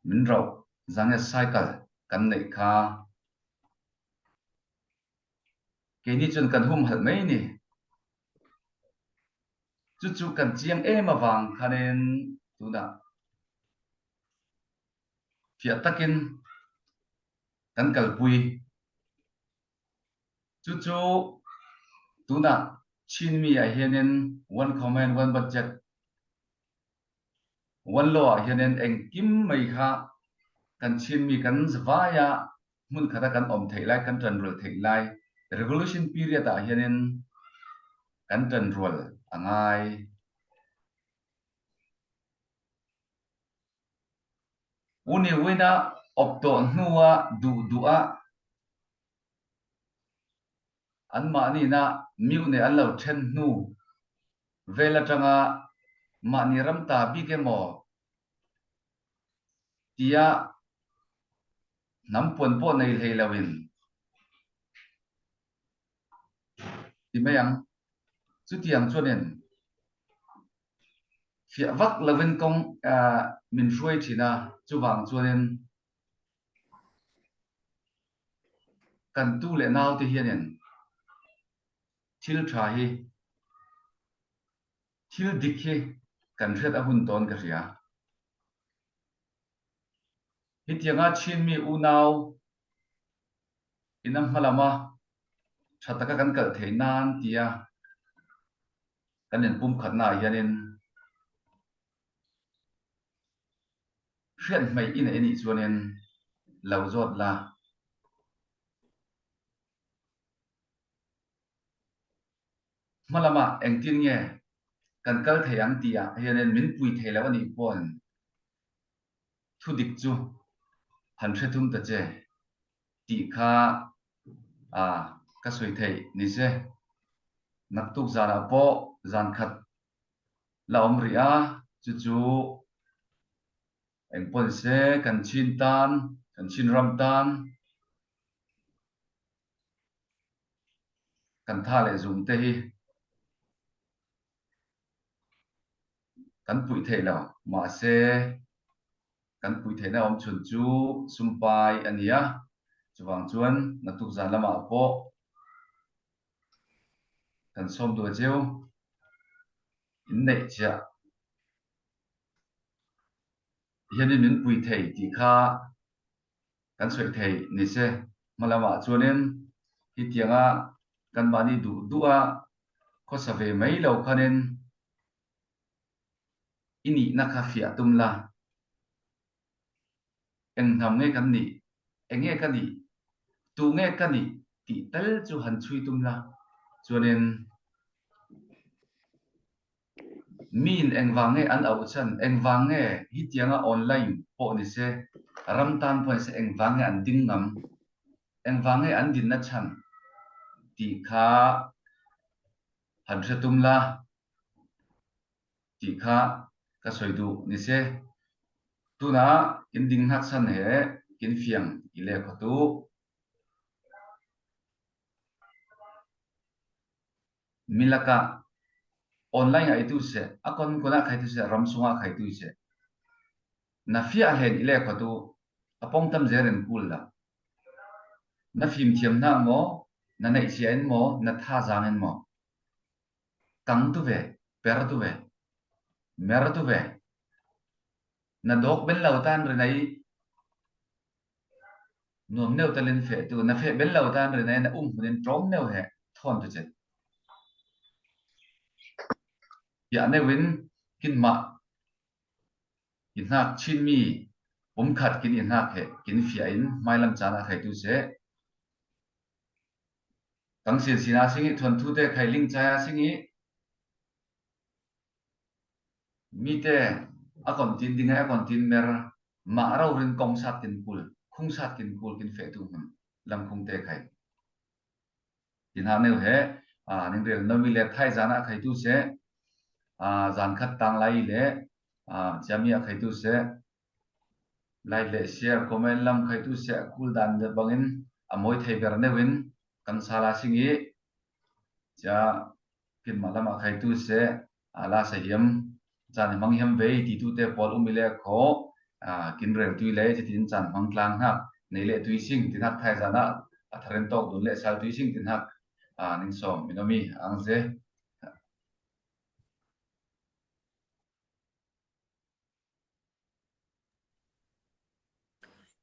min rauh Zanniat cycle kan neih kha keini chuan kan humhalh mai ni. Chu chu kan chiang em avang khanin tunah fiah takin kan kalpui. Chu chu tunah Chin mi ah hianin one command, one budget, one law ah hianin engkim mai kha kan Chin mi kan zavaia hmun khata kan awm theih lai, kan ṭanrual theih lai, revolution period ah hianin kan ṭanrual a ngai. U Niuina awp tawh hnua duh duh a, anmahnina miuh neih an lo ṭhen hnu vel aṭanga mahni ram ta bik emaw tia hnam puan pawh nei hlei loin ti mai ang. Chutiang chuanin fiah vak lovin kawng, ah, min hruai ṭhin a, chuvang chuanin kan tu leh naute hianin thil ṭha hi, thil dik hi kan hriat a hun tawn ka hria. Hetianga Chin mi unau in a hmalama ṭha taka kan kalh theih nan tia kan inpumkhatnaah hianin hriat hmaih i neih a nih chuanin lo zawt la. Hmalamah engtin nge kan kal thei ang tih ah hianin min pui thei lo a nih pawn thudik chu han hre thum ta che tih kha, a, ka sawi theih ni se. Naktuk zanah pawh zan khat la awm rih a, chu chu eng pawh ni se kan Chin tan, kan Chin ram tan kan tha leh zum te hi kan puih theih lo, mahse kan puih theihna awm chhun chu sumpai a ni a, chuvang chuan naktuk zan lamah pawh kan sawm duh a cheu, in neih chiah hianin min pui thei tih kha kan sawi thei ni se. Hmalamah chuanin hetianga kanmahni duh duh a khawsa ve mai lo khanin i nihna kha fiah tum la. Eng hnam nge kan nih, eng nge ka nih, tu nge ka nih tih tal chu han chhui tum la. Chuanin miin engvang nge an auh chhan, engvang nge hetianga online pawh ni se, ram tan pawh ni se, engvang nge an ding ngam, engvang nge an dinna chhan tih kha han hre tum la tih kha ka sawi duh ni se. Tunah in ding hnak chhan he kin fiang i lek khawtu. mi lakah online ah i tu seh, a kon kon ah khai tu seh, ram sung ah khai tu seh, na fiah hen i le kho tu a pong tam zer in kul la. Na fim thiam hna maw, na neih sia in maw, na tha zang in maw, kang tu ve, per tu ve, mer tu ve. Na dawk ben lo tan ri nai nuam neu talin feh tu, na feh ben lo tan ri nai na um hun in tawm neu he thawn tu chet. Fiah neu in kin mah i hnak Chin mi pum khat kin i hnak he kin fiah in hmailam caan ah khai tu seh. Kang sin sin a sing i thuan thu te khai ling cai a sing i mi te a kon tin ding a kon tin mer mah rau rin kong sat kin kul, khung sat kin kul kin feh tu hmun lam khung te khai. Tin hak neu he, a, ning rel nomi le thai zan a khai tu seh, a, zan khat tang lai le, a, ciami a khai tu seh, like le share, comment lam khai tu seh, kul dan de bangin, a moi thei ber neu in, kan sala sing i, cia, kin malam a khai tu seh, a, la sa hiam, caan hmang hiam vei, ti tu te pawl um i le kho, a, kin rel tui le, ti tin caan hmang tlang hnak, nei le tui sing, tin hak thai zan a, a tharen tawk dun le sal tui sing, tin hak, a, ning sawm, mi nomi, ang ze.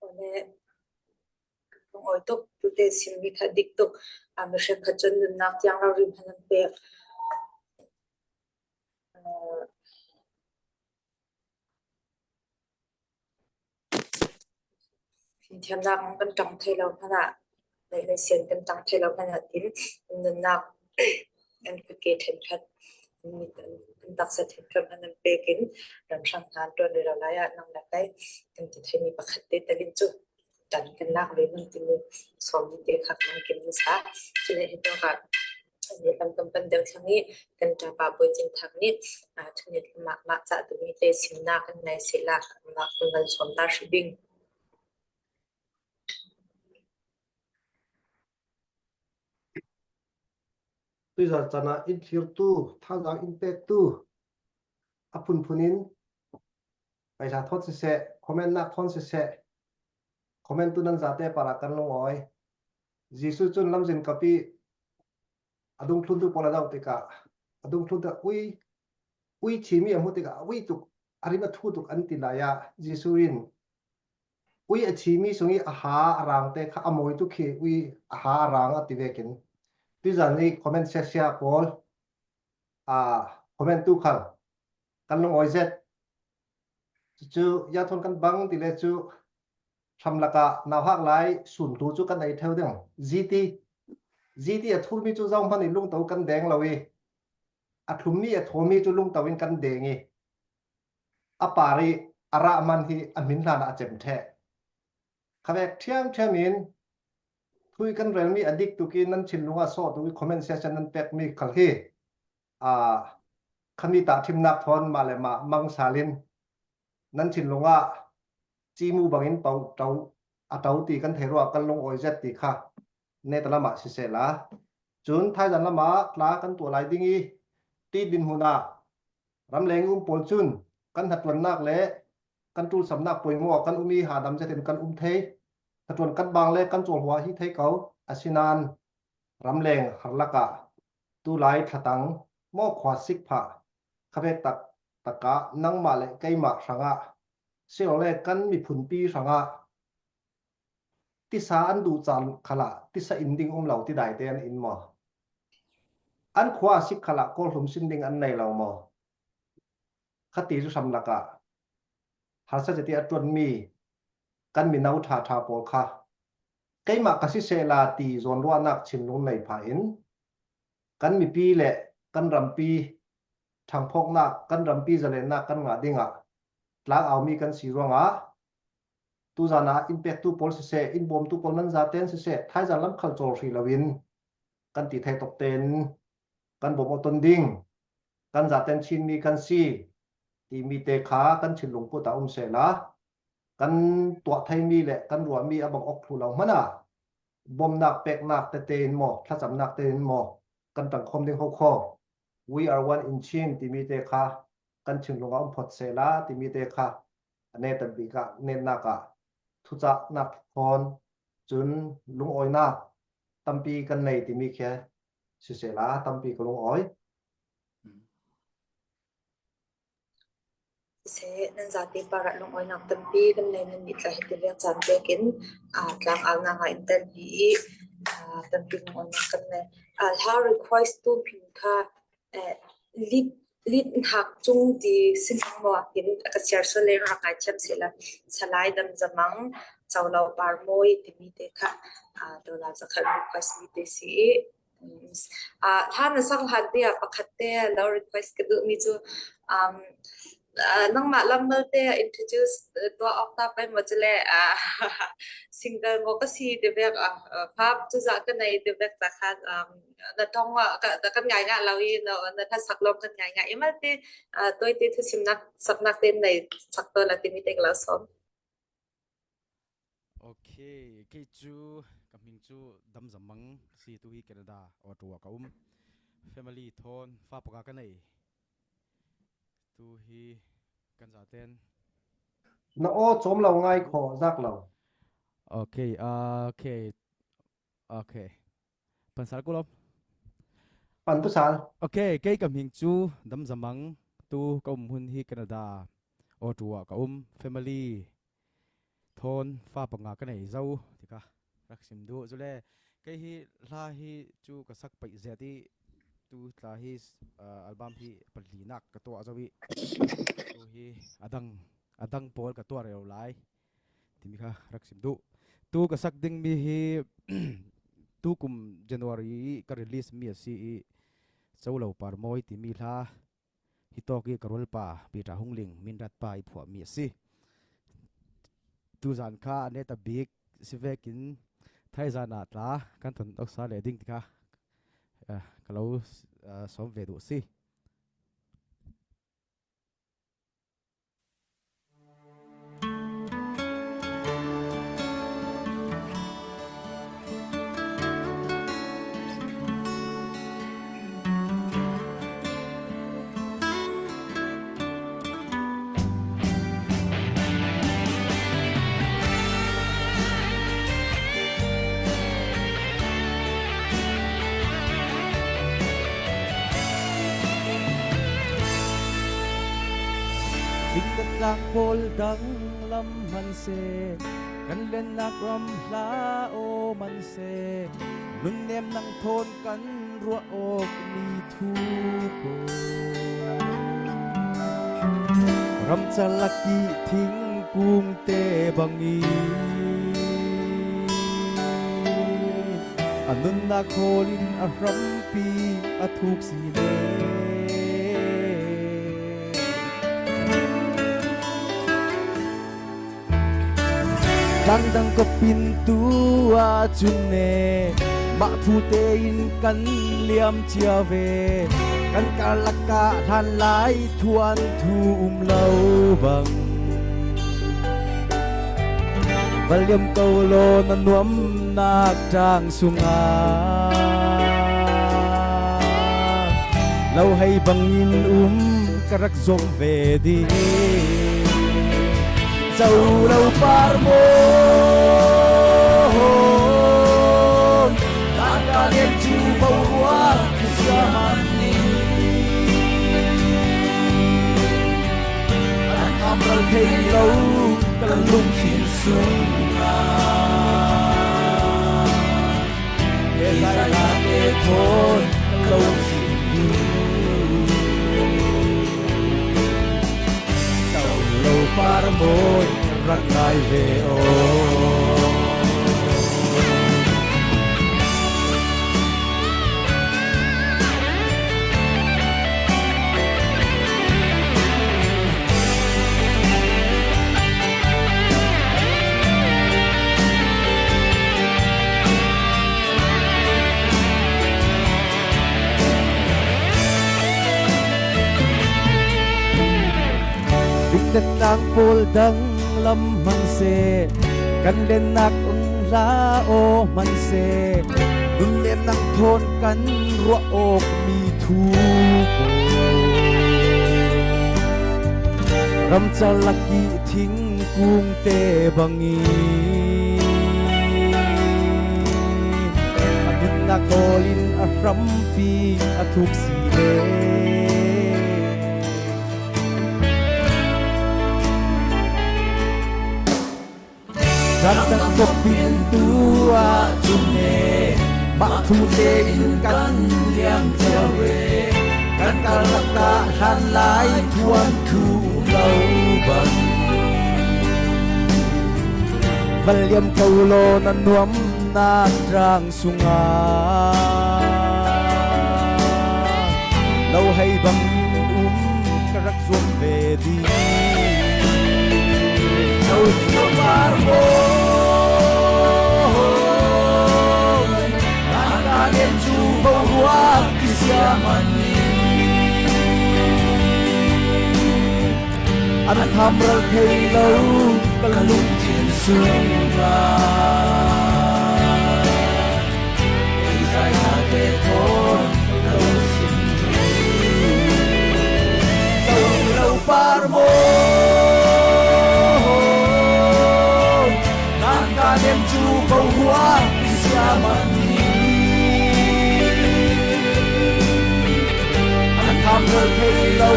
Ole, ka fung oi tuk, tu te sim mi kha dik tuk, a, mi hre kha chun nun nak tiang lau rim hanan pek. A, Thiamnak kan ṭang thei lo hmanh ah, lei lei sian kan ṭang thei lo hmanh ah tin, nunnak kan kut ke ṭhenkhat, kan taksa ṭhenkhat hmanh an pek in, ram hrang hna an ṭuan rih lo lai ah, nang le kei kan ti thei mi pakhat te tal in cu ṭan kan lak ve nun timi sawm te kha kan kim sa. Cun hi tawk ah, Nih lam kan pan deuh thlang i kan ṭapa Bawi Cin Thang nih, aa, thunit mah, mah cah tu mi te simnak kan ngai seh la, mah kan ngan sawm ta hrih ding. Tuizan caan ah in thlirtu, thazang in pektu, a phunphun in paisa thawn siseh, comment nak thawn siseh, comment tu nan zate parah kan lungawi. Jesuh cun lamzin kap i a dungthluntu pawl a doh tikah, a dungthluntu ui, ui thimi a hmuh tikah, a ui tuk, a rim a thu tuk an ti lai ah, Jesuh in ui a thimi sung i a ha a rang te kha a mawi tuk hi, ui a ha a rang a ti vekin. Tuizan i comment sia sia pawl, a, comment tu khal kan lungawi zet. Cucu, ya thawn kan bang ti le cu, hram lakah nauhak lai sun hlu cu kan ei theu ding. Ziti, ziti a thurmi cu zohhmanh i lungto kan deng lo i, a thlummi a thawmi cu lungto in kan deng i, a par i a rah man hi a hmin hlan ah a cem ṭheh. Khavek ṭhiamṭhiam in thui kan relmi a dik tuk i nan thinlung ah sawh tuk i comment section nan pekmi khal hi, aa, khami tahṭhimnak thawn mah le mah mang sal in nan thinlung ah cimu bangin po, to, a to ti kan thei ruah kan lungawi zet ti kha neta lamah siseh la. Cun thaizan lamah tla kan tuah lai ding i, ti dinhmun ah ramleng um pawl cun kan hnaṭuannak le kan ṭulsamnak pawimawh kan um i, hadam zetin kan um thei. Hnaṭuan kan bang le kan cawlhua hi thei ko. Asinain ramleng harlak ah tulai thlatang maw, khua sik phah, khavek tak, takah nangmah le keimah hrangah, silole kan miphunpi hrangah tisa an duh caan khalah tisa in ding um lo, tidai te an in maw? An khua a sik khalah kawlhlum sin ding an nei lo maw? Khati cu hram lakah harsa zet i a ṭuanmi kan mino ṭha ṭha pawl kha keimah ka si sehla ti zawnruahnak thinlung nei phah in kan mipi le kan rampi ṭhangphawknak, kan rampi zalennak kan ngah dingah tlak aumi kan si ruangah tuzan ah in pektu pawl siseh, in bawmtu pawl nan zaten siseh, thaizan lam khal cawl hrih loin kan ti thei tawk tein kan bawm aw ton ding, kan zaten Chinmi kan si timi te kha kan thinlung kut ah um sehla, kan tuah theimi le kan ruahmi a bang awk thlu lo hmanh ah, bawmnak peknak tete in maw, thlacamnak te in maw, kan tangkhawm ding ho khaw, "We are one in Chin," timi te kha kan thinlung ah um phot sela timi te kha a neta bik ah netnak ah thucahnak thawn, cun lungawinak tampi kan nei timi kha sisela tampi ka lungawi. Se, nan zate parah lungawinak tampi kan nei, nan nih tla hi tivek caan vekin, aa, tlang aunak ah interview i, aa, tampi lungawinak kan nei. Aa, hla request tu hmin kha, eh, lead, lead hnak cung ti si hmang maw? Hin a ka share sual le rak ngaithiam sehla, Salai Dam Zamang, Colo Parmawi timi te kha, aa, dollar zakhat request mi te si i, Aa, hlan a sang hlan te ah pakhat te lo request ka duhmi cu, um, aa, nangmah lam malte ah introduce, uh, tuah awk ta pei maw cu le, aa, single maw ka si ti vek, aa, aa, fap cuzah ka nei ti vek ta khan, um, na thong ah ka, kan ngai ngah lo i, na, na hlasak lawng kan ngai ngah i malte, aa, tuaite thusimnak saknak te nei sak tawn la timi te ka lo sawm. Ok, kei cu ka hming cu Dam Zamang ka si, tu hi Canada, Ottawa ka um. Family thawn fa panga ka nei. Tu hi kan zaten. Na aw cawm lo ngai kho, zak lo. Ok, ah, ok. Ok. Pansal ko lo. Pan pasal. Ok, kei ka hming cu Dam Zamang, tu ka um hun hi Canada, Ottawa ka um. Family thawn fa panga ka nei zo, ti kha rak sim duh. Cule kei hi hla hi cu ka sak paih zet i, tu tla hi, ah, album hi palinak ka tuah zo i, tu hi a dang, a dang pawl ka tuah rero lai, timi kha rak sim duh. Tu ka sak dingmi hi, tu kum January i ka release mi a si i, Colo Parmawi timi hla, hi tawk i ka rualpa Peter Hung Ling, Mindat pa i phuahmi a si. Tuzan kha a neta bik si vekin thaizan ah tla kan ton awk sa le ding ti kha, eh, ka lo, eh, sawm ve duh si. Dingdan tlang pawl dang lam hman seh, kan lennak ram hla aw man seh, nunnem nang thawn kan ruah awk mi thu pawl. Ramcalak i thingkung te bangin a nunnak hawl in a hrampi a thuk si le. Dangdang kop in tu ahcun ne mah thu tein kan liam cia ve. Kan karlak ah hlanlai thuan thu um lo bang. Va liam ko law na nuamnak ṭaang sungah lo hei bangin um ka rak zong ve ding. Colo Parmawi, nan ka lian cu boruak siaman nih. An tham bal thei lo ka lungthin sungah. Messiah te thawn ka lo sim duh. Colo Parmawi rak ngai ve aw. Dingdan tlang pawl dang lam hman seh, kan lennak hla aw hman seh, Nunnem nang thawn kan ruah awk mi thu pawl, ramcar lak i thingkungte bangin a nunnak hawl in a hrampi a thuk si le. Kan dang kop in tu ah cun e, mah thu tein kan liam cio e, kan karlak ah hlanlai thuanthu um lo bang. Van liam ko law na nuamnak tang sungah lo hei bangin um ka rak zuam ve ding. Zozo par maw, nan ka nem cu boruak kisiaman in an tham ral thei lo ka lungthin sungah. Israel te thawn ka lo sim tu. Zozo par maw, nan ka nem cu boruak kisiaman in an tham ral thei lo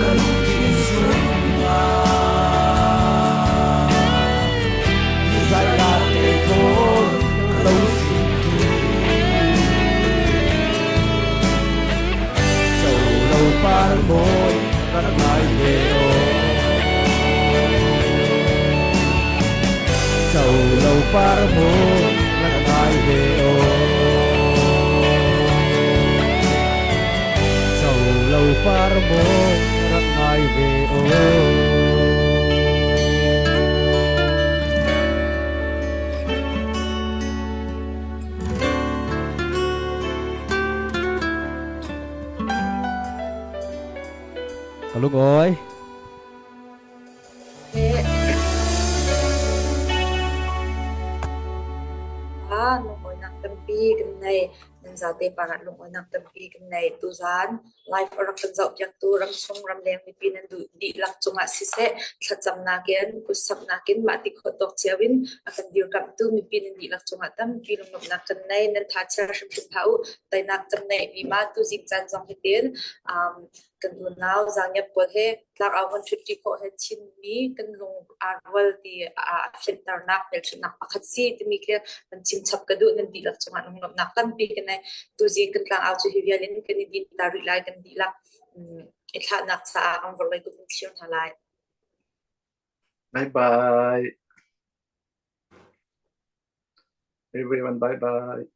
ka lungthin sungah. Israel te thawn ka lo sim tu. Zozo par maw, rak ngai ve aw. Zozo par maw, rak ngai ve aw. Zozo par maw, rak ngai ve aw. Ka lungawi. Ah, lungawinak tampi kan nei. Nan zate parah lungawinak tampi kan nei. Tuzan live a rak kan zohpiaktu ramchung ramleng mipi nan duh dihlak cungah siseh, thlacamnak in, kutsapnak in, mah ti khawh tawk cio in a kan dirkamhtu mipi nan dihlak cungah tampi lunglawmhnak kan nei. Nan thachiar hrimhrim hlah uh. Teinak cam neih vivo tu zing caan zong hitin, um, kan unau Zangiat pawl he tlangau kan hrilh ti khawh he Chinmi kan lung aa rual ti, aa, a fianternak, hmelchunhnak pakhat si timi khi kan chim chap ka duh. Nan dihlak cungah lunglawmhnak tampi kan nei. Tuzing kan tlangau cu hi vial in kan i din ta rih lai, kan dihlak, um, i thlahnak caah kan vawlei kut kan thlir hna lai. Bye bye. Everyone, bye bye.